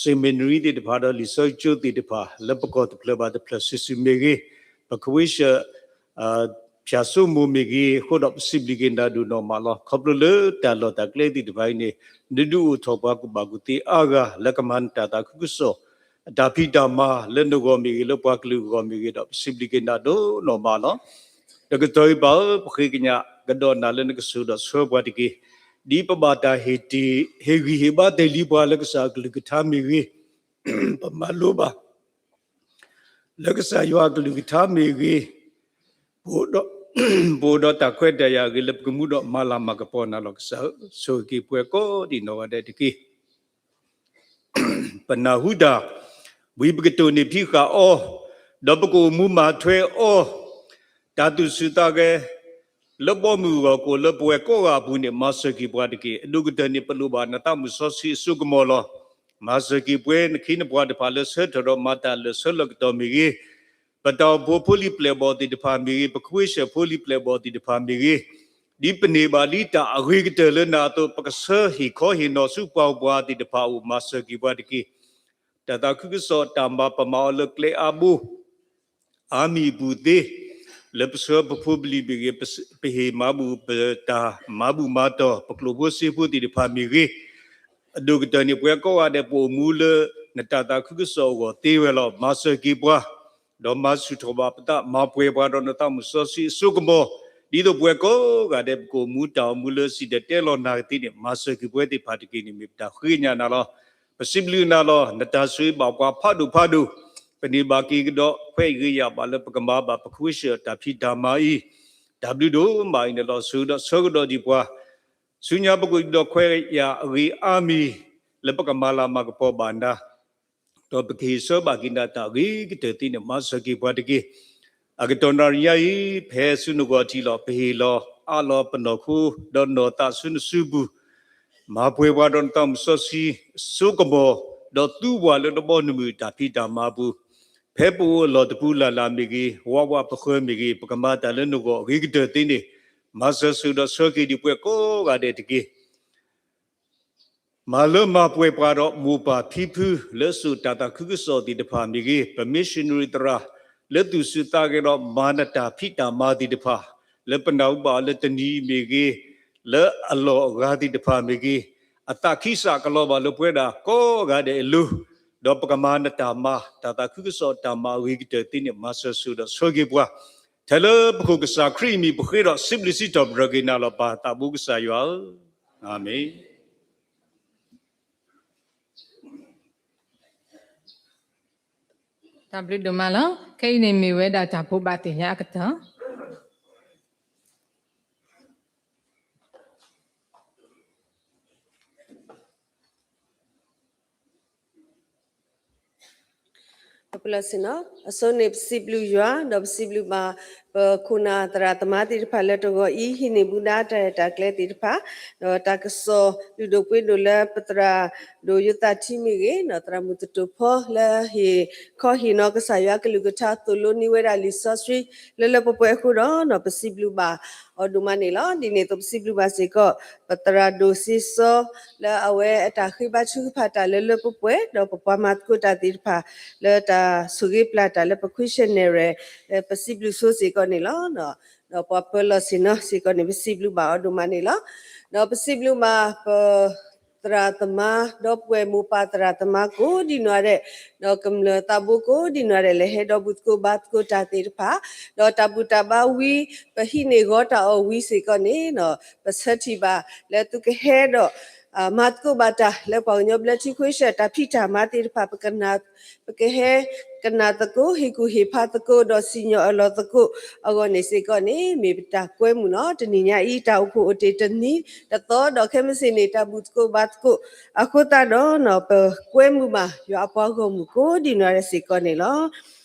စ့မ့ၣ်နရံသ့ၣ်တဖၣ်ဒီး လံာ်စီဆှံကၠိသ့ၣ်တဖၣ် လၢပကီၢ်တဖျၢၣ်ဘၣ်တဖျၢၣ်စုာ်စုာ်မ့ၢ်ဂ့ၤ, ပကဝ့ၢ်ဆှၢ ဖၠၣ်စိမိၤမ့ၢ်ဂ့ၤအဃိဒီး ပစံးဘျုးက့ၤနၤဒိၣ်နီၢ်မးလီၤ. ခီဖျိလၢတၢ်လီၢ်တၢ်ကျဲသ့ၣ်တဖၣ်အံၤန့ၣ် နဒုးအိၣ်ထီၣ်ပှၤကူၣ်ဘၣ်ကူၣ်သ့အါဂၤ လၢကမၤနတၢ်သးခုကစီၣ် အတၢ်ဖံးတၢ်မၤ လၢနဂီၢ်မ့ၢ်ဂ့ၤ လၢပှၤကလုာ်အဂီၢ်မ့ၢ်ဂ့ၤဒီး ပစံးဘျုးက့ၤနၤဒိၣ်နီၢ်မးလီၤ. တကတီၢ်အံၤပၢ်ဧၢ, ပဃ့ကညးကဒီးနၤလၢနကဆိၣ်ဒီးဆှၢပှၤတက့ၢ်. ဒ်ပဘၣ်တၢ်ဟ့ၣ်တ့ၢ် ဟ့ၣ်ဂံၢ်ဟ့ၣ်ဘါတ့ၢ်လံပှၤလၢကစၢ်အကလုၢ်ကထါမ့ၢ်ဂ့ၤ, ပမၤလိဘၣ် လၢကစၢ်ယွၤအကလုၢ်ကထါမ့ၢ်ဂ့ၤ, ပအိၣ်ဒီး ပအိၣ်ဒီးတၢ်ခွဲးတၢ်ယာ်အဂ့ၤ လၢပကမူဒီးမၤလၤမၤကပီၤနၤလီၤ. ကစၢ်ဧၢ, ဆိၣ်ဂ့ၤက့ၤပှၤကိးဒံးနီၢ်ဂၤဒဲးတက့ၢ်. ပနၢ်ဟူတၢ် ဝံၤပကတိၢ်န့ၢ်ဖံးဃာ်အီၤ, ဒီးပကအိၣ်မူမၤထွဲအီၤ, တၢ်သူၣ်ဆူၣ်သးဂဲၤ လၢဘီမုၢ်အဂီၢ် ကအိၣ်လၢပဝဲကိးဂၤအပူၤန့ၣ် မၤစၢၤက့ၤပှၤတက့ၢ်. အဒိၣ်ကတၢၢ်န့ၣ် ပလိၣ်ဘၣ်နသးမုၢ်စီဆှံအစိကမီၤလီၤ. မၤစၢၤက့ၤပဝဲနခ့နပှၤတဖၣ်လၢဆၢထၢၣ်ဒီးမၤတၢ်လၢာ်ဆၢလၢာ်ကတီၢ်မ့ၢ်ဂ့ၤ, ပတၢ်အိၣ်ဖှိၣ်ဖိလံၤပျဲၢ်ဘီၣ်သ့ၣ်တဖၣ်မ့ၢ်ဂ့ၤ, ပကဝ့ၢ်ဆှၢဖိလံၤပျဲၢ်ဘီၣ်သ့ၣ်တဖၣ်မ့ၢ်ဂ့ၤ, ဒ်ပန့ၢ်ဘၣ်လံတၢ်အဂ့ၤကတၢၢ်လၢနၤအသိး ပကဆှၢဟ့ၣ်ခီဟ့ၣ်နီၤဆူပှၤအိၣ်ပှၤသ့ၣ်တဖၣ်အအိၣ် မၤစၢၤက့ၤပှၤတက့ၢ်. တၢ်သးခုကစီၣ်တၢ်မၤ ပမၤအီၤလၢကျဲအါဘိ အါမံၤအပူၤသ့, လၢပဆှၢပဖိပလံၤမ့ၢ်ဂ့ၤ, ပဟ့ၣ်မၤဘူၣ်ပတၢ်မၤဘူၣ်မၤတီၢ် ပကျိၣ်ဖိစ့ဖိသ့ၣ်တဖၣ်မ့ၢ်ဂ့ၤ, အဒိၣ်ကတၢၢ်န့ၣ် ပဝဲကိးဂၤဒဲး ပအိၣ်မူလၢနတၢ်သးခုကစီၣ်အဂီၢ်သ့ဝဲလီၤ. မၤစၢၤက့ၤပှၤ ဒီးမၤဆူၣ်ထီၣ်ဘၣ်ပသး မၤပှဲၤပှၤဒီးနသးမုၢ်စီဆှံအစိကမီၤ, ဒ်သိးပဝဲကိးဂၤဒဲး ပကအိၣ်မူတၢ်အိၣ်မူလၢစံၣ်တဲၤတဲလီၤနၤကသ့န့ၣ် မၤစၢၤက့ၤပဝဲသ့ၣ်တဖၣ်တက့ၢ်န့ၣ် မ့ၢ်ပတၢ်ဃ့ကညးနၤလီၤ. ပစံးဘျုးနၤလီၤ. နတၢ်ဆိၣ်ဂ့ၤဘၣ်ပှၤဖးဒိၣ်ဖးဒိၣ်, ပန့ၢ်ဘၣ်က့ၤကဒီး ခွဲးယာ်ဘၣ်လၢပကမၤဘၣ် ပကဝ့ၢ်ဆှၢတၢ်ဖံးတၢ်မၤအံၤ, တၢ်ဘျုးဒိၣ်မးအံၤန့ၣ်လီၤ. ဆိၣ်ဂ့ၤဒီးဆၢကဒီးဒံးပှၤ, ဆူညါပကအိၣ်ဒီးခွဲးယာ်အဂ့ၤအါမံၤ လၢပကမၤလၤမၤကပီၤဘၣ်နၤ ဒီးပကဟ့ၣ်ဆၢဘၣ်က့ၤနၤတၢ်ဂ့ၤကတၢၢ်သ့န့ၣ် မၤစၢၤက့ၤပှၤတက့ၢ်. အကတီၢ်နၣ်ရံၣ်ညါအံၤ ဖဲဆူနဂီၢ်ထံးလီၤ. ပဟ့ၣ်လီၤအးလီၤပနီၢ်ခိ ဒီးနီၢ်သးဆူနစုပူၤ, မၤပှဲၤပှၤဒီးနသးမုၢ်စီဆှံစိကမီၤ, ဒီးသူပှၤလၢနဘီနမုၢ်တၢ်ဖံးတၢ်မၤအပူၤ, ဖဲပအိၣ်အလီၢ်တပူၤလၢ်လၢ်မ့ၢ်ဂ့ၤ, ဝးဝးပဃၢၤမ့ၢ်ဂ့ၤ, ပကမၤတၢ်လၢနဂီၢ်အဂ့ၤကတၢၢ်သ့န့ၣ်, မၤစၢၤဆိၣ်ဂ့ၤဒီးဆၢက့ၤဒံးပှၤကိးဂၤဒဲးတက့ၢ်. မၤလၢမၤပှဲၤပှၤဒီးမိၢ်ပၢ်ဖံဖု လၢအစိာ်တၢ်သးခုကစီၣ်သ့ၣ်တဖၣ်မ့ၢ်ဂ့ၤ, ပ missionary သရၣ် လၢသူၣ်ဆူၣ်သးဂဲၤဒီးမၤနတၢ်ဖံးတၢ်မၤသ့ၣ်တဖၣ်, လၢပနၢ်ဟူဘၣ်အီၤလၢတနံၤအံၤမ့ၢ်ဂ့ၤ, လၢအလီၢ်အဂၤသ့ၣ်တဖၣ်မ့ၢ်ဂ့ၤ, အသးခံစးကလီၤဘၣ်လၢပဝဲဒၣ်ကိးဂၤဒဲးအလိၤ, ဒီးပကမၤနတၢ်မၤ တၢ်သးခုကစီၣ်တၢ်မၤအဂ့ၤကတၢၢ်သ့န့ၣ် မၤစၢၤဆိၣ်ဂ့ၤဒီးဆၢက့ၤပှၤ, ထဲလၢပခိၣ်ကစၢ်ခရံာ်အမံၤ ပဃ့ဒီးစံးဘျုးစံးထီၣ်ပတြၢၤက့ၤနၤလီၤ. ပၢ်သးဘိကစၢ်ယွၤဧၢ, အၤမ့ၣ်. တၢ်ဘျုးဒိၣ်မးလီၤ. ခဲအံၤန့ၣ်မ့ၢ်ဝဲဒၣ်တၢ်ဘိးဘၣ်သ့ၣ်ညါအကတီၢ် ပလီၢ်ဆ့ၣ်နီၤ အဆိန့ၣ် ပစံးဘျုးယွၤ ဒီးပစံးဘျုးဘၣ် ပခိၣ်နၢ်သရၣ်သမါသ့ၣ်တဖၣ်လၢတဂီၤအံၤ ဟံးန့ၢ်ဘူးဒၣ်တၢ်ရဲၣ်တၢ်ကျဲၤသ့ၣ်တဖၣ်, ဒီးတၢ်ကစီၣ်လုၢ်ဒိၣ်ပှ့ၤဒိၣ်လၢပသရၣ်ဒိၣ်ယိၤသးထံမ့ၢ်ဂ့ၤ, ဒီးသရၣ်မုၣ်သတူၢ်ဖီလၢဟ့ၣ်ခီဟ့ၣ်နီၤကစၢ်ယွၤကလုၢ်ကထါ သိၣ်လိန့ၢ်ဝဲဒၣ်လံာ်စီဆှံ လၢလၢပှဲၤပှဲၤအဃိဒီး ပစံးဘျုးဘၣ်အီၤဒိၣ်မးန့ၣ်လီၤ. ဒ်န့ၣ်အသိးပစံးဘျုးဘၣ်စ့ၢ်ကီး ပသရၣ်ဒိၣ်စ့စီ လၢအဝဲအတၢ်ဃ့ဘါထုကဖၣ်တၢ်လၢလၢပှဲၤပှဲၤ ဒီးပပှၤမၤသကိးတၢ်သ့ၣ်တဖၣ် လၢတၢ်ဆိၣ်ဂ့ၤပျၢ်တၢ်လၢပခွံဆၢနဲၣ်ရဲၣ် ပစံးဘျုးဆိစ့ၢ်ကီးန့ၣ်လီၤ. ဒီးပှၤပၢလီၢ်ဆ့ၣ်နီၤစ့ၢ်ကီးန့ၣ် ပစံးဘျုးဘၣ်အီၤဒိၣ်မးန့ၣ်လီၤ. ဒီးပစံးဘျုးဘၣ်ပ သရၣ်သမါ ဒီပုၢ်ဝဲၢ်မိၢ်ပၢ်သရၣ်သမါကိးဒံနီၢ်ဒဲး, ဒီးကမျၢၢ်သးဘိကိးဒံနီၢ်ဒဲး လၢဟဲဒီးဘူၣ်သကိးဘါသကိးတၢ်သ့ၣ်တဖၣ်, ဒီးတၢ်ဘူၣ်တၢ်ဘါဝံၤ ပဟံးန့ၢ်ဂီၤတၢ်အီၣ်ဝံၤစ့ၢ်ကီးန့ၣ်, ပဆၢထံၣ်ဘၣ်လၢသုကဟဲဒီး မၤသကိးဘၣ်တၢ်လၢပှၤကညီဘျၢထံခွ့ရှၢၣ် တၢ်ဖံးတၢ်မၤသ့ၣ်တဖၣ် ပကဟဲကနၣ်သကိး ဟ့ၣ်ကူၣ်ဟ့ၣ်ဖးသကိး ဒီးစံၣ်ညီၣ်အၢၣ်လီၤသကိးအဂီၢ်န့ၣ်စ့ၢ်ကီးန့ၣ် မ့ၢ်ပတၢ်ကွဲမုာ်လီၤ. တနံၤညါအံၤ တၢ်အိၣ်ဖှိၣ်အိၣ်တ့ၢ်တနံၤတသီ ဒီးခဲမုၢ်ဆ့ၣ်န့ၣ် တၢ်ဘူၣ်သကိးဘါသကိးအဃိသတးဒီး ပကွဲမုာ်ဘၣ် ယွၤအပှၤဂီၢ်မုၢ်ကိးဒံနီၢ်ဒဲးစ့ၢ်ကီးန့ၣ်လီၤ.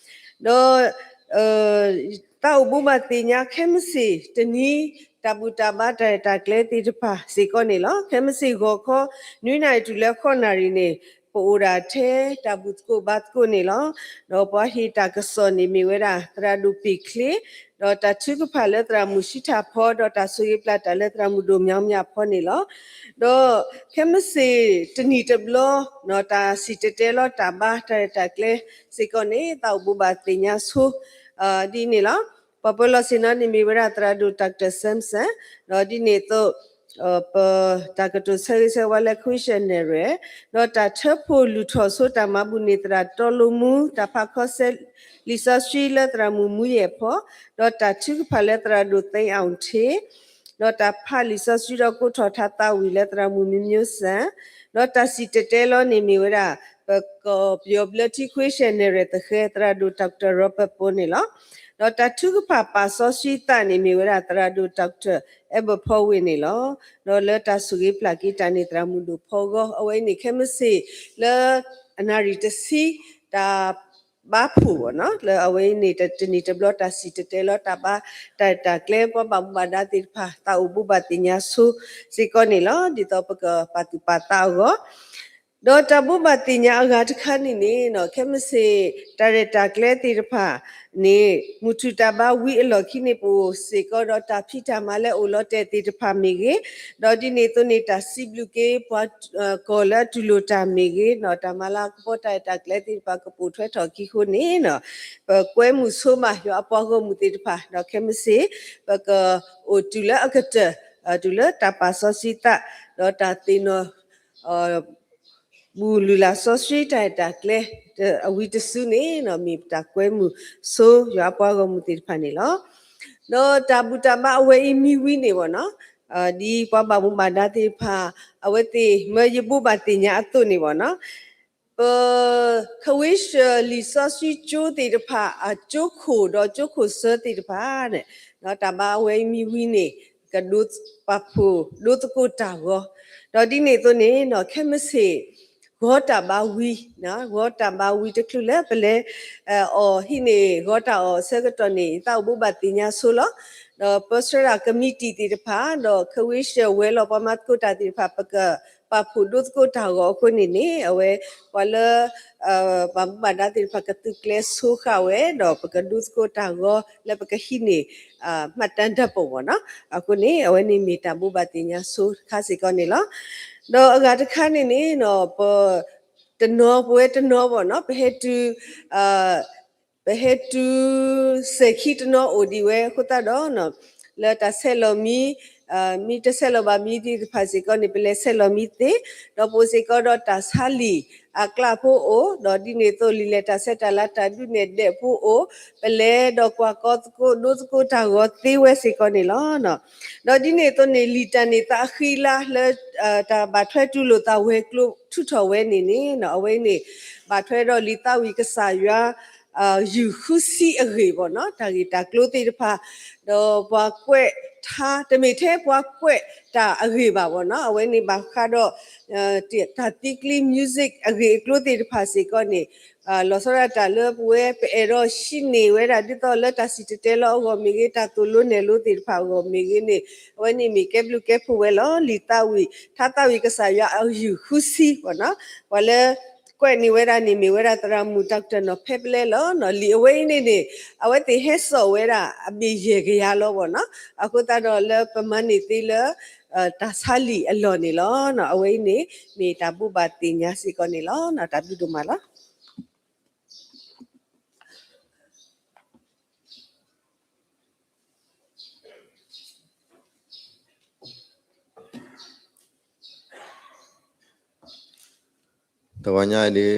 ဒီး သးအိၣ်ဘူးဘၣ်သ့ၣ်ညါခဲမုၢ်ဆ့ၣ်တနံၤ တၢ်ဘူၣ်တၢ်ဘါတၢ်ရဲၣ်တၢ်ကျဲၤသ့ၣ်တဖၣ်စ့ၢ်ကီးန့ၣ်လီၤ. ခဲမုၢ်ဆ့ၣ်ဂီၤခီ နွံနၣ်ရံၣ်တုၤလၢဃိးနၣ်ရံၣ်န့ၣ် ပအိၣ်ဒၣ်ထဲတၢ်ဘူၣ်သကိးဘါသကိးန့ၣ်လီၤ. ဒီးပှၤဟ့ၣ်တၢ်ကစီၣ်န့ၣ်မ့ၢ်ဝဲဒၣ် သရၣ်ဒိၣ်ပ့ၢ်ချ့, ဒီးတၢ်ထုကဖၣ်လၢသရၣ်မုၣ်ဆံထၣ်ဖီ ဒီးတၢ်ဆိၣ်ဂ့ၤပျၢ်တၢ်လၢသရၣ်မုၣ်ဒိၣ်မၠီမၠၣ်ဖီန့ၣ်လီၤ. ဒီးခဲမုၢ်ဆ့ၣ်တနံၣ်တဘျီ တၢ်စံၣ်တဲၤတဲလီၤတၢ်ဘါတၢ်ရဲၣ်တၢ်ကျဲၤစ့ၢ်ကီးန့ၣ် သးအိၣ်ဘူးဘၣ်သ့ၣ်ညါဆိ ဒ်န့ၣ်လီၤ. ပှၤပၢလီၢ်ဆ့ၣ်နီၤန့ၣ်မ့ၢ်ဝဲဒၣ် သရၣ်ဒိၣ် Doctor Samson, ဒီးဒ်န့ၣ်အသိး ပတၢ်ကတိၤဆၢဂ့ၤဆၢဝါလၢ Commissioner ဒီးတၢ်ထၢဖှိၣ်လုၢ်ထီၣ်ဆိတၢ်မၤဘူၣ်န့ၣ် သရၣ်တီလိာ်မူ, တၢ်ဖးခီဆဲးလံာ်စီဆှံလၢသရၣ်မုၣ်မူယဲၢ်ဖီ, ဒီးတၢ်ထုကဖၣ်လၢသရၣ်ဒိၣ်သ့အီၣ်ထ့, ဒီးတၢ်ဖးလံာ်စီဆှံဒီးကိးထီၣ်ထါသးဝံၣ်လၢသရၣ်မုၣ်မံမံစၣ်, ဒီးတၢ်စံၣ်တဲၤတဲလီၤန့ၣ်မ့ၢ်ဝဲဒၣ် ပကီၢ်ပယီၤဘျၢထံ Commissioner သဃဲ သရၣ်ဒိၣ် Doctor Robert ဖိန့ၣ်လီၤ. ဒီးတၢ်ထုကဖၣ်ပာ်စီဆှံသးန့ၣ်မ့ၢ်ဝဲဒၣ် သရၣ်ဒိၣ် Doctor Albert ဖီဝ့ၢ်န့ၣ်လီၤ. ဒီးလၢတၢ်ဆိၣ်ဂ့ၤပျၢ်က့ၤတၢ်န့ၣ် သရၣ်မုၣ်ဒိၣ်ဖီဂီၤ အဝဲအံၤန့ၣ် ခဲမုၢ်ဆ့ၣ်လၢအနၣ်ရံၣ်တဆံ တၢ်ဘါဖှိၣ်ဘၣ်နီၤ လၢအဝဲအံၤန့ၣ် တနံၣ်တဘျီတၢ်စံၣ်တဲၤတဲလီၤတၢ်ဘါ တၢ်ရဲၣ်တၢ်ကျဲၤ ပှၤဘၣ်မူဘၣ်ဒါသ့ၣ်တဖၣ် သးအိၣ်ဘူးဘၣ်သ့ၣ်ညါဆိစ့ၢ်ကီးန့ၣ်လီၤ. ဒ်သိးပကပာ်သူၣ်ပာ်သးအဂီၢ် ဒီးတၢ်ဘူးဘၣ်သ့ၣ်ညါအဂၤတခါန့ၣ်န့ၣ် ခဲမုၢ်ဆ့ၣ်တၢ်ရဲၣ်တၢ်ကျဲၤသ့ၣ်တဖၣ်န့ၣ် မုၢ်ထူၣ်တၢ်ဘါဝံၤအလီၢ်ခံန့ၣ် ပအိၣ်စ့ၢ်ကီးဒီးတၢ်ဖံးတၢ်မၤလၢအိၣ်လီၤတဲာ်သ့ၣ်တဖၣ်မ့ၢ်ဂ့ၤ, ဒီးဒ်န့ၣ်အသိးန့ၣ် တၢ်စံးဘျုးက့ၤပှၤကီၢ်လၢအတူၢ်လိာ်တၢ်မ့ၢ်ဂ့ၤ, တၢ်မၤလၤကပီၤတၢ်ရဲၣ်တၢ်ကျဲၤသ့ၣ်တဖၣ်ကပိာ်ထွဲထီၣ်အခံအဃိန့ၣ် ပကွဲမုာ်ဆိဘၣ် ယွၤအပှၤဂီၢ်မုၢ်သ့ၣ်တဖၣ် ဒီးခဲမုၢ်ဆ့ၣ် ပကအိၣ်တုၤလၢအကတၢၢ် တုၤလၢတၢ်ပာ်စီဆှံသး ဒီးတၢ်သ့ၣ်နီၣ် ဘူၣ်လုၢ်လၢ်စီဆှံတၢ်ရဲၣ်တၢ်ကျဲၤ အဝံတစုန့ၣ် မ့ၢ်ပတၢ်ကွဲမုာ်ဆိယွၤအပှၤဂီၢ်မုၢ်သ့ၣ်တဖၣ်န့ၣ်လီၤ. ဒီးတၢ်ဘူၣ်တၢ်ဘါအဝဲအံၤမ့ၢ်ဝံၤန့ၣ်ဘၣ်နီၤ ဒ်ပှၤဘၣ်မူဘၣ်ဒါသ့ၣ်တဖၣ် အဝဲသ့ၣ်မၢယဘူးဘၣ်သ့ၣ်ညါအသိးန့ၣ်ဘၣ်နီၤ ပ ခဝ့ၡၢၣ်လံာ်စီဆှံကၠိသ့ၣ်တဖၣ် အကၠိခိၣ်ဒီးကၠိခိၣ်စၢသ့ၣ်တဖၣ်န့ၣ် တၢ်ဘါအဝဲအံၤမ့ၢ်ဝံၤန့ၣ် ကဒိးပာ်ဖှိၣ်ဒိသကိးတၢ်ဂီၤ, ဒီးဒ်န့ၣ်အသိးန့ၣ် ခဲမုၢ်ဆ့ၣ် ဂီၤတၢ်ဘါဝံၤ, ဂီၤတၢ်ဘါဝံၤတချုးလၢပလဲၤ အီၣ်ဟံးန့ၢ်ဂီၤတၢ်အီၣ်အဆၢကတီၢ်န့ၣ် သးအိၣ်ဘူးဘၣ်သ့ၣ်ညါဆိလီၤ. ဒီးပၢဆှၢဒၣ်ကမံးတံာ်သ့ၣ်တဖၣ် ဒီးခဝ့ၡၢၣ်ဝဲၤလီၢ်ပှၤမၤသကိးတၢ်သ့ၣ်တဖၣ် ပကပာ်ဖှိၣ်ဒိသကိးတၢ်ဂီၤအဃိန့ၣ်န့ၣ် အဝဲပှၤလၢ ဘၣ်မူဘၣ်ဒါသ့ၣ်တဖၣ်ကသုးကျဲၤဆိဃာ်ဝဲ ဒီးပကဒိသကိးတၢ်ဂီၤလၢပကဟံးန့ၢ် မှတ်တမ်းဓာတ်ပုံ ဘၣ်နီၤ. အဃိန့ၣ် အဝဲန့ၣ်မ့ၢ်တၢ်ဘူးဘၣ်သ့ၣ်ညါဆိတခါစ့ၢ်ကီးန့ၣ်လီၤ. ဒီးအဂၤတခါန့ၣ်န့ၣ် ပ တနီၤပဝဲတနီၤဘၣ်နီၤ ပဟဲတုၤ ပဟဲတုၤ စဲၤခံတနီၤအိၣ်ဒံးဝဲအဃိသတးဒီး လၢတၢ်ဆဲးလီၤမံ မ့ၢ်တဆဲးလီၤဘၣ်မံသ့ၣ်တဖၣ်စ့ၢ်ကီးန့ၣ် ပလဲၤဆဲးလီၤမံသ့, ဒီးပအိၣ်စ့ၢ်ကီးဒီးတၢ်ဆါလံာ်အကျးဖိအိၣ်, ဒီးဒ်န့ၣ်အသိးလံာ်လဲၢ်တၢ်ဆဲးတၢ်လၤတၢ်ဒုးနဲၣ်ဒဲးဖိအိၣ်, ပလဲၤဒီးကွၢ်ကီသကိးဒိသကိးတၢ်ဂီၤသ့ဝဲစ့ၢ်ကီးန့ၣ်လီၤ. ဒီးဒ်န့ၣ်အသိးန့ၣ် လံာ်တၢ်န့ၢ်သါဃံလၤလၢ တၢ်ဘၣ်ထွဲတူၢ်လိာ်သးဝဲၤကျိၤထုးထီၣ်ဝဲန့ၣ်န့ၣ် အဝဲန့ၣ် ဘၣ်ထွဲဒီးလံာ်သးဝံၣ်ကစၢ်ယွၤ ယုၢ်ဃုဆံအဂ့ၢ်ဘၣ်နီၤ တၢ်ဂ့ၢ်တၢ်ကျိၤသ့ၣ်တဖၣ်, ဒီးပှၤကွဲးထါ တမ့ၢ်ထဲပှၤကွဲးတၢ်အဂ့ၢ်ဘၣ်ဘၣ်နီၤ အဝဲန့ၣ်ဘၣ်ဃးဒီး တၢ်သံကျံ music အဂ့ၢ်အကျိၤသ့ၣ်တဖၣ်စ့ၢ်ကီးန့ၣ် လီၤဆီဒၣ်တၢ်လၢပဝဲပအဲၣ်ဒိးဟံးန့ၢ်ဝဲဒၣ်ဒ်သိးလၢတၢ်စံၣ်တဲၤတဲလီၤအဂီၢ်မ့ၢ်ဂ့ၤ တၢ်သိၣ်လိနဲၣ်လိသ့ၣ်တဖၣ်အဂီၢ်မ့ၢ်ဂ့ၤန့ၣ် အဝဲန့ၣ်မ့ၢ်ကဲဘျုးကဲဖှိၣ်ဝဲလီၤ. လံာ်သးဝံၣ် ထါသးဝံၣ်ကစၢ်ယွၤအယုၢ်ဃုဆံဘၣ်နီၤ ပှၤလၢ ကွဲးန့ၢ်ဝဲဒၣ်န့ၣ်မ့ၢ်ဝဲဒၣ်သရၣ်မုၣ် Doctor နီၢ်ဖဲပလဲလီၤ. လံာ်အဝဲအံၤန့ၣ်န့ၣ် အဝဲသ့ၣ်ဟဲစိာ်ဝဲဒၣ်အဘ့ၣ်ယဲၢ်ကယၤလီၤဘၣ်နီၤ အဃိသတးဒီးလၢပမၤန့ၢ်သ့လၢ တၢ်ဆါလံာ်အလီၢ်န့ၣ်လီၤ. အဝဲအံၤန့ၣ် မ့ၢ်တၢ်ဘိးဘၣ်သ့ၣ်ညါစ့ၢ်ကီးန့ၣ်လီၤ. တၢ်ဘျုးဒိၣ်မးလီၤ. တဂီၤညါအံၤဒ်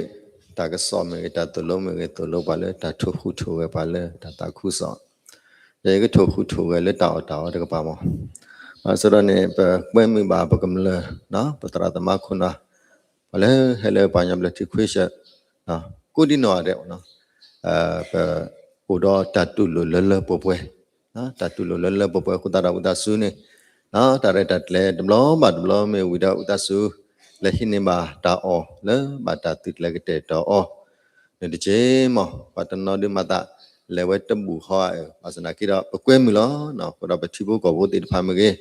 တၢ်ကစီၣ်မ့ၢ်ဂ့ၤ တၢ်သိၣ်လိမ့ၢ်ဂ့ၤ သိၣ်လိပှၤလၢတၢ်ထိၣ်ဃူထိၣ်ဂဲၤပှၤလၢတၢ်သးခုကစီၣ်, ယကထိၣ်ဃူထိၣ်ဂဲၤလၢတၢ်အီၣ်တၢ်အီတကပၤမး. ဘၣ်ဆၣ်ဒီးန့ၣ် ပကွဲမုာ်ဘၣ်ပကမျၢၢ် ပသရၣ်သမါခိၣ်နၢ် ပှၤလၢဟဲလၢပှၤကညီဘျၢထံခွ့ၡၢၣ် ကိးဒံနီၢ်ဂၤဒဲး ပအိၣ်ဒီးတၢ်တူၢ်လိာ်လၢလၢပှဲၤပှဲၤ, တၢ်တူၢ်လိာ်လၢလၢပှဲၤပှဲၤအဃိသတးဒီး ဝံသးစူၤန့ၣ် တၢ်ရဲၣ်တၢ်ကျဲၤတဘျီဘၣ်တဘျီမ့ၢ်ဝံၤဒီး ဝံသးစူၤ လဲၤဟံးန့ၢ်ဘၣ်တၢ်အီၣ်လၢဘၣ်တၢ်သုးကျဲၤကတဲာ်ကတီၤအီၤ န့ၣ်တက့ၢ်မး. ပှၤတနီၤဒုးမၤသးလဲၤဝဲတဘူၣ်ဃီဧါ, ဘၣ်ဆၣ်သနာ်က့ဒီး ပကွဲမုာ်လီၤ. အဃိဒီးပထံဖိကီၢ်ဖိသ့ၣ်တဖၣ်မ့ၢ်ဂ့ၤ,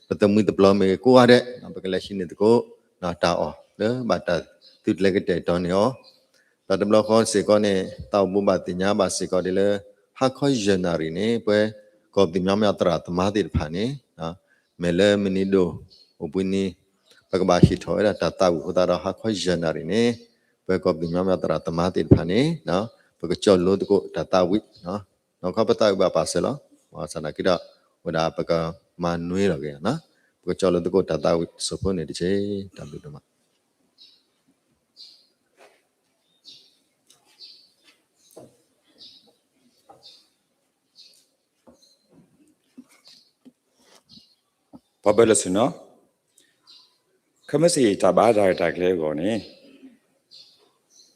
ပသမံသပျီမ့ၢ်ဂ့ၤကိးဂၤဒဲး ပကလဲၤဟံးန့ၢ်သကိး တၢ်အီၣ်လၢဘၣ်တၢ်သုးကျဲၤကတဲာ်ကတီၤန့ၢ်အီၤ. ဒီးတဘျီဃီစ့ၢ်ကီးန့ၣ် သးအိၣ်ဘိးဘၣ်သ့ၣ်ညါဘၣ်စ့ၢ်ကီးဒ်လၢ ဟါခီယဲၢ်နၣ်ရံၣ်န့ၣ် ပဝဲကီၢ်ပသ့ၣ်ညီမ့ၢ်သရၣ်သမါသ့ၣ်တဖၣ်န့ၣ် မ့ၢ်လၢမနံၤဒိၣ်အိၣ်ဘှံးနံၤ ပကဘၣ်ဟ့ၣ်ထီၣ်ဝဲဒၣ်တၢ်သးဝံၣ်အဃိသတးဒီး ဟါခီယဲၢ်နၣ်ရံၣ်န့ၣ် ပဝဲကီၢ်ပသ့ၣ်ညီမ့ၢ်သရၣ်သမါသ့ၣ်တဖၣ်န့ၣ် ပကကၠီလိသကိးတၢ်သးဝံၣ် နီၢ်ခီပသးဝံၣ်ဘၣ်ပာ်စၢၤလီၤ. ဘၣ်ဆၣ်သနာ်က့ဒီး အိၣ်ဒၣ်ပကမၤနွံလီၤက့ၤ ပကကၠီလိသကိးတၢ်သးဝံၣ် စိဖိန့ၣ်တက့ၢ်. တၢ်ဘျုးဒိၣ်မး. ပှၤဘၢလၢာ်ဆ့ၣ်နီၤ, ခဲမုၢ်ဆ့ၣ်တၢ်ဘါတၢ်ရဲၣ်တၢ်ကျဲၤအဂီၢ်န့ၣ်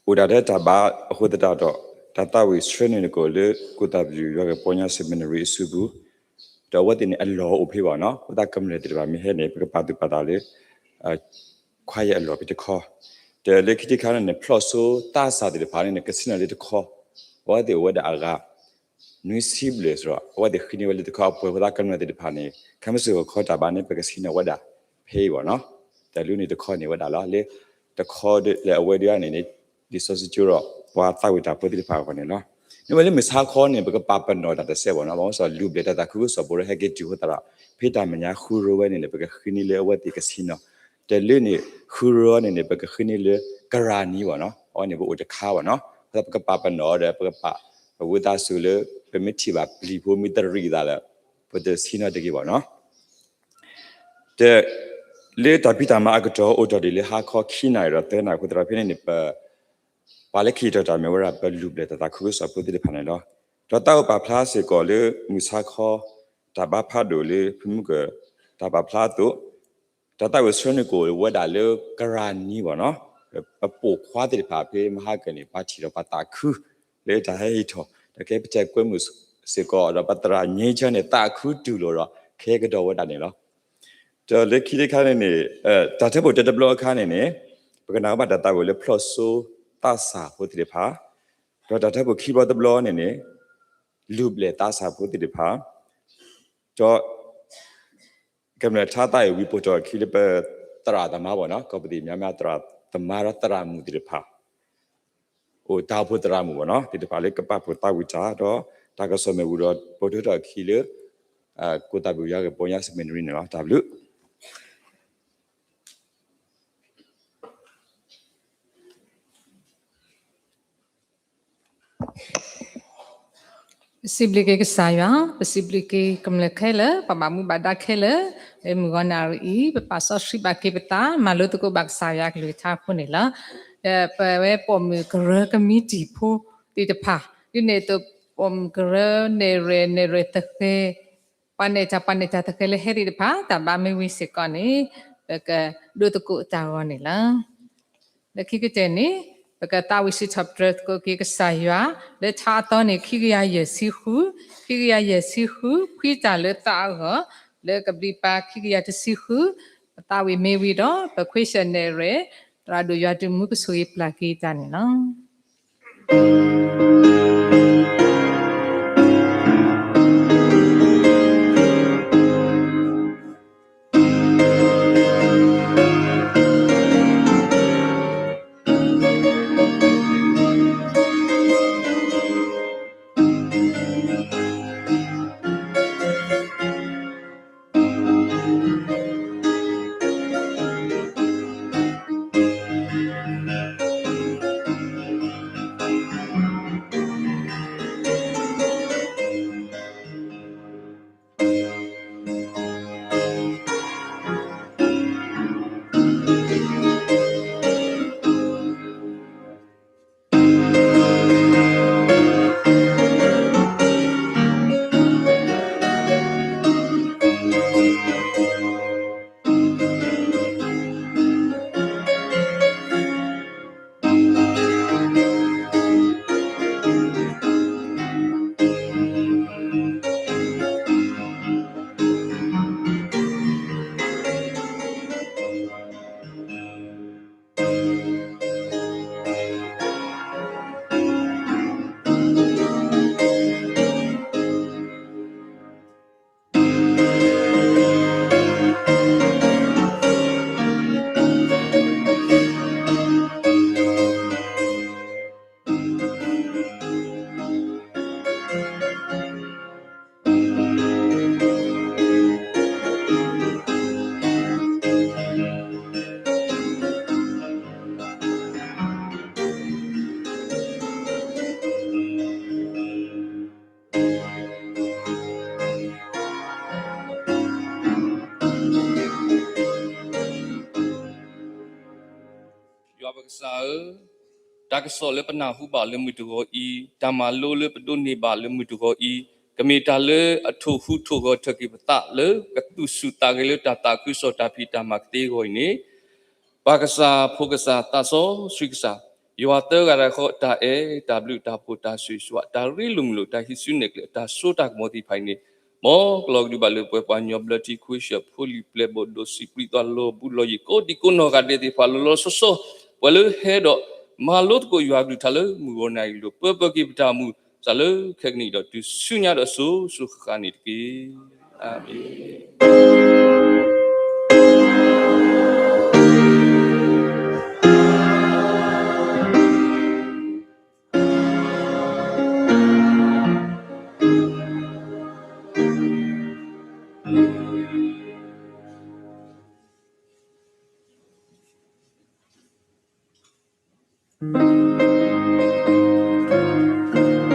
အိၣ်ဒၣ်ထဲတၢ်ဘါအဃိသတးဒီး တၢ်သးဝံၣ်ဆှၢနုာ်နကိာ်လၢ ကိၣ်သးပယုၢ်ယွၤကပီညါ seminary အစုပူၤ, ဒီးအဝဲသ့ၣ်န့ၣ်အလီၢ်အိၣ်ဖဲဘၣ်နီၤ, အဃိသတးကမျၢၢ်သ့ၣ်တဖၣ်မ့ၢ်ဟဲန့ၣ် ပကပာ်သူၣ်ပာ်သးလၢ ခွါယဲၢ်အလီၢ်ဖဲတခီ, ဒီးလၢခံတခါန့ၣ်န့ၣ် ဖျီၣ်စိသးစၢ်သ့ၣ်တဖၣ်န့ၣ်န့ၣ် ကဆ့ၣ်နီၤလၢတခီ, အဝဲသ့ၣ်အိၣ်ဝဲဒၣ်အဂၤ နွံဆံဘျဲၣ်စ့ၢ်ဒီး အဝဲသ့ၣ်ဃ့န့ၢ်ဝဲလၢတခီအပှဲၤအဃိသတးကမျၢၢ်သ့ၣ်တဖၣ်န့ၣ် ခဲမုၢ်ဆ့ၣ်ဂီၤခီတၢ်ဘါန့ၣ် ပကဆ့ၣ်နီၤဝဲဒၣ်ဖဲအံၤဘၣ်နီၤ, တၢ်လုၢ်န့ၣ်တခီန့ၣ်ဝဲဒၣ်လီၤ. လၢတခီလၢအဝဲဒၣ်န့ၣ်န့ၣ် လံာ်စီဆှံကၠိဒီး ပှၤသးဝံၣ်တၢ်ဖိသ့ၣ်တဖၣ်အဂီၢ်န့ၣ်လီၤ. မ့ၢ်ဝဲလၢမုၢ်ဆါခီန့ၣ် ပကပာ်ပနီၣ်တၢ်တစဲးဘၣ်နီၤ, ဘၣ်မနုၤစ့ၢ် လူၤဘျဲၣ်တၢ်သးခုကစီၣ်ဖိဒီးဟဲက့ၤတုၤအဃိသတးဒီး ဖဲတၢ်မဲာ်ညါဃုရိဝဲန့ၣ်န့ၣ် ပကဃ့န့ၢ်လၢအဝဲသ့ၣ်ကဆ့ၣ်နီၤ, တၢ်လုၢ်န့ၣ် ဃုရိန့ၣ်န့ၣ် ပကဃ့န့ၢ်လၢကရၢနံၤဘၣ်နီၤ, အဝဲန့ၣ်ပအိၣ်တခါဘၣ်နီၤ, အဃိသတးပကပာ်ပနီၣ်ဒီး ပကပာ် ပဝံသးစူၤလၢ ပမ့ၢ်ထံၣ်ဘၣ်ပျံၤဖိမ့ၢ်တရံးသးလၢ ပတဆ့ၣ်နီၤတဂ့ၤဘၣ်နီၤ. တၢ် လၢတၢ်ဖံးတၢ်မၤအကတီၢ်အိၣ်ထီၣ်ဒံးလၢဟါခီခံနၣ်ရံၣ်ဒီးသၢနၣ်ရံၣ်အဃိသတး ဖဲန့ၣ်န့ၣ် ပ ပှၤလၢခံတီၤတၢ်မ့ၢ်ဝဲဒၣ် ပလူၤဘျဲၣ်တၢ်သးခုကစီၣ်ဖိသ့ၣ်တဖၣ်န့ၣ်လီၤ. ဒီးတၢ်အိၣ်ပာ်ဖျါစ့ၢ်ကီးလၢမုၢ်ဆါခီ တၢ်ဘါဖးဒိၣ်လၢဖုမုၢ်ကၢၢ် တၢ်ပာ်ဖျါအသိး တၢ်သးဝံၣ်ဆှၢနုာ်ကအိၣ်ဝဲဒၣ်လၢကရၢနံၤဘၣ်နီၤ, ပပိာ်ခွါသ့ၣ်တဖၣ်ဖဲမဟါကၢန့ၣ် ပှၤထံၣ်ဒီးပှၤသးခု လၢတၢ်ဟဲဟ့ၣ်ထီၣ် တၢ်ကဲပတဲကွဲမုာ်စ့ၢ်ကီး ဒီးပသရၣ်ငြိမ်းချမ်းန့ၣ် သးခုတူၢ်လိာ်ဒီး ကဟဲကဒီးဝဲဒၣ်န့ၣ်လီၤ. ဒီးလၢခံတခါန့ၣ်န့ၣ် တၢ်ထၢဖှိၣ်တၢတဘျီအခါန့ၣ်န့ၣ် ပကနၣ်ဘၣ်တၢ်သးဝံၣ်လၢဖျီၣ်စိသးစၢ်ဖိသ့ၣ်တဖၣ်, ဒီးတၢ်ထၢဖှိၣ်ခံဘျီတဘျီန့ၣ်န့ၣ် လူၤဘျဲၣ်သးစၢ်ဖိသ့ၣ်တဖၣ်, ဒီး ကမျၢၢ်ထါသးအံၤဝံၤပိာ်ထီၣ်အခံလၢပသရၣ်သမါဘၣ်နီၤ, ကီၢ်ပသံၣ်မၠါမၠါသရၣ်သမါဒီးသရၣ်မုၣ်သ့ၣ်တဖၣ်, အိၣ်တၢ်အိၣ်ဖှိၣ်သရၣ်မုၣ်ဘၣ်နီၤ သ့ၣ်တဖၣ်လၢကပာ်ဖှိၣ်သးဝံၣ်တၢ် ဒီးတၢ်ကစီၣ်မ့ၢ်ဝံၤဒီး ပိာ်ထီၣ်ထီၣ်အခံလၢ ကိၣ်သးပယုၢ်ယွၤကပီညါ seminary န့ၣ်လီၤ. တၢ်ဘျုး ပစံးဘျုးက့ၤကစၢ်ယွၤ, ပစံးဘျုးက့ၤကမျၢၢ်ခဲလၢာ်, ပှၤဘၣ်မူဘၣ်ဒါခဲလၢာ်, လၢမုၢ်ဂီၤနၣ်ရံၣ်အံၤ ပပာ်စီဆှံဘၣ်က့ၤပသး မၤလိသကိးဘၣ်ကစၢ်ယွၤကလုၢ်ကထါအဃိန့ၣ်လီၤ. ဒီးပဝဲပိာ်မုၣ်ကရၢကမံးတံာ်ဖိသ့ၣ်တဖၣ် ဒ်န့ၣ်အသိး ပိာ်မုၣ်ကရၢနဲၣ်ရွဲၣ် နဲၣ်ရွဲၣ်သဃဲၤ ပှၤနဲၣ်တၢ် ပှၤနဲၣ်တၢ်သဃဲၤလၢဟဲသ့ၣ်တဖၣ် တၢ်ဘါမ့ၢ်ဝံၤစ့ၢ်ကီးန့ၣ် ပကဒိသကိးတၢ်ဂီၤန့ၣ်လီၤ. လၢခံကတၢၢ်န့ၣ် ပကသးဝံၣ်စံးထီၣ်ပတြၢၤသကိးက့ၤကစၢ်ယွၤ လၢထါအသီန့ၣ် ခံကယၤယဲၢ်ဆံဃု, ခံကယၤယဲၢ်ဆံဃု ဖှံတၢ်လၢသးအဂီၢ် လၢကဘျံးပၤခံကယၤတဆံဃု, ပသးဝံၣ်မ့ၢ်ဝံၤဒီး ပခွ့ၡၢၣ်နဲၣ်ရွဲၣ် သရၣ်ဒိၣ်ယွၤတမူကဆိၣ်ဂ့ၤပျၢ်က့ၤတၢ်န့ၣ်လီၤ. ယွၤပကစၢ်ဧၢ, တၢ်ကစီၣ်လၢပနၢ်ဟူဘၣ်လၢမုၢ်တဂီၤအံၤ, တၢ်မၤလိလၢပဒိးန့ၢ်ဘၣ်လၢမုၢ်တဂီၤအံၤ, ကမ့ၢ်တၢ်လၢအထိၣ်ဟူးထိၣ်ဂီၤထၢၣ်က့ၤပသးလၢကသူၣ်ဆူၣ်သးဂဲၤလၢတၢ်သးခုကစီၣ်တၢ်ဖံးတၢ်မၤကသ့အဂီၢ်အံၤန့ၣ်, ပၢ်ကစၢ်, ဖိကစၢ်, သးစီဆှံကစၢ်, ယွၤသၢဂၤတဂၤဃီ တၢ်အဲၣ်တၢ်ဘျုးတၢ်ဖှိၣ်တၢ်ဆိၣ်ဂ့ၤဆိၣ်ဝါ တၢ်ရ့လိာ်မုာ်လိာ် တၢ်ဟံးစုနဲၣ်ကျဲ တၢ်စိတၢ်ကမီၤသ့ၣ်တဖၣ်အံၤန့ၣ်, မ်ကလီၤကဒုဘၣ်လၢပှၤညီဘျၢထံ ခွ့ဆၢၣ်ဖိလံၤပျဲၢ်ဘီၣ်ဒိၣ် စံးပျံၤသွါလီၤဘူးလီၤယံၤ ကိးဒံကိးနီၢ်ဂၤဒဲးသ့ၣ်တဖၣ်လီၤလီၤဆီဆီ ပှၤလၢဟဲဒီး မၤလိသကိးယွၤအကလုၢ်ကထါလၢမုၢ်ဂီၤနၤအံၤအလိၤ ပၢပှဲၤက့ၤပတၢ်အိၣ်မူ စးလၢခဲကနံၣ်အံၤဒီးတုၤဆူညါဒီးစိၤစိၤဃၣ်ဃၣ်န့ၣ်တက့ၢ်. အၤမ့ၣ်.